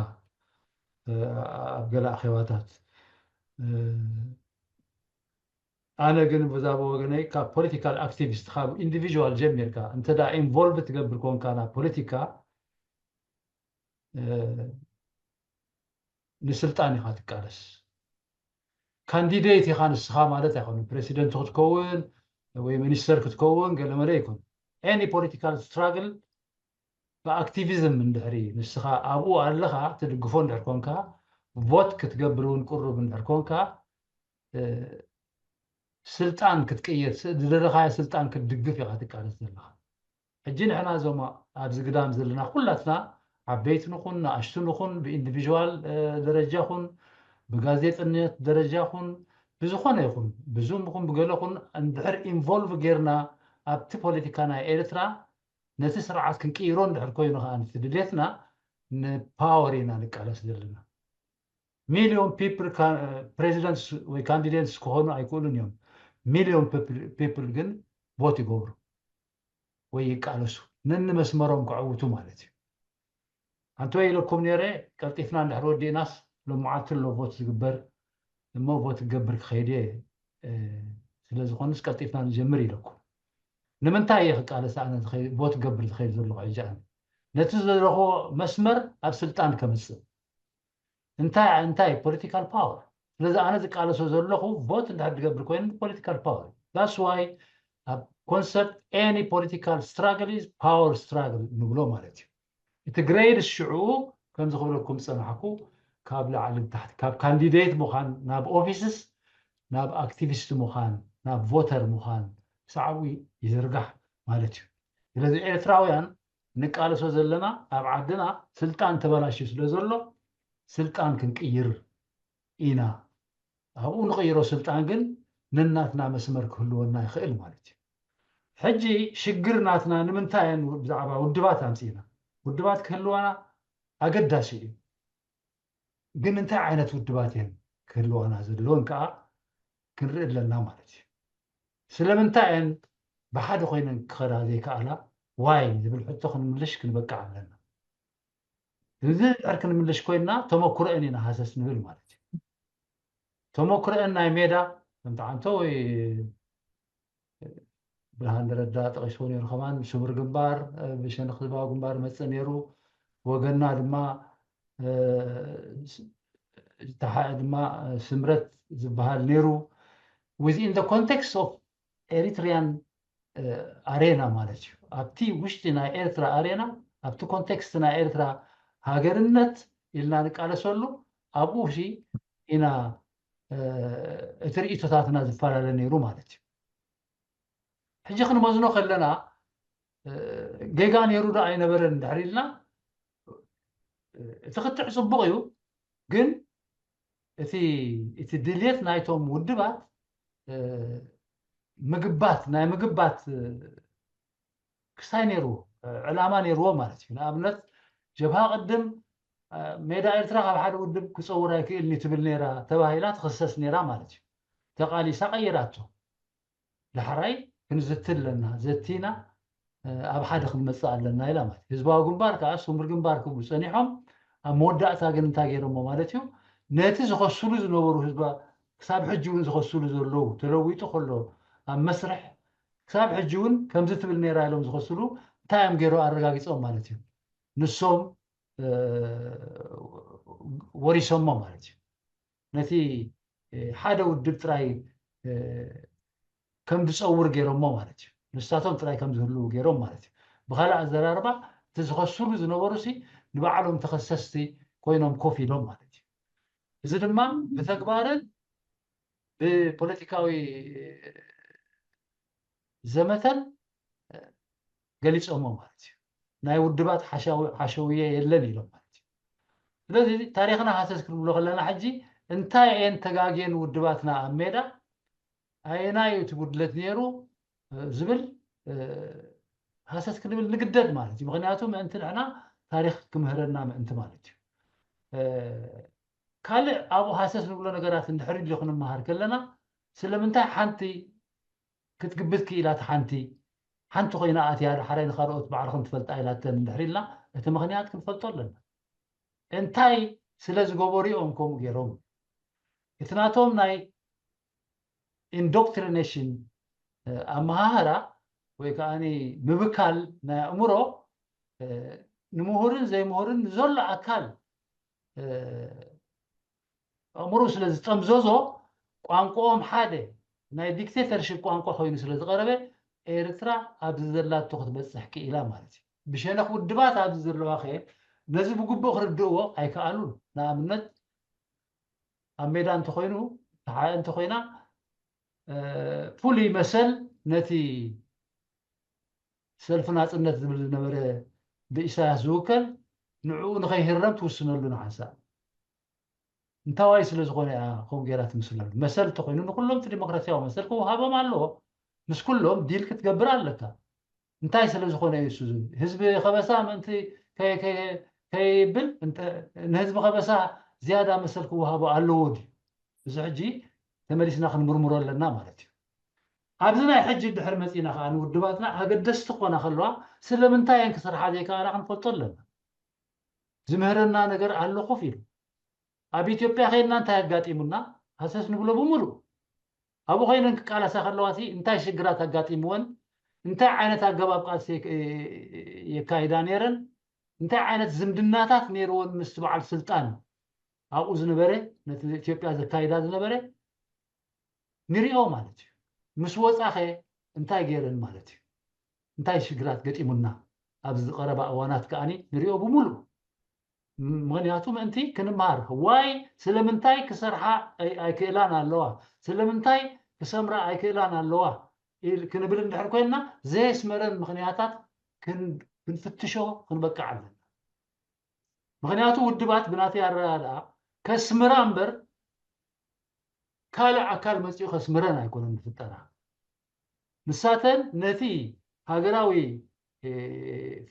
ኣብ ገለ ኣኼባታት። ኣነ ግን ብዛ ብወገነይ ካብ ፖለቲካል ኣክቲቪስት ካብ ኢንዲቪዥዋል ጀሚርካ እንተ ኢንቮልቭ ትገብር ኮንካ ናብ ፖለቲካ ንስልጣን ኢኻ ትቃለስ። ካንዲዴት ኢኻ ንስኻ ማለት ኣይኮነን። ፕሬሲደንት ክትከውን ወይ ሚኒስተር ክትከውን ገለመለ ይኮን። Any political struggle ብኣክቲቪዝም እንድሕሪ ንስኻ ኣብኡ ኣለኻ ትድግፎ እንድሕር ኮንካ፣ ቮት ክትገብር እውን ቅሩብ እንድሕር ኮንካ፣ ስልጣን ክትቅየር፣ ዝደለኻዮ ስልጣን ክትድግፍ ኢኻ ትቃለስ ዘለኻ። ሕጂ ንሕና እዞም ኣብዚ ግዳም ዘለና ኩላትና ዓበይቲ ንኹን ንኣሽቱ ንኹን ብኢንዲቪዥዋል ደረጃ ኹን ብጋዜጠነት ደረጃ ኹን ብዝኾነ ይኹን ብዙም ኹን ብገለ ኹን እንድሕር ኢንቮልቭ ጌርና ኣብቲ ፖለቲካ ናይ ኤርትራ ነቲ ስርዓት ክንቅይሮ እንድሕር ኮይኑ ከዓ ነቲ ድሌትና ንፓወር ኢና ንቃለስ ዘለና። ሚሊዮን ፒፕል ፕሬዚደንትስ ወይ ካንዲዴትስ ክኾኑ ኣይክእሉን እዮም። ሚሊዮን ፒፕል ግን ቮት ይገብሩ ወይ ይቃለሱ ነንመስመሮም ከዕውቱ ማለት እዩ። ኣንተ ኢለኩም ነይረ ቀልጢፍና እንድሕር ወዲእናስ ሎመዓልቲ ኣሎ ቮት ዝግበር እሞ ቮት ክገብር ክኸይድ እየ። ስለዝኾንስ ቀልጢፍና ንጀምር ኢለኩም። ንምንታይ እየ ክቃለስ ኣነ ቮት ክገብር ዝኸይድ ዘለኹ ሕጂ ኣነ ነቲ ዘለኹዎ መስመር ኣብ ስልጣን ከምፅእ እንታይ እንታይ ፖለቲካል ፓወር። ስለዚ ኣነ ዝቃለሶ ዘለኹ ቮት እንድሕር ዝገብር ኮይኑ ፖለቲካል ፓወር that's why ኣብ ኮንሰፕት any political struggle is power struggle ንብሎ ማለት እዩ። እቲ ግሬድ ሽዑ ከምዚ ክብለኩም ዝፀናሕኩ ካብ ላዕሊ ንታሕቲ ካብ ካንዲዴት ምዃን ናብ ኦፊስስ ናብ ኣክቲቪስት ምዃን ናብ ቮተር ምዃን ሳዕዊ ይዝርጋሕ ማለት እዩ። ስለዚ ኤርትራውያን ንቃለሶ ዘለና ኣብ ዓድና ስልጣን ተበላሽዩ ስለ ዘሎ ስልጣን ክንቅይር ኢና። ኣብኡ ንቕይሮ ስልጣን ግን ነናትና መስመር ክህልወና ይኽእል ማለት እዩ። ሕጂ ሽግር ናትና ንምንታይ እየን ብዛዕባ ውድባት ኣምፂእና? ውድባት ክህልዋና ኣገዳሲ እዩ። ግን እንታይ ዓይነት ውድባት እየን ክህልዋና ዘለወን ከዓ ክንርኢ ኣለና ማለት እዩ። ስለምንታይ እየን ብሓደ ኮይነን ክኸዳ ዘይከኣላ ዋይ ዝብል ሕቶ ክንምልሽ ክንበቅዕ ኣለና። እዚ ድሕር ክንምልሽ ኮይንና ተመክሮአን ኢና ሃሰስ ንብል ማለት እዩ። ተመክሮአን ናይ ሜዳ ከምቲ ዓንቶ ወይ ብርሃን ደረዳ ጠቂስዎ ነይሩ ከማን ስሙር ግንባር ብሸነኽ ህዝባዊ ግንባር መፅእ ነይሩ። ወገንና ድማ ድማ ስምረት ዝበሃል ነይሩ። Within the context of Eritrean arena ማለት እዩ። ኣብቲ ውሽጢ ናይ ኤርትራ ኣሬና ኣብቲ ኮንቴክስት ናይ ኤርትራ ሃገርነት ኢልና ንቃለሰሉ ኣብኡ ሲ ኢና እቲ ርእይቶታትና ዝፈላለ ነይሩ ማለት እዩ። ሕጂ ክንመዝኖ ከለና ጌጋ ነይሩ ዶ ኣይነበረን እንድሕር ኢልና እቲ ክትዕ ፅቡቕ እዩ። ግን እቲ እቲ ድልየት ናይቶም ውድባት ምግባት ናይ ምግባት ክስታይ ነይርዎ ዕላማ ነይርዎ ማለት እዩ። ንኣብነት ጀብሃ ቅድም ሜዳ ኤርትራ ካብ ሓደ ውድብ ክፀውር ኣይክእልን እዩ ትብል ነይራ ተባሂላ ትኽሰስ ነይራ ማለት እዩ። ተቓሊሳ ቀይራቶ። ዳሕራይ ክንዝቲ ኣለና ዘቲና ኣብ ሓደ ክንመፅእ ኣለና ኢላ ማለት ህዝባዊ ግንባር ከዓ ስሙር ግንባር ክብሉ ፀኒሖም ኣብ መወዳእታ ግን እንታይ ገይሮሞ ማለት እዩ ነቲ ዝኸስሉ ዝነበሩ ህዝባ ክሳብ ሕጂ እውን ዝኸስሉ ዘለዉ ተለዊጡ ከሎ ኣብ መስርሕ ክሳብ ሕጂ እውን ከምዚ ትብል ነይራ ኢሎም ዝኸስሉ እንታይ እዮም ገይሮ ኣረጋጊፆም ማለት እዩ ንሶም ወሪሶሞ ማለት እዩ ነቲ ሓደ ውድብ ጥራይ ከም ዝፀውር ገይሮሞ ማለት እዩ ንሳቶም ጥራይ ከም ዝህልው ገይሮም ማለት እዩ ብካልእ ኣዘራርባ እቲ ዝኸስሉ ዝነበሩ ሲ ንባዕሎም ተኸሰስቲ ኮይኖም ኮፍ ኢሎም ማለት እዩ እዚ ድማ ብተግባርን ብፖለቲካዊ ዘመተን ገሊፆሞ ማለት እዩ ናይ ውድባት ሓሸውየ የለን ኢሎም ማለት እዩ ስለዚ ታሪክና ሃሰስ ክንብሎ ከለና ሕጂ እንታይ እየን ተጋግየን ውድባትና ኣብ ሜዳ ኣየናይ እቲ ጉድለት ነይሩ ዝብል ሃሰስ ክንብል ንግደድ ማለት እዩ ምክንያቱ ምእንቲ ንሕና ታሪክ ክምህረና ምእንቲ ማለት እዩ ካልእ ኣብኡ ሃሰስ ንብሎ ነገራት እንድሕር ኢሉ ክንመሃር ከለና ስለምንታይ ሓንቲ ክትግብት ክኢላ እቲ ሓንቲ ሓንቲ ኮይና ኣትያ ዳሕራይ ንካልኦት ባዕልኹም ትፈልጣ ኢላተን እንድሕር ኢልና እቲ ምክንያት ክንፈልጦ ኣለና እንታይ ስለ ዝገበሩ እዮም ከምኡ ገይሮም እቲ ናቶም ናይ ኢንዶክትሪኔሽን ኣመሃህራ ወይ ከዓ ምብካል ናይ ኣእምሮ ንምሁርን ዘይምሁርን ንዘሎ ኣካል ኣእምሮ ስለ ዝጠምዘዞ ቋንቋኦም ሓደ ናይ ዲክቴተርሽፕ ቋንቋ ኮይኑ ስለ ዝቐረበ ኤርትራ ኣብዚ ዘላቶ ክትበፅሕ ክኢላ ማለት እዩ። ብሸነኽ ውድባት ኣብዚ ዘለዋ ከ ነዚ ብግቡእ ክርድእዎ ኣይከኣሉን። ንኣብነት ኣብ ሜዳ እንተኮይኑ ተሓ እንተኮይና ፍሉይ መሰል ነቲ ሰልፊ ናፅነት ዝብል ዝነበረ ብኢሳያስ ዝውከል ንዕኡ ንኸይህረም ትውስነሉ ንሓንሳእ እንታዋይ ስለ ዝኾነ እያ ከምኡ ገይራ ትምስለሉ። መሰል እንተኮይኑ ንኩሎም እቲ ዲሞክራሲያዊ መሰል ክወሃቦም ኣለዎ። ምስ ኩሎም ዲል ክትገብር ኣለካ። እንታይ ስለ ዝኾነ እዩ እሱ ዝብል? ህዝቢ ከበሳ ምእንቲ ከይብል ንህዝቢ ከበሳ ዝያዳ መሰል ክወሃቦ ኣለዎ ድዩ? እዚ ሕጂ ተመሊስና ክንምርምሮ ኣለና ማለት እዩ። ኣብዚ ናይ ሕጂ ድሕር መፂና ከዓ ንውድባትና ኣገደስቲ ክኾና ከለዋ ስለምንታይ እየን ክሰርሓ ዘይከኣላ ክንፈልጦ ኣለና። ዝምህረና ነገር ኣሎ ኮፍ ኢሉ ኣብ ኢትዮጵያ ከይድና እንታይ ኣጋጢሙና ሃሰስ ንብሎ ብምሉእ ኣብኡ ኮይነን ክቃለሳ ከለዋ ሲ እንታይ ሽግራት ኣጋጢምወን እንታይ ዓይነት ኣገባብ ቃልሲ የካይዳ ነይረን እንታይ ዓይነት ዝምድናታት ነይርወን ምስ በዓል ስልጣን ኣብኡ ዝነበረ ነቲ ኢትዮጵያ ዘካይዳ ዝነበረ ንሪኦ ማለት እዩ። ምስ ወፃኸ እንታይ ገይረን ማለት እዩ። እንታይ ሽግራት ገጢሙና ኣብዚ ዝቀረባ እዋናት ከዓኒ ንሪኦ ብምሉእ ምክንያቱ ምእንቲ ክንምሃር ዋይ ስለምንታይ ክሰርሓ ኣይክእላን ኣለዋ ስለምንታይ ክሰምራ ኣይክእላን ኣለዋ ክንብል እንድሕር ኮይንና ዘየስመረን ምክንያታት ክንፍትሾ ክንበቅዕ ኣለና። ምክንያቱ ውድባት ብናተይ ኣረዳድኣ ከስምራ እምበር ካልእ ኣካል መፂኡ ከስምረን ኣይኮነን ዝፍጠራ። ንሳተን ነቲ ሃገራዊ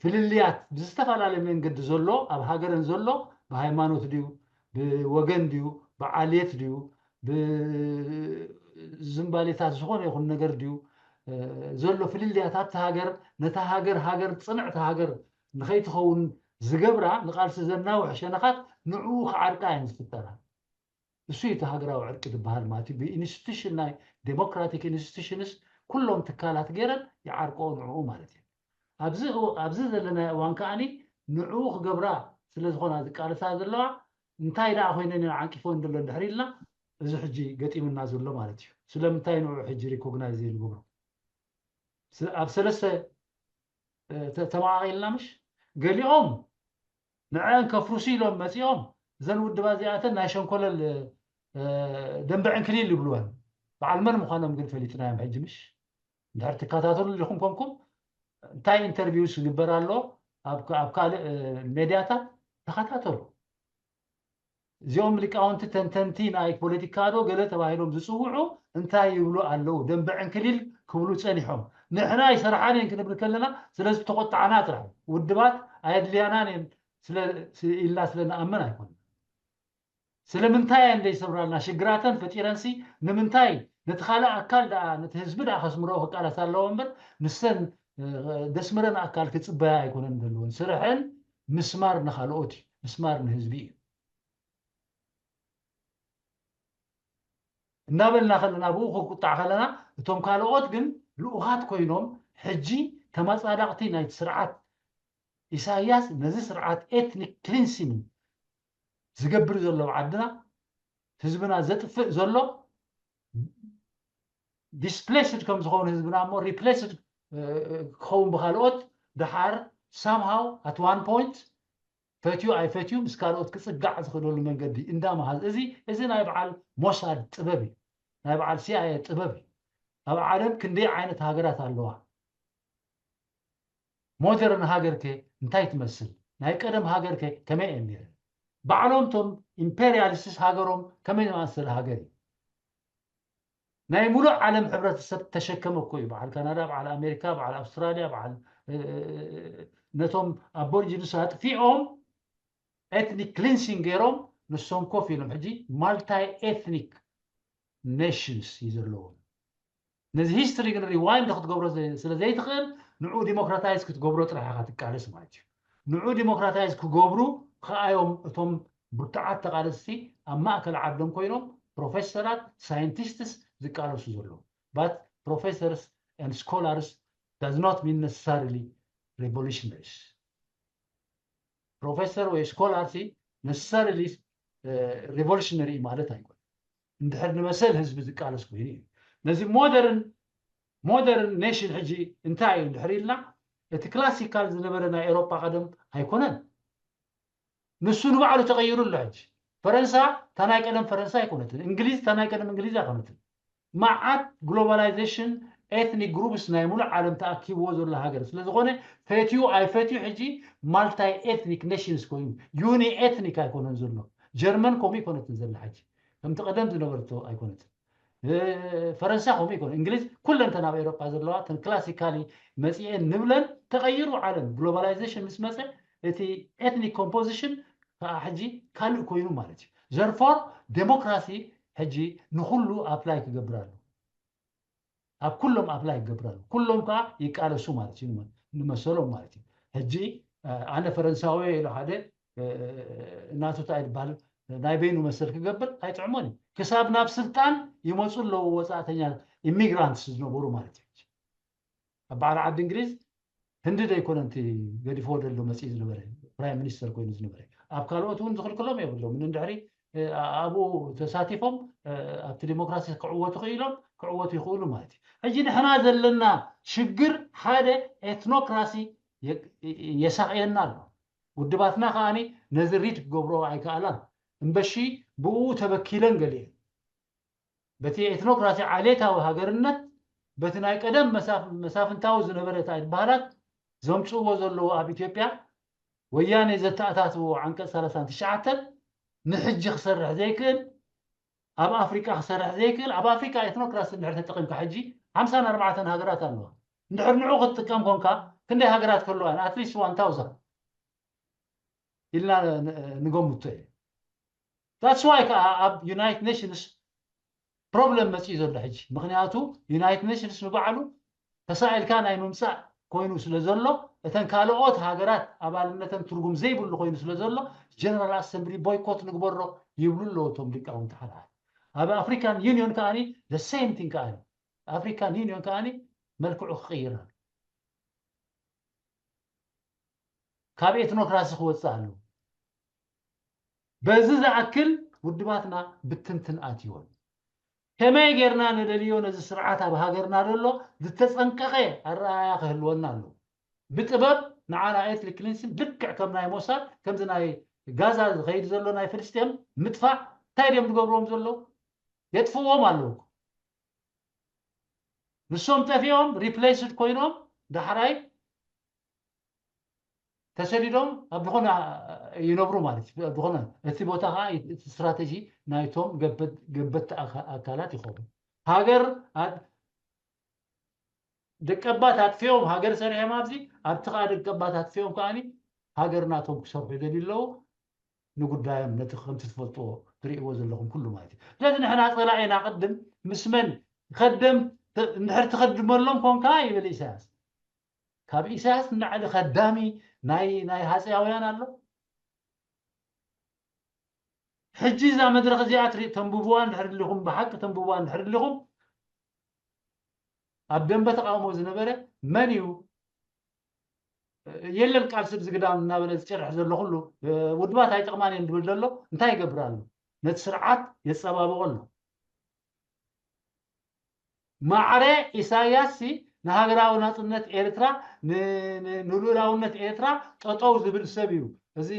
ፍልልያት ብዝተፈላለየ መንገዲ ዘሎ ኣብ ሃገረን ዘሎ ብሃይማኖት ድዩ ብወገን ድዩ ብዓልየት ድዩ ብዝምባሌታት ዝኾነ ይኹን ነገር ድዩ ዘሎ ፍልልያት ኣብቲ ሃገር ነታ ሃገር ሃገር ፅንዕቲ ሃገር ንኸይትኸውን ዝገብራ ንቓልሲ ዘናውሕ ሸነኻት ንዕኡ ክዓርቃ እየን ዝፍጠራ። እሱ እቲ ሃገራዊ ዕርቂ ዝበሃል ማለት እዩ። ብኢንስቲቱሽን ናይ ዴሞክራቲክ ኢንስቲቱሽንስ ኩሎም ትካላት ገይረን ይዓርቅኦ ንዕኡ ማለት እዩ። ኣብዚ ዘለናዮ እዋን ከዓኒ ንዕኡ ክገብራ ስለ ዝኾና ዝቃለሳ ዘለዋ እንታይ ደኣ ኮይነን እየን ዓንቂፈን ዘሎ እንድሕር ኢልና እዚ ሕጂ ገጢምና ዘሎ ማለት እዩ። ስለምንታይ ንዕኡ ሕጂ ሪኮግናይዝ ዘይንገብሮ? ኣብ ሰለስተ ተመቓቒልና ምሽ ገሊኦም ንዐን ከፍርሱ ኢሎም መፂኦም እዘን ውድባ እዚኣተን ናይ ሸንኮለል ደንበ ዕንክሊል ይብልወን። በዓል መን ምዃኖም ግን ፈሊጥናዮም ሕጂ ምሽ እንድሕር ትከታተሉ ዲኹም ኮንኩም እንታይ ኢንተርቪውስ ይግበር ኣሎ ኣብ ካልእ ሜድያታት ተኸታተሉ። እዚኦም ሊቃውንቲ ተንተንቲ ናይ ፖለቲካ ዶ ገለ ተባሂሎም ዝፅውዑ እንታይ ይብሉ ኣለዉ? ደንበ ዕንክሊል ክብሉ ፀኒሖም። ንሕና ኣይሰርሓን እየን ክንብል ከለና ስለዝተቆጣዕና ጥራሕ ውድባት ኣየድልያናን እየን ኢልና ስለ ንኣምን ኣይኮነ። ስለምንታይ እየን ዘይሰምራልና? ሽግራተን ፈጢረንሲ ንምንታይ ነቲ ካልእ ኣካል ደኣ ነቲ ህዝቢ ደኣ ከስምረኦ ክቃለሳ ኣለዎ እምበር ንሰን ደስምረን ኣካል ክፅበያ ኣይኮነን ዘለዎን። ስርሐን ምስማር ንካልኦት እዩ፣ ምስማር ንህዝቢ እዩ። እናበልና ከለና ብኡ ክቁጣዕ ከለና እቶም ካልኦት ግን ልኡኻት ኮይኖም ሕጂ ተመፃዳቕቲ ናይቲ ስርዓት ኢሳያስ ነዚ ስርዓት ኤትኒክ ክሊንሲንግ ዝገብር ዘሎ ኣብ ዓድና ህዝብና ዘጥፍእ ዘሎ ዲስፕሌስድ ከም ዝኸውን ህዝብና እሞ ሪፕሌስድ ክኸውን ብካልኦት ደሓር ሳምሃው ኣት ዋን ፖይንት ፈትዩ ኣይፈትዩ ምስ ካልኦት ክፅጋዕ ዝኽእለሉ መንገዲ እንዳመሃዝ እዚ እዚ ናይ በዓል ሞሳድ ጥበብ እዩ። ናይ በዓል ሲኣይኤ ጥበብ እዩ። ኣብ ዓለም ክንደይ ዓይነት ሃገራት ኣለዋ። ሞደርን ሃገር ከ እንታይ ትመስል? ናይ ቀደም ሃገር ከ ከመይ እየን ነይረን? ባዕሎም እቶም ኢምፔሪያሊስትስ ሃገሮም ከመይ ዝመሰለ ሃገር እዩ? ናይ ሙሉእ ዓለም ሕብረተሰብ ተሸከመ እኮ እዩ። በዓል ካናዳ፣ በዓል ኣሜሪካ፣ በዓል ኣውስትራሊያ፣ በዓል ነቶም ኣቦሪጂንስ ኣጥፊኦም ኤትኒክ ክሊንሲንግ ገይሮም ንሶም ኮፍ ኢሎም ሕጂ ማልታይ ኤትኒክ ኔሽንስ እዩ ዘለዎም። ነዚ ሂስትሪ ግን ሪዋይንድ ክትገብሮ ስለ ዘይትኽእል ንዑ ዲሞክራታይዝ ክትገብሮ ጥራሕ ኢኻ ትቃለስ ማለት እዩ። ንዑ ዲሞክራታይዝ ክገብሩ ከኣዮም እቶም ብርቱዓት ተቃለስቲ ኣብ ማእከል ዓዶም ኮይኖም ፕሮፌሰራት ሳይንቲስትስ ዝቃለሱ ዘለዉ but professors and scholars does not mean necessarily revolutionaries። ፕሮፌሰር ወይ ስኮላር ሲ ነሰሰርሊ ሪቮሉሽነሪ ማለት ኣይኮነ። እንድሕር ንመሰል ህዝቢ ዝቃለስ ኮይኑ እዩ። ነዚ ሞደርን ሞደርን ኔሽን ሕጂ እንታይ እዩ እንድሕር ኢልና፣ እቲ ክላሲካል ዝነበረ ናይ ኤሮፓ ቀደም ኣይኮነን። ንሱ ንባዕሉ ተቐይሩ ኣሎ። ሕጂ ፈረንሳ እታ ናይ ቀደም ፈረንሳ ኣይኮነትን። እንግሊዝ እታ ናይ ቀደም እንግሊዝ ኣይኮነትን። መዓት ግሎባላይዜሽን ኤትኒክ ግሩፕስ ናይ ሙሉእ ዓለም ተኣኪብዎ ዘሎ ሃገር ስለ ዝኾነ፣ ፈትዩ ኣይፈትዩ ሕጂ ማልታይ ኤትኒክ ኔሽንስ ኮይኑ፣ ዩኒ ኤትኒክ ኣይኮነን ዘሎ። ጀርመን ከምኡ ኣይኮነትን ዘላ ሕጂ፣ ከምቲ ቀደም ዝነበረቶ ኣይኮነትን። ፈረንሳ ከምኡ ይኮነ። እንግሊዝ ኩለን ተን ኣብ ኤሮጳ ዘለዋ ተን ክላሲካሊ መፅኤን ንብለን ተቐይሩ። ዓለም ግሎባላይዜሽን ምስ መፀ እቲ ኤትኒክ ኮምፖዚሽን ከዓ ሕጂ ካልእ ኮይኑ ማለት እዩ። ዘርፎር ዴሞክራሲ ሕጂ ንኩሉ ኣፕላይ ክገብር ኣሎ። ኣብ ኩሎም ኣፕላይ ክገብር ኣሎ። ኩሎም ከዓ ይቃለሱ ማለት እዩ። ንመሰሎም ማለት እዩ። ሕጂ ኣነ ፈረንሳዊ ኢሉ ሓደ እናቱ እንታይ ይበሃል ናይ በይኑ መሰል ክገብር ኣይጥዕሞን እዩ። ክሳብ ናብ ስልጣን ይመፁ ኣለዉ ወፃእተኛ ኢሚግራንትስ ዝነበሩ ማለት እዩ። ኣብ በዓል ዓዲ እንግሊዝ ህንዲ ደይኮነ እቲ ገዲፎ ደሎ መፅኡ ዝነበረ ፕራይም ሚኒስተር ኮይኑ ዝነበረ ኣብ ካልኦት እውን ዝኽልክሎም የብሎም። እንድሕሪ ኣብኡ ተሳቲፎም ኣብቲ ዲሞክራሲ ክዕወቱ ክኢሎም ክዕወቱ ይኽእሉ ማለት እዩ። ሕጂ ንሕና ዘለና ሽግር ሓደ ኤትኖክራሲ የሳቕየና ኣሎ። ውድባትና ከዓኒ ነዚ ሪድ ክገብሮ ኣይከኣላን። እምበሺ ብኡ ተበኪለን ገሊአን በቲ ኤትኖክራሲ ዓሌታዊ ሃገርነት በቲ ናይ ቀደም መሳፍንታዊ ዝነበረ ታይ ባህላት ዘምፅእዎ ዘለዎ ኣብ ኢትዮጵያ ወያኔ ዘተኣታትዎ ዓንቀፅ ሰላሳን ትሽዓተን ንሕጂ ክሰርሕ ዘይክእል ኣብ ኣፍሪቃ ክሰርሕ ዘይክእል ኣብ ኣፍሪቃ ኤትኖክራሲ እንድሕር ተጠቂምካ ሕጂ ሓምሳን ኣርባዕተን ሃገራት ኣለዋ። እንድሕር ንዑ ክትጥቀም ኮንካ ክንደይ ሃገራት ከለዋ ኣትሊስት ዋን ታውዛንድ ኢልና ንገምቶ እዩ። That's why ከዓ ኣብ ዩናይትድ ኔሽንስ ፕሮብለም መፅኡ ዘሎ ሕጂ። ምክንያቱ ዩናይትድ ኔሽንስ ንባዕሉ ተሳኢልካ ናይ ምምፃእ ኮይኑ ስለ ዘሎ እተን ካልኦት ሃገራት ኣባልነተን ትርጉም ዘይብሉ ኮይኑ ስለ ዘሎ ጀነራል ኣሰምብሊ ቦይኮት ንግበሮ ይብሉ ኣለዉ እቶም ሊቃውንቲ ሓድሓድ። ኣብ ኣፍሪካን ዩኒዮን ከዓኒ the same thing ከዓኒ ኣፍሪካን ዩኒዮን ከዓኒ መልክዑ ክቕይር ኣሎ። ካብ ኤትኖክራሲ ክወፅእ ኣለዎ። በዚ ዝኣክል ውድባትና ብትንትን ኣትይወን። ከመይ ጌርና ንደልዮ ነዚ ስርዓት ኣብ ሃገርና ዘሎ ዝተፀንቀቐ ኣረኣያ ክህልወና ኣለዎ። ብጥበብ ንዓና ኤትኒክ ክሊንሲን ልክዕ ከም ናይ ሞሳድ ከምዚ ናይ ጋዛ ዝኸይድ ዘሎ ናይ ፍልስጤም ምጥፋእ እንታይ ድዮም ዝገብርዎም ዘለዉ? የጥፍዎም ኣለዉ። ንሶም ጠፊኦም ሪፕሌስድ ኮይኖም ዳሕራይ ተሰዲዶም ኣብ ዝኾነ ይነብሩ ማለት እዩ። ዝኾነ እቲ ቦታ ከዓ እቲ ስትራተጂ ናይቶም ገበት ኣካላት ይኸውን። ሃገር ደቀባት ኣጥፊኦም ሃገር ሰሪሖም ኣብዚ ኣብቲ ከዓ ደቀባት ኣጥፊኦም ከዓኒ ሃገር ናቶም ክሰርሑ ይደልዩ ኣለዉ። ንጉዳዮም ነቲ ከምቲ ትፈልጥዎ ትርእይዎ ዘለኹም ኩሉ ማለት እዩ። ስለዚ ንሕና ፀላኢና ቅድም ምስ መን ከደም እንድሕር ትኸድመሎም ኮንካ ይብል ኢሳያስ። ካብ ኢሳያስ ንላዕሊ ከዳሚ ናይ ናይ ሃፀያውያን ኣሎ? ሕጂ እዛ መድረክ እዚኣ ትርኢ ተንብብዋ እንድሕር ሊኹም ብሓቂ ተንብብዋ እንድሕር ሊኹም ኣብ ደንበ ተቃውሞ ዝነበረ መን እዩ የለን ቃልሲ ብዝግዳም እናበለ ዝጭርሕ ዘሎ ኩሉ ውድባት ኣይጠቕማን እየን ዝብል ዘሎ እንታይ ይገብር ኣሎ? ነቲ ስርዓት የፀባብቆ ኣሎ። ማዕረ ኢሳያስ ንሃገራዊ ናፅነት ኤርትራ ንልኡላውነት ኤርትራ ጠጠው ዝብል ሰብ እዩ። እዚ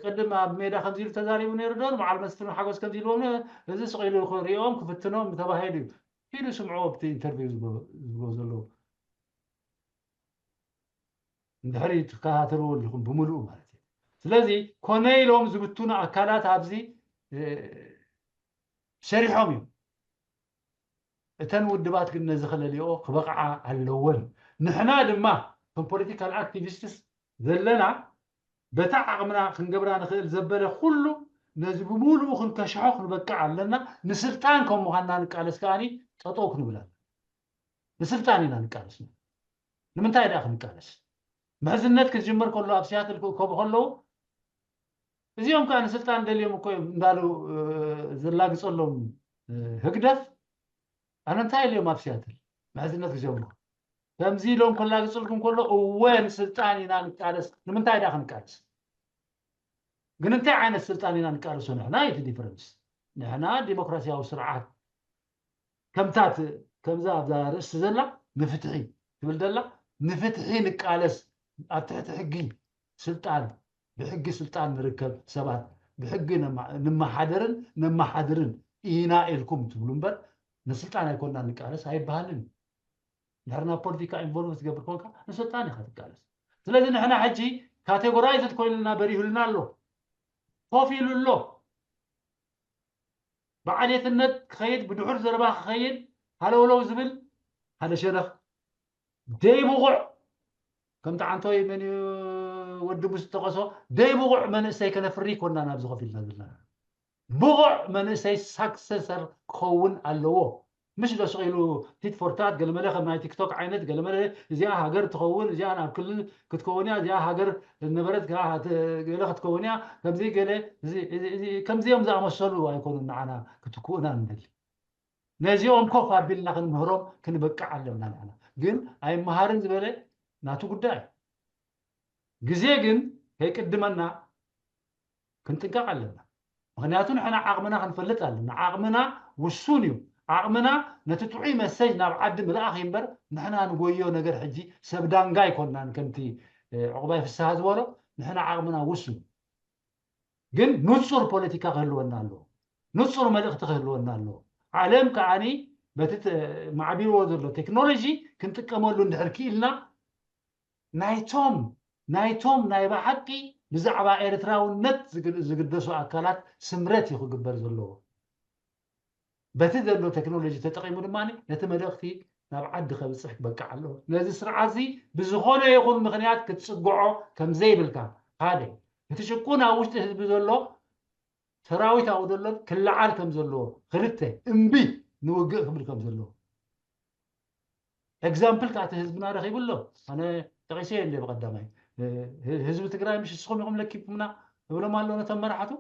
ቅድም ኣብ ሜዳ ከምዚ ኢሉ ተዛሪቡ ነይሩ ዶ ንበዓል መስፍን ሓጎስ ከምዚ ኢልዎም እዚ ስቕ ኢሉ ክሪኦም ክፍትኖም ተባሂሉ እዩ ኢሉ ስምዕዎ ኣብቲ ኢንተርቪው ዝብሎ ዘለዉ እንድሕሪ ትከታተልዎ ኣለኹም ብምሉኡ ማለት እዩ። ስለዚ ኮነ ኢሎም ዝብትኑ ኣካላት ኣብዚ ሰሪሖም እዮም። እተን ውድባት ግን ነዚ ከለልኦ ክበቕዓ ኣለወን። ንሕና ድማ ከም ፖለቲካል ኣክቲቪስትስ ዘለና በታ ዓቕምና ክንገብራ ንኽእል ዘበለ ኩሉ ነዚ ብምሉኡ ክንከሽሖ ክንበቅዕ ኣለና። ንስልጣን ከም ምዃንና ንቃለስ ከዓኒ ጠጠው ክንብል ኣለና። ንስልጣን ኢና ንቃለስ። ንምንታይ ደኣ ክንቃለስ? ምሕዝነት ክጅምር ከሎ ኣብ ሲያትል ክእከቡ ከለዉ እዚኦም ከዓ ንስልጣን ደልዮም እኮ እዮም እንዳሉ ዘላግፀሎም ህግደፍ ኣነ እንታይ ኢልዮም ኣብ ሲያትል ምሕዝነት ክጀምሩ ከምዚ ኢሎም ከላግፅልኩም ከሎ እወ ንስልጣን ኢና ንቃለስ። ንምንታይ ደኣ ክንቃለስ? ግን እንታይ ዓይነት ስልጣን ኢና ንቃለሶ ንሕና? እቲ ዲፈረንስ ንሕና ዲሞክራሲያዊ ስርዓት ከምታት ከምዛ ኣብዛ ርእሲ ዘላ ንፍትሒ ትብል ዘላ ንፍትሒ ንቃለስ ኣብ ትሕቲ ሕጊ ስልጣን ብሕጊ ስልጣን ንርከብ ሰባት ብሕጊ ንመሓደርን ነመሓድርን ኢና ኢልኩም ትብሉ እምበር ንስልጣን ኣይኮና ንቃለስ ኣይበሃልን። ድሕር ናብ ፖለቲካ ኢንቮልቭ ትገብር ኮንካ ንስልጣን ኢካ ትቃለስ። ስለዚ ንሕና ሕጂ ካቴጎራይዝድ ኮይኑና በሪሁልና ኣሎ፣ ኮፍ ኢሉ ኣሎ። ብዓሌትነት ክኸይድ ብድሑር ዘረባ ክኸይድ ሃለውለው ዝብል ሓደ ሸነኽ ደይብቑዕ ከምቲ ዓንቶይ መን ወዲ ሙስ ዝጠቐሶ ደይብቑዕ መንእሰይ ከነፍሪ ኮና ናብዚ ኮፍ ኢልና ዘለና። ብቑዕ መንእሰይ ሳክሰሰር ክኸውን ኣለዎ። ምሽ ዶ ስቕ ኢሉ ቲት ፎርታት ገለመለ ከም ናይ ቲክቶክ ዓይነት ገለመለ እዚኣ ሃገር ትኸውን እዚኣ ናብ ክልል ክትከውን እያ እዚኣ ሃገር ነበረት ገለ ክትከውን እያ ከምዚ ገለ ከምዚኦም ዝኣመሰሉ ኣይኮኑን ንዓና ክትክኡና ንደሊ። ነዚኦም ኮፍ ኣቢልና ክንምህሮም ክንበቅዕ ኣለና ንዓና። ግን ኣይመሃርን ዝበለ ናቱ ጉዳይ። ግዜ ግን ከይቅድመና ክንጥንቀቕ ኣለና። ምክንያቱ ንሕና ዓቕምና ክንፈልጥ ኣለና። ዓቕምና ውሱን እዩ። ዓቕምና ነቲ ጥዑይ መሰጅ ናብ ዓዲ ምልኣኽ እምበር ንሕና ንጎዮ ነገር ሕጂ ሰብ ዳንጋ ኣይኮንናን። ከምቲ ዕቑባይ ፍስሃ ዝበሎ ንሕና ዓቕምና ውሱን ግን ንፁር ፖለቲካ ክህልወና ኣለዎ። ንፁር መልእኽቲ ክህልወና ኣለዎ። ዓለም ከዓኒ በቲ ማዕቢልዎ ዘሎ ቴክኖሎጂ ክንጥቀመሉ እንድሕር ክኢልና ናይቶም ናይቶም ናይ ብሓቂ ብዛዕባ ኤርትራውነት ዝግደሱ ኣካላት ስምረት እዩ ክግበር ዘለዎ። በቲ ዘሎ ቴክኖሎጂ ተጠቒሙ ድማ ነቲ መልእኽቲ ናብ ዓዲ ከብፅሕ ክበቅዕ ኣለዎ። ነዚ ስርዓት እዚ ብዝኾነ ይኹን ምኽንያት ክትፅግዖ ከምዘይብልካ ሓደ እቲ ጭቁን ኣብ ውሽጢ ህዝቢ ዘሎ ሰራዊት ኣብኡ ዘሎ ክለዓል ከም ዘለዎ ክልተ እምቢ ንውግእ ክብል ከም ዘለዎ ኤግዛምፕል ከኣ እቲ ህዝብና ረኺቡ ኣሎ። ኣነ ጠቒሰ እንደ ብቐዳማይ ህዝቢ ትግራይ ምሽ ንስኹም ኢኹም ለኪብኩምና እብሎም ኣሎ ነቶም መራሕቱ።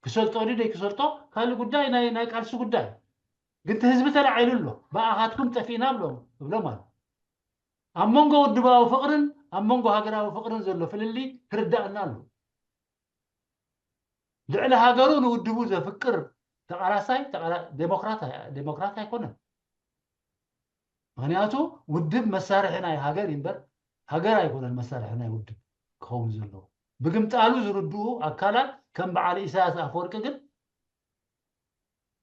ክሰልጦ ድዩ ደይክሰልጦ ካልእ ጉዳይ ናይ ቃልሲ ጉዳይ። ግን እቲ ህዝቢ ተላዒሉ ኣሎ። ብኣኻትኩም ጠፊእና እብሎም እብሎም ኣሎ። ኣብ መንጎ ውድባዊ ፍቕርን ኣብ መንጎ ሃገራዊ ፍቕርን ዘሎ ፍልልይ ክርዳእና ኣሎ። ልዕሊ ሃገሩ ንውድቡ ዘፍቅር ተቓላሳይ ዴሞክራት ኣይኮነን። ምክንያቱ ውድብ መሳርሒ ናይ ሃገር እምበር ሃገር ኣይኮነን መሳርሒ ናይ ውድብ ክኸውን ዘለዎ። ብግምጣሉ ዝርድኡ ኣካላት ከም በዓል ኢሳያስ ኣፈወርቂ ግን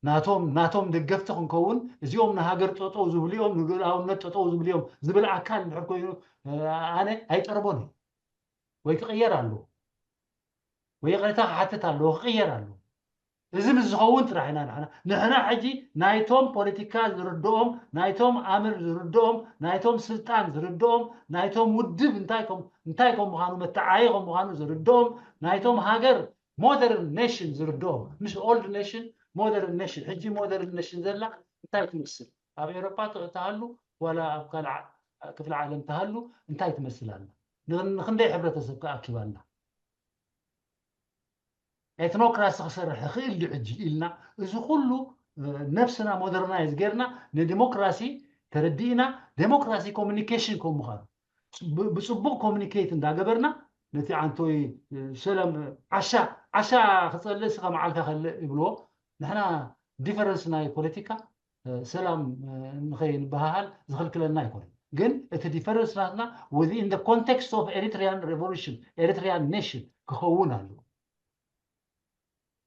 ናቶም ናቶም ደገፍቲ ክንከውን እዚኦም ንሃገር ጠጠው ዝብልዮም ንሉእላውነት ጠጠው ዝብልዮም ዝብል ኣካል እንድሕር ኮይኑ ኣነ ኣይጠርቦን እዩ ወይ ክቕየር ኣለዎ ወይ ይቕሬታ ክሓትት ኣለዎ ክቕየር ኣለዎ። እዚ ምስ ዝኸውን ጥራሕ ኢና ንሕና ንሕና ሕጂ ናይቶም ፖለቲካ ዝርድኦም ናይቶም ኣምር ዝርድኦም ናይቶም ስልጣን ዝርድኦም ናይቶም ውድብ እንታይ ከም እንታይ ከም ምዃኑ መተዓይ ከም ምዃኑ ዝርድኦም ናይቶም ሃገር ሞደርን ኔሽን ዝርድኦም ምስ ኦልድ ኔሽን ሞደርን ኔሽን ሕጂ ሞደርን ኔሽን ዘላ እንታይ ትመስል ኣብ ኤውሮጳ ተሃሉ ዋላ ኣብ ካልእ ክፍለ ዓለም ተሃሉ እንታይ ትመስል ኣላ ንክንደይ ሕብረተሰብ ከኣኪባ ኣላ ኤትኖክራሲ ክሰርሕ ይኽእል ድዩ ሕጂ ኢልና እዚ ኩሉ ነብስና ሞደርናይዝ ጌርና ንዲሞክራሲ ተረዲእና ዴሞክራሲ ኮሚኒኬሽን ከም ምዃኑ ብፅቡቅ ኮሚኒኬት እንዳገበርና ነቲ ዓንቶይ ሰለም ዓሻ ዓሻ ክፀልእ ስኸ መዓልካ ከልእ ይብልዎ ንሕና ዲፈረንስ ናይ ፖለቲካ ሰላም ንኸይንበሃሃል ዝኽልክለና ኣይኮነን ግን እቲ ዲፈረንስ ናትና within the context of Eritrean revolution Eritrean nation ክኸውን ኣለዎ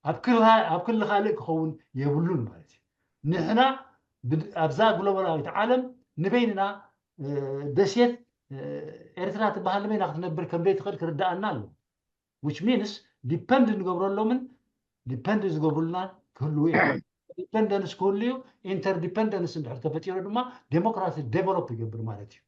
ኣብ ክሊ ካልእ ክኸውን የብሉን ማለት እዩ ንሕና ኣብዛ ግሎባላዊት ዓለም ንበይንና ደሴት ኤርትራ ትበሃል ንበይና ክትነብር ከም ዘይትኽእል ክርዳኣና ኣለዎ which means depend ንገብረሎምን depend ዝገብሩልና ክህልዉ እዮም dependence ክህሉ እዩ interdependence እንድሕር ተፈጢሩ ድማ ዴሞክራሲ develop ይገብር ማለት እዩ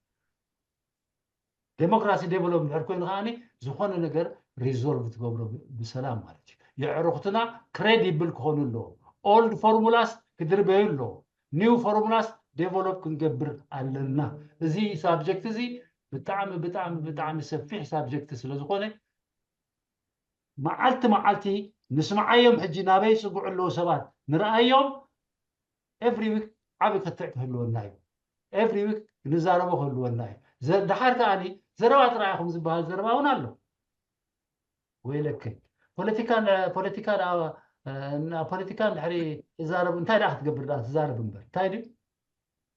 ዴሞክራሲ develop እንድሕር ኮይኑ ከዓ ዝኾነ ነገር resolve ትገብሮ ብሰላም ማለት እዩ የዕሩኽትና credible ክኾኑ ኣለዎም old formulas ክድርበዩ ኣለዎም new formulas develop ክንገብር ኣለና እዚ subject እዚ ብጣዕሚ ብጣዕሚ ብጣዕሚ ሰፊሕ subject ስለዝኾነ መዓልቲ መዓልቲ ንስምዓዮም ሕጂ ናበይ ይፅግዑ ኣለዉ ሰባት ንርኣዮም every week ዓቢ ክትዕ ክህልወና እዩ every week ክንዛረቦ ክህልወና እዩ ደሓር ከዓኒ ዘረባ ጥራይ ኢኹም ዝበሃል ዘረባ እውን ኣሎ ወይለክን ፖለቲካ ፖለቲካ ፖለቲካ ድሕሪ ትዛረብ እንታይ ደኣ ክትገብር ደኣ ትዛረብ እምበር እንታይ ድዩ?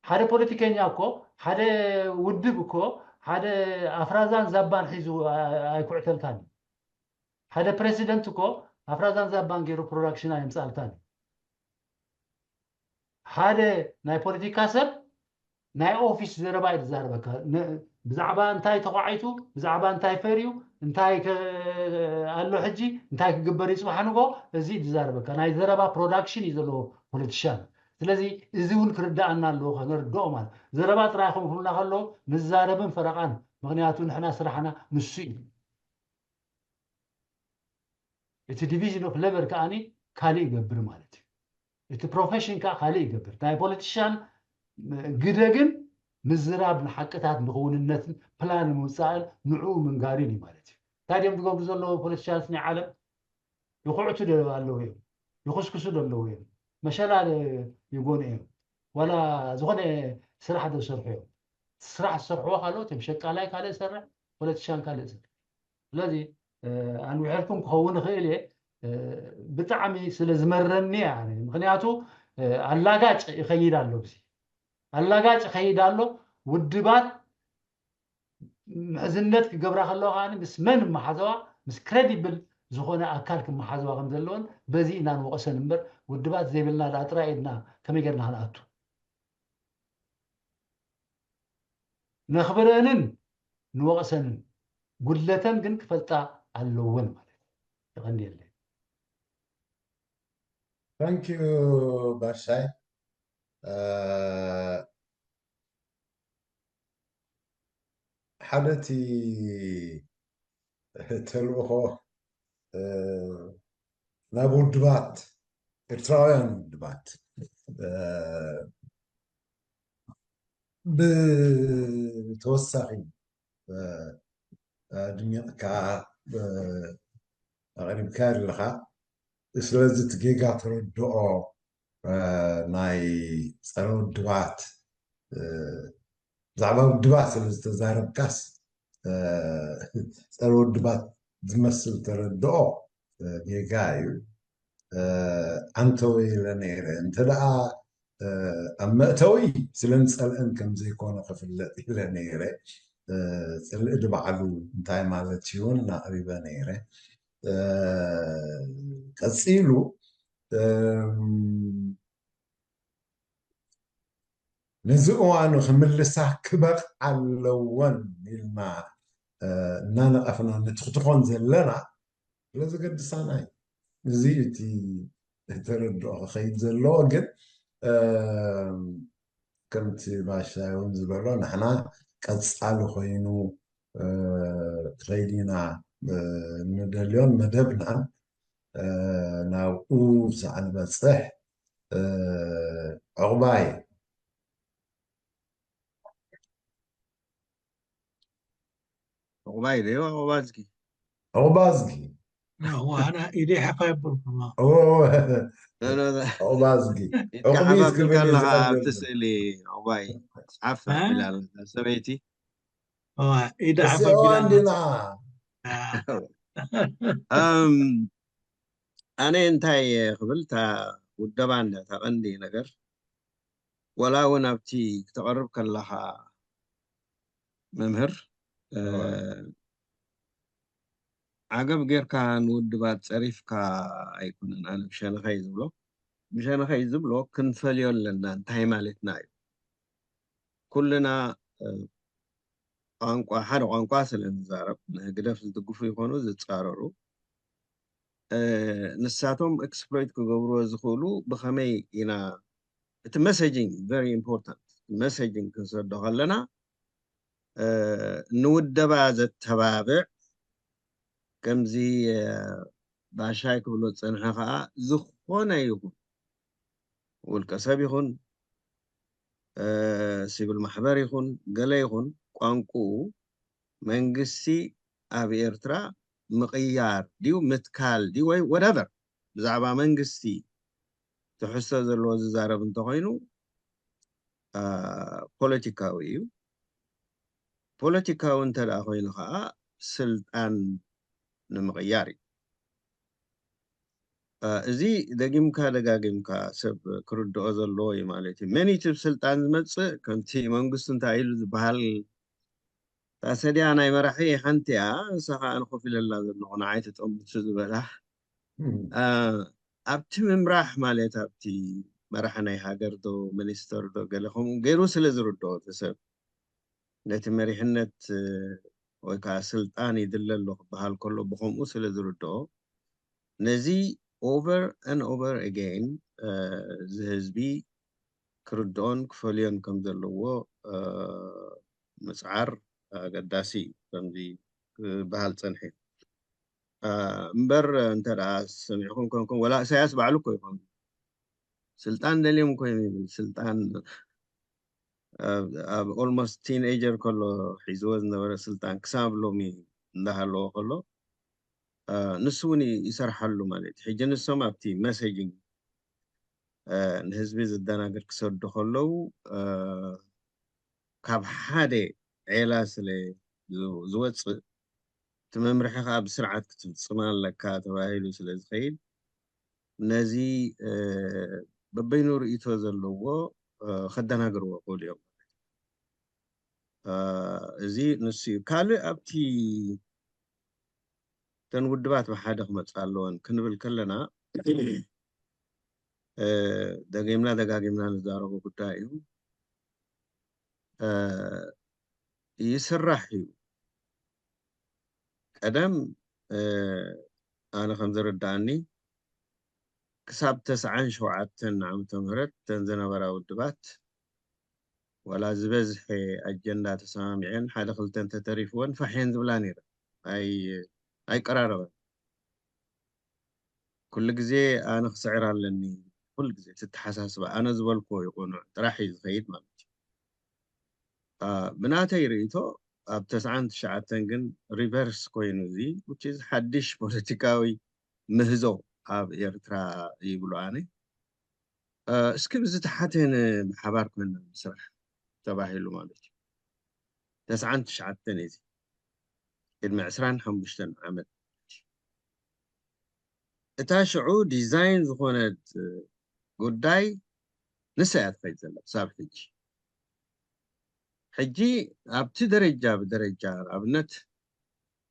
ሓደ ፖለቲከኛ እኮ ሓደ ውድብ እኮ ሓደ ኣፍራዛን ዛባን ሒዙ ኣይኩዕተልካን። ሓደ ፕሬሲደንት እኮ ኣፍራዛን ዛባን ገይሩ ፕሮዳክሽን ኣይምፃልካን። ሓደ ናይ ፖለቲካ ሰብ ናይ ኦፊስ ዘረባ እዩ ዝዛረበካ። ብዛዕባ እንታይ ተኳዒቱ፣ ብዛዕባ እንታይ ፈርዩ፣ እንታይ ኣሎ ሕጂ፣ እንታይ ክግበር እዩ ፅባሕ ንጎ፣ እዚ እዩ ዝዛረበካ። ናይ ዘረባ ፕሮዳክሽን እዩ ዘለዎ ፖለቲሻን። ስለዚ እዚ እውን ክርዳኣና ኣለዎ፣ ከነርድኦ ማለት። ዘረባ ጥራይ ከምኩልና ከሎ ምዛረብን ፈረቓን፣ ምክንያቱ ንሕና ስራሕና ንሱ እዩ። እቲ ዲቪዥን ኦፍ ሌበር ከዓኒ ካልእ ይገብር ማለት እዩ። እቲ ፕሮፌሽን ከዓ ካልእ ይገብር። ናይ ፖለቲሻን ግደ ግን ምዝራብ ንሓቅታት ንክውንነትን ፕላን ምውፃእን ንዕኡ ምንጋርን እዩ ማለት እዩ። እንታይ ድዮም ዝገብሩ ዘለዉ ፖለቲሻንስ ናይ ዓለም? ይኹዕቱ ዶ ኣለዉ እዮም? ይኹስኩሱ ዶ ኣለዉ እዮም? መሸላ ዶ ይጎኑ እዮም? ዋላ ዝኾነ ስራሕ ዶ ይሰርሑ እዮም? ስራሕ ዝሰርሕዎ ካልኦት እዮም። ሸቃላይ ካልእ ይሰርሕ፣ ፖለቲሻን ካልእ ይሰርሕ። ስለዚ ኣንዊሐልኩም ክኸውን ይኽእል እየ። ብጣዕሚ ስለ ዝመረኒ እያ። ምክንያቱ ኣላጋጭ ይኸይድ ኣሎ፣ ዚ ኣላጋጭ ይኸይድ ኣሎ። ውድባት ምሕዝነት ክገብራ ከለዋ ከዓ ምስ መን መሓዘዋ፣ ምስ ክሬዲብል ዝኾነ ኣካል ክመሓዘዋ ከም ዘለዎን በዚ ኢና ንወቐሰን እምበር ውድባት ዘይብልና ደኣ ጥራይ ኢድና ከመይ ጌርና ክንኣቱ? ነኽብረንን ንወቕሰንን፣ ጉድለተን ግን ክፈልጣ ኣለወን ማለት እዩ። የቐንየለይ። Thank you ባሻይ። ሓደ እቲ ተልእኾ ናብ ውድባት፣ ኤርትራውያን ውድባት ብተወሳኺ ኣድሚቕካ ኣቕሪብካ ኣለኻ። ስለዚ እቲ ጌጋ ተረድኦ ናይ ጸረ ውድባት፣ ብዛዕባ ውድባት ስለ ዝተዛረብካስ ጸረ ውድባት ዝመስል ተረድኦ ጌጋ እዩ። ኣንተወ ኢለ ነይረ። እንተ ደኣ ኣብ መእተዊ ስለ ንጸልአን ከም ዘይኮነ ክፍለጥ ኢለ ነይረ። ጽልኢ ድባዕሉ እንታይ ማለት እዩ እውን ኣቕሪበ ነይረ። ቀጺሉ ነዚ እዋኑ ክምልሳ ክበቕዓ ኣለወን ኢልና እናነቐፍና ንትኽትኾን ዘለና ስለ ዘገድሳና እዩ። እዚ እቲ ተረድኦ ክኸይድ ዘለዎ። ግን ከምቲ ባሻ እውን ዝበሎ ንሕና ቀፃሊ ኮይኑ ክኸይድ ኢና ንደልዮን መደብናን ናብኡ ሳዕ ንበፅሕ። ዕቑባይ ዕቑባይ ደዮ ዕቑባዝጊ ዕቑባዝጊ ዋና ኢደ ሓፋ የብልኩማ ዕቑባዝጊ ዕቑቢት ክብል ኣለካ ኣብቲ ስእሊ ዕቑባይ ሓፍ ኣቢላ ኣለካ ሰበይቲ ኢደ ሓፋ ኣቢላ እንዲና ኣነ እንታይ ክብል እታ ውደባ እንዳ እታ ቀንዲ ነገር ወላ እውን ኣብቲ ክተቐርብ ከለኻ መምህር ዓገብ ጌርካ ንውድባት ፀሪፍካ ኣይኮነን። ኣነ ብሸነኸይ ዝብሎ ብሸነኸይ ዝብሎ ክንፈልዮ ኣለና እንታይ ማለትና እዩ። ኩልና ቋንቋ ሓደ ቋንቋ ስለ ንዛረብ ንህግደፍ ዝድግፉ ይኾኑ ዝፃረሩ ንሳቶም ኤክስፕሎይት ክገብርዎ ዝኽእሉ ብኸመይ ኢና እቲ መሰጂንግ very important መሰጂንግ ክንሰዶ ከለና ንውደባ ዘተባብዕ ከምዚ ባሻይ ክብሎ ዝፀንሐ ከዓ ዝኾነ ይኹን ውልቀ ሰብ ይኹን ሲቪል ማሕበር ይኹን ገለ ይኹን ቋንቁኡ መንግስቲ ኣብ ኤርትራ ምቕያር ድዩ ምትካል ድዩ ወይ whatever ብዛዕባ መንግስቲ ትሕዝቶ ዘለዎ ዝዛረብ እንተኾይኑ ፖለቲካዊ እዩ። ፖለቲካዊ እንተ ደኣ ኮይኑ ከዓ ስልጣን ንምቕያር እዩ። እዚ ደጊምካ ደጋጊምካ ሰብ ክርድኦ ዘለዎ እዩ ማለት እዩ። መን እቲ ስልጣን ዝመጽእ ከምቲ መንግስቱ እንታይ ኢሉ ዝበሃል፣ ታሰዲያ ናይ መራሒ ሓንቲ እያ፣ ንሳ ከዓ ንኮፍ ኢለላ ዘለኹ ንዓይ ትጠምቱ ዝበላ ኣብቲ ምምራሕ ማለት ኣብቲ መራሒ ናይ ሃገር ዶ ሚኒስተር ዶ ገለ ከምኡ ገይሩ ስለ ዝርድኦ እቲ ሰብ ነቲ መሪሕነት ወይ ከዓ ስልጣን ይድለ ኣሎ ክበሃል ከሎ ብከምኡ ስለ ዝርድኦ ነዚ over and over again እዚ ህዝቢ ክርድኦን ክፈልዮን ከም ዘለዎ ምፅዓር ኣገዳሲ እዩ። ከምዚ ክበሃል ፀንሐ እምበር እንተ ደኣ ሰሚዕኩም ኮንኩም ወላ እሳያስ ባዕሉ እኮ ይኾን ስልጣን ደልዮም እኮ እዮም ይብል ስልጣን ኣብ almost teenager ከሎ ሒዝዎ ዝነበረ ስልጣን ክሳብ ሎሚ እንዳሃለዎ ከሎ ንሱ እውን ይሰርሓሉ ማለት እዩ። ሕጂ ንሶም ኣብቲ messaging ንህዝቢ ዝደናግር ክሰዱ ከለዉ ካብ ሓደ ዔላ ስለ ዝወፅእ እቲ መምርሒ ከዓ ብስርዓት ክትፍፅም ኣለካ ተባሂሉ ስለ ዝኸይድ ነዚ በበይኑ ርእይቶ ዘለዎ ከደናግርዎ ክእሉ እዮም። እዚ ንሱ እዩ። ካልእ ኣብቲ እተን ውድባት ብሓደ ክመፃ ኣለወን ክንብል ከለና ደጊምና ደጋጊምና ንዛረቦ ጉዳይ እዩ። ይስራሕ እዩ። ቀደም ኣነ ከም ዝርዳእኒ ክሳብ ተስዓን ሸውዓተን ዓመተ ምህረት እተን ዝነበራ ውድባት ዋላ ዝበዝሐ ኣጀንዳ ተሰማሚዐን ሓደ ክልተ እንተተሪፍወን ፋሕ እየን ዝብላ ነይረን። ኣይቀራረበን። ኩሉ ግዜ ኣነ ክስዕር ኣለኒ፣ ኩሉ ግዜ እቲ ኣተሓሳስባ ኣነ ዝበልክዎ ይቕኑዕ ጥራሕ እዩ ዝኸይድ ማለት እዩ። ብናተይ ርእይቶ ኣብ ተስዓን ትሽዓተን ግን reverse ኮይኑ እዚ which is ሓድሽ ፖለቲካዊ ምህዞ ኣብ ኤርትራ ይብሉ ኣነ እስኪ ብዝተሓተ ብሓባር ኮይና ምስራሕ ተባሂሉ ማለት እዩ። ተስዓን ትሽዓተን እዚ ቅድሚ ዕስራን ሓሙሽተን ዓመት እታ ሽዑ ዲዛይን ዝኾነት ጉዳይ ንሳ እያ ትኸይድ ዘላ ክሳብ ሕጂ። ሕጂ ኣብቲ ደረጃ ብደረጃ ንኣብነት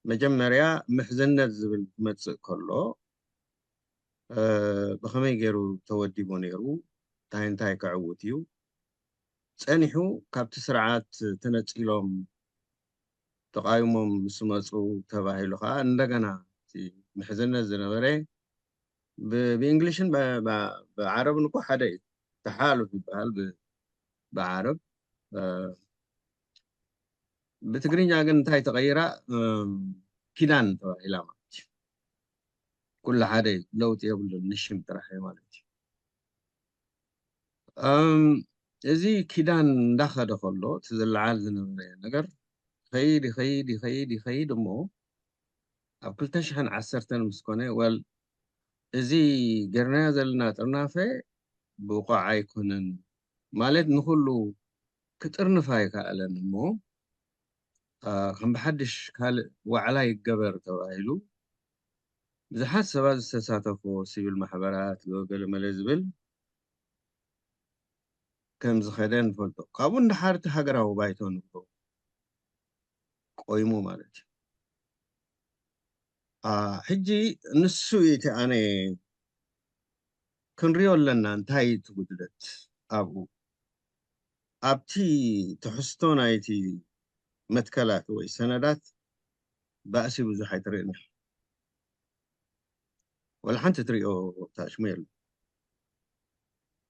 መጀመርያ ምሕዝነት ዝብል ክመፅእ ከሎ ብኸመይ ገይሩ ተወዲቡ ነይሩ፣ እንታይ እንታይ ከዕውት እዩ፣ ፀኒሑ ካብቲ ስርዓት ተነፂሎም ተቓዊሞም ምስ መፁ ተባሂሉ ከዓ እንደገና እቲ ምሕዝነት ዝነበረ ብእንግሊሽን ብዓረብን እኮ ሓደ እዩ። ተሓሉፍ ይበሃል ብዓረብ። ብትግርኛ ግን እንታይ ተቐይራ? ኪዳን ተባሂላ ማለት እዩ። ኩሉ ሓደ ለውጢ የብሉን፣ ንሽም ጥራሕ እዩ ማለት እዩ። እዚ ኪዳን እንዳኸደ ከሎ እቲ ዝለዓል ዝነበረ ነገር ይኸይድ ይኸይድ ይኸይድ ይኸይድ እሞ ኣብ ክልተ ሽሕን ዓሰርተን ምስ ኮነ well እዚ ገርናዮ ዘለና ጥርናፈ ብቑዕ ኣይኮነን ማለት ንኹሉ ክጥርንፍ ኣይከኣለን እሞ ከም ብሓድሽ ካልእ ዋዕላ ይገበር ተባሂሉ ብዙሓት ሰባት ዝተሳተፎ ሲቪል ማሕበራት ገለመለ ዝብል ከም ዝኸደ ንፈልጦ። ካብኡ ንደሓር እቲ ሃገራዊ ባይቶ ንብሎ ቆይሙ ማለት እዩ። ሕጂ ንሱ እቲ ኣነ ክንሪኦ ኣለና እንታይ እቲ ጉድለት ኣብኡ ኣብቲ ትሕዝቶ ናይቲ መትከላት ወይ ሰነዳት ባእሲ ብዙሕ ኣይትርእን ኢኻ። ወላ ሓንቲ ትሪኦ ታሽሙ የሉ።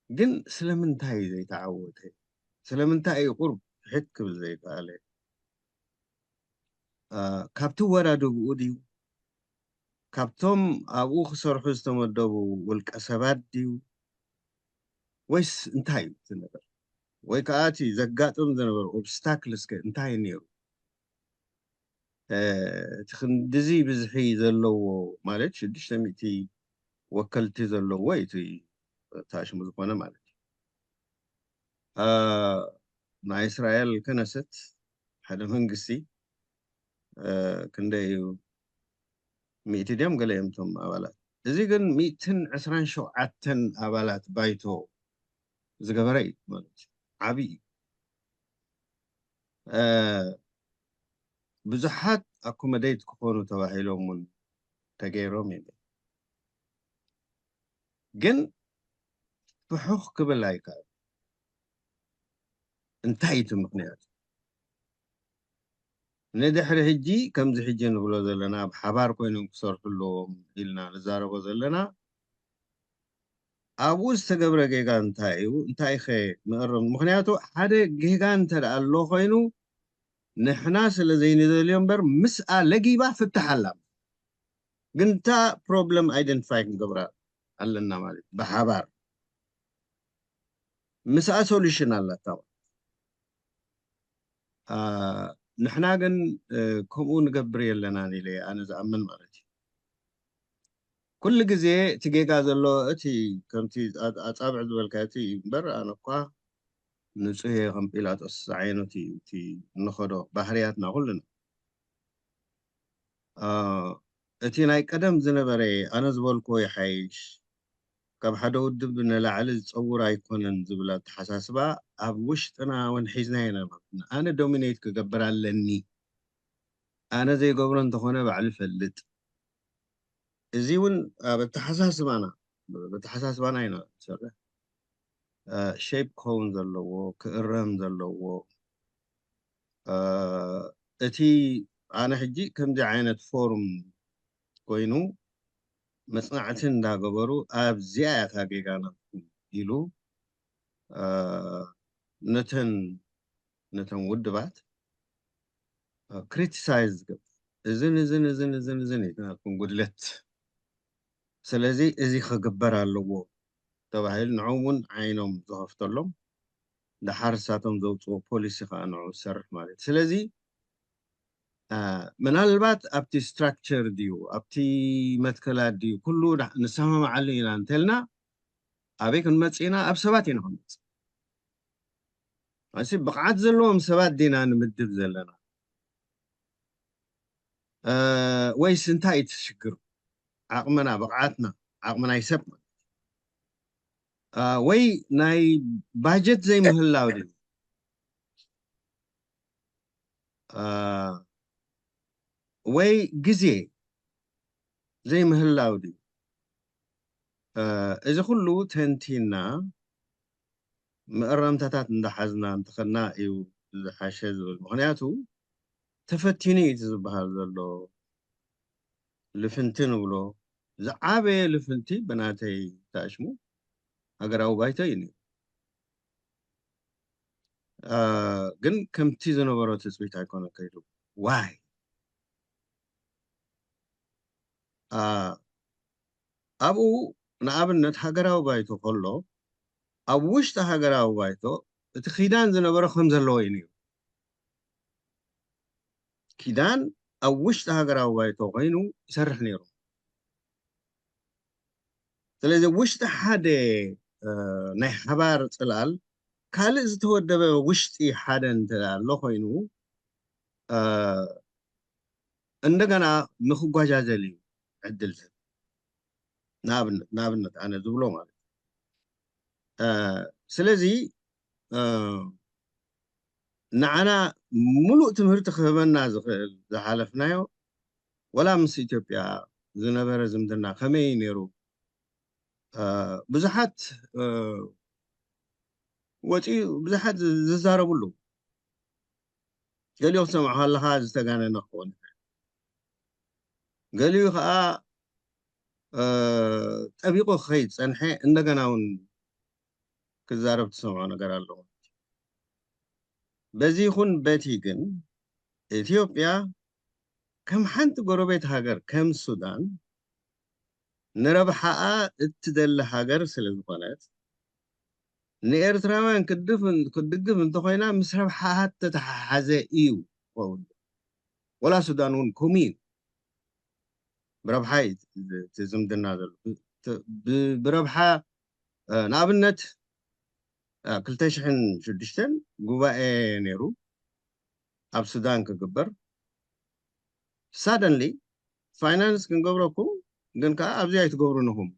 ግን ስለምንታይ ዘይተዓወተ ስለምንታይ እዩ ቁርብ ሕት ክብል ዘይከኣለ ካብቲ ወዳድብኡ ድዩ ካብቶም ኣብኡ ክሰርሑ ዝተመደቡ ውልቀ ሰባት ድዩ ወይስ እንታይ እዩ እቲ ነገር ወይ ከዓ እቲ ዘጋጥም ዝነበሩ obstacles ከ እንታይ ነይሩ እቲ ክንድዚ ብዝሒ ዘለዎ ማለት ሽዱሽተ ሚእቲ ወከልቲ ዘለዎ እዩ እቲ ታሽሙ ዝኾነ ማለት እዩ ናይ እስራኤል ከነሰት ሓደ መንግስቲ ክንደይ እዩ ሚእቲ ድዮም ገለ እዮም እቶም ኣባላት እዚ ግን ሚእትን ዕስራን ሸውዓተን ኣባላት ባይቶ ዝገበረ እዩ ማለት እዩ። ዓብዪ እዩ። ብዙሓት ኣኮመደይት ክኾኑ ተባሂሎም እውን ተገይሮም እዮም። ግን ፍሑኽ ክብል ኣይከኣል። እንታይ እቲ ምኽንያት? ንድሕሪ ሕጂ ከምዚ ሕጂ ንብሎ ዘለና ብሓባር ኮይኖም ክሰርሑ ኣለዎም ኢልና ንዛረቦ ዘለና ኣብኡ ዝተገብረ ጌጋ እንታይ እዩ? እንታይ ከ ምእርም? ምኽንያቱ ሓደ ጌጋ እንተ ደኣ ኣሎ ኮይኑ ንሕና ስለ ዘይንደልዮ እምበር ምስኣ ለጊባ ፍትሕ ኣላ። ግን እታ ፕሮብለም ኣይደንቲፋይ ክንገብራ ኣለና ማለት ብሓባር ምስኣ ሶሉሽን ኣላታ። ንሕና ግን ከምኡ ንገብር የለናን ኢለ ኣነ ዝኣምን ማለት እዩ። ኩሉ ግዜ እቲ ጌጋ ዘሎ እቲ ከምቲ ኣጻብዕ ዝበልካ እቲ እዩ እምበር ኣነ እኳ ንጹህ እየ ከም ጲላጦስ ዝዓይነቱ እዩ እቲ እንኸዶ ባህርያትና ኩልና። እቲ ናይ ቀደም ዝነበረ ኣነ ዝበልክዎ ይሓይሽ፣ ካብ ሓደ ውድብ ንላዕሊ ዝጸውር ኣይኮነን ዝብል ኣተሓሳስባ ኣብ ውሽጥና እውን ሒዝና ኢና። ኣነ ዶሚኔት ክገብር ኣለኒ፣ ኣነ ዘይገብሮ እንተኾነ ባዕሉ ይፈልጥ። እዚ እውን ኣብ ኣተሓሳስባና ኣተሓሳስባና ኢና ዝሰርሕ። ሼፕ ክኸውን ዘለዎ ክእረም ዘለዎ እቲ ኣነ ሕጂ ከምዚ ዓይነት ፎርም ኮይኑ መጽናዕቲ እንዳገበሩ ኣብዚኣ እያ እታ ጌጋና ኢሉ ነተን ነተን ውድባት ክሪቲሳይዝ ዝገብር እዝን እዝን እዝን እዝን እዝን እዩ ናትኩም ጉድለት፣ ስለዚ እዚ ክግበር ኣለዎ ተባሂሉ ንዕኦም እውን ዓይኖም ዝኸፍተሎም፣ ደሓር እሳቶም ዘውፅኦ ፖሊሲ ከዓ ንዕኡ ዝሰርሕ ማለት እዩ። ስለዚ ምናልባት ኣብቲ ስትራክቸር ድዩ ኣብቲ መትከላት ድዩ ኩሉ ንሰማማዓሉ ኢና እንተልና ኣበይ ክንመፅእ ኢና? ኣብ ሰባት ኢና ክንመፅእ። እዚ ብቕዓት ዘለዎም ሰባት ዲና ንምድብ ዘለና ወይስ እንታይ እቲ ሽግር? ዓቕምና ብቕዓትና ዓቕሚ ናይ ሰብ ወይ ናይ ባጀት ዘይምህላው ድዩ? ወይ ግዜ ዘይምህላው ድዩ? እዚ ኩሉ ተንቲና መእረምታታት እንዳሓዝና እንተኸድና እዩ ዝሓሸ ዝብል። ምኽንያቱ ተፈቲኑ እዩ እቲ ዝበሃል ዘሎ ልፍንቲ ንብሎ ዝዓበየ ልፍንቲ ብናተይ ተኣሽሙ ሃገራዊ ባይቶ እዩ ነይሩ። ግን ከምቲ ዝነበሮ ትፅቢት ኣይኮነ ከይዱ። ዋይ ኣብኡ ንኣብነት ሃገራዊ ባይቶ ከሎ ኣብ ውሽጢ ሃገራዊ ባይቶ እቲ ኪዳን ዝነበረ ከም ዘለዎ እዩ ነይሩ። ኪዳን ኣብ ውሽጢ ሃገራዊ ባይቶ ኮይኑ ይሰርሕ ነይሩ። ስለዚ ውሽጢ ሓደ ናይ ሓባር ፅላል ካልእ ዝተወደበ ውሽጢ ሓደ እንተ ኣሎ ኮይኑ እንደገና ንክጓጃጀል እዩ ዕድል ዝህብ። ንኣብነት ንኣብነት ኣነ ዝብሎ ማለት ስለዚ ንዓና ሙሉእ ትምህርቲ ክህበና ዝኽእል ዝሓለፍናዮ ወላ ምስ ኢትዮጵያ ዝነበረ ዝምድና ከመይ ነይሩ ብዙሓት ወፂኡ ብዙሓት ዝዛረብሉ ገሊኡ ክትሰምዖ ከለኻ ዝተጋነነ ክኸውን ይኽእል። ገሊኡ ከዓ ጠቢቑ ክኸይድ ፀንሐ እንደገና እውን ክዛረብ ትሰምዖ ነገር ኣሎ። በዚ ይኹን በቲ ግን ኢትዮጵያ ከም ሓንቲ ጎረቤት ሃገር ከም ሱዳን ንረብሓኣ እትደሊ ሃገር ስለ ዝኾነት ንኤርትራውያን ክትድግፍ እንተኾይና ምስ ረብሓኣ ተተሓሓዘ እዩ ክኸውን። ወላ ሱዳን እውን ከምኡ እዩ። ብረብሓ እዩ እቲ ዝምድና ዘሎ። ብረብሓ ንኣብነት ክልተ ሽሕን ሽዱሽተን ጉባኤ ነይሩ ኣብ ሱዳን ክግበር ሳደንሊ ፋይናንስ ክንገብረኩም ግን ከዓ ኣብዚ ኣይትገብሩን ኢኹም።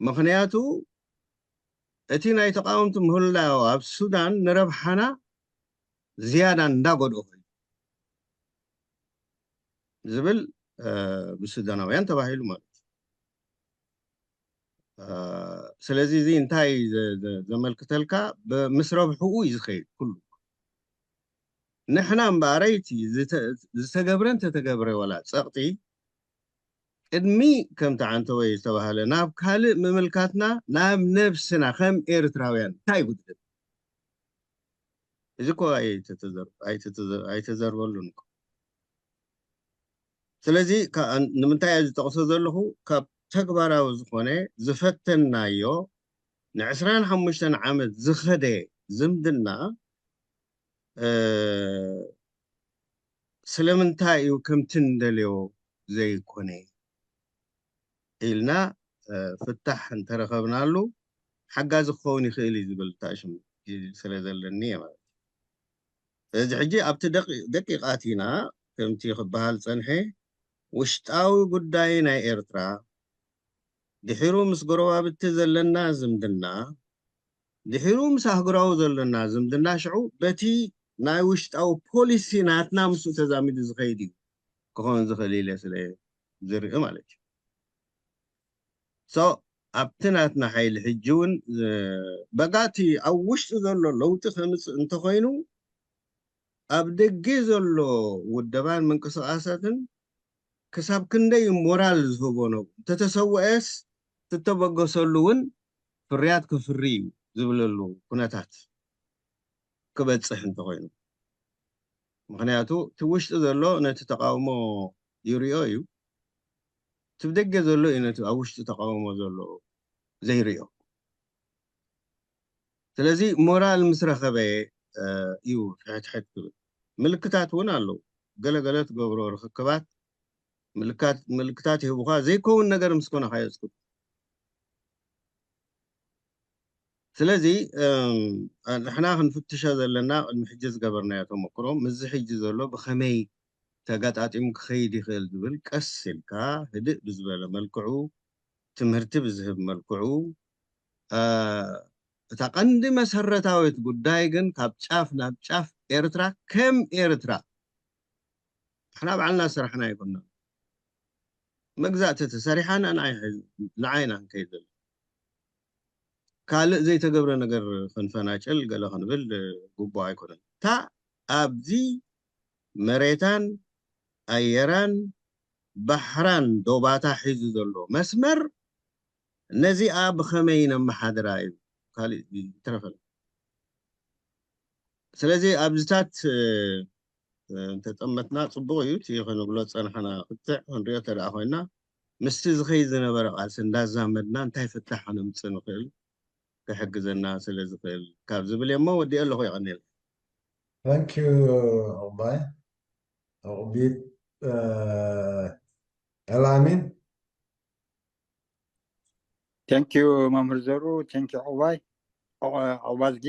ምኽንያቱ እቲ ናይ ተቃወምቲ ምህላው ኣብ ሱዳን ንረብሓና ዝያዳ እንዳጎድኦ ኮይኑ ዝብል ብሱዳናውያን ተባሂሉ ማለት እዩ። ስለዚ እዚ እንታይ ዘመልክተልካ? ምስ ረብሕኡ እዩ ዝኸይድ ኩሉ። ንሕና እምበኣረይቲ ዝተገብረ እንተተገብረ ወላ ፀቕጢ ቅድሚ ከምቲ ዓንተወይ ዝተባህለ ናብ ካልእ ምምልካትና ናብ ነብስና ከም ኤርትራውያን እንታይ ይጉድል? እዚ እኮ ኣይተዘርበሉን እኮ። ስለዚ ንምንታይ እየ ዝጠቕሶ ዘለኹ? ካብ ተግባራዊ ዝኾነ ዝፈተናዮ ንዕስራን ሓሙሽተን ዓመት ዝኸደ ዝምድና ስለምንታይ እዩ ከምቲ እንደልዮ ዘይኮነ ኢልና ፍታሕ እንተረኸብናሉ ሓጋዚ ክኸውን ይኽእል እዩ ዝብል ታሽም ስለ ዘለኒ እየ ማለት እዩ። ስለዚ ሕጂ ኣብቲ ደቂቓት ኢና ከምቲ ክበሃል ፀንሐ ውሽጣዊ ጉዳይ ናይ ኤርትራ ድሒሩ ምስ ጎረባብቲ ዘለና ዝምድና ድሒሩ ምስ ኣህጉራዊ ዘለና ዝምድና ሽዑ በቲ ናይ ውሽጣዊ ፖሊሲ ናትና ምስኡ ተዛሚዱ ዝኸይድ እዩ ክኸውን ዝኽእል ኢለ ስለ ዝርኢ ማለት እዩ። ሶ ኣብቲ ናትና ሓይሊ ሕጂ እውን በጋቲ ኣብ ውሽጢ ዘሎ ለውጢ ከምፅእ እንተኮይኑ ኣብ ደገ ዘሎ ውደባን ምንቅስቃሳትን ክሳብ ክንደይ ሞራል ዝህቦ ነው እንተተሰወኤስ ትተበገሰሉ እውን ፍርያት ክፍሪ እዩ ዝብለሉ ኩነታት ክበፅሕ እንተኮይኑ። ምክንያቱ እቲ ውሽጢ ዘሎ ነቲ ተቃውሞ ይሪኦ እዩ። እቲ ብደገ ዘሎ እዩ ነቲ ኣብ ውሽጢ ተቃውሞ ዘሎ ዘይሪኦ። ስለዚ ሞራል ምስ ረኸበ እዩ ሕድሕድ ክብል። ምልክታት እውን ኣለዉ። ገለገለ ትገብሮ ርክክባት ምልክታት ይህቡኻ ዘይከውን ነገር ምስ ኮነ ካየፅኩ። ስለዚ ንሕና ክንፍትሾ ዘለና ቅድሚ ሕጂ ዝገበርናዮ ተመክሮ ምስዚ ሕጂ ዘሎ ብኸመይ ተጋጣጢሙ ክኸይድ ይኽእል ዝብል ቀስ ኢልካ ህድእ ብዝበለ መልክዑ ትምህርቲ ብዝህብ መልክዑ እታ ቀንዲ መሰረታዊት ጉዳይ ግን ካብ ጫፍ ናብ ጫፍ ኤርትራ ከም ኤርትራ ንሕና ባዕልና ዝሰራሕና ኣይኮና መግዛእቲ ተሰሪሓና ንዓይና ንከይድ ዘሎ ካልእ ዘይተገብረ ነገር ክንፈናጭል ገለ ክንብል ግቡእ ኣይኮነን። እታ ኣብዚ መሬታን ኣየራን ባሕራን ዶባታ ሒዙ ዘሎ መስመር ነዚኣ ብኸመይ ነመሓድራ እዩ ካልእ ይትረፈን። ስለዚ ኣብዚታት እንተጠመትና ፅቡቕ እዩ። እቲ ክንብሎ ዝፀናሕና ክትዕ ክንሪኦ ተደኣ ኮይና ምስቲ ዝኸይድ ዝነበረ ቃልሲ እንዳዛመድና እንታይ ፍታሕ ከነምፅእ ንኽእል ክሕግዘና ስለ ዝኽእል ካብ ዝብል እየ እሞ ወዲኦ ኣለኹ። የቐኒል። Thank you ዑቕባይ። ዑቕቢት ዕላሚን Thank you መምህር ዘሩ። Thank you ዑቕባይ ዑቕባዝጊ።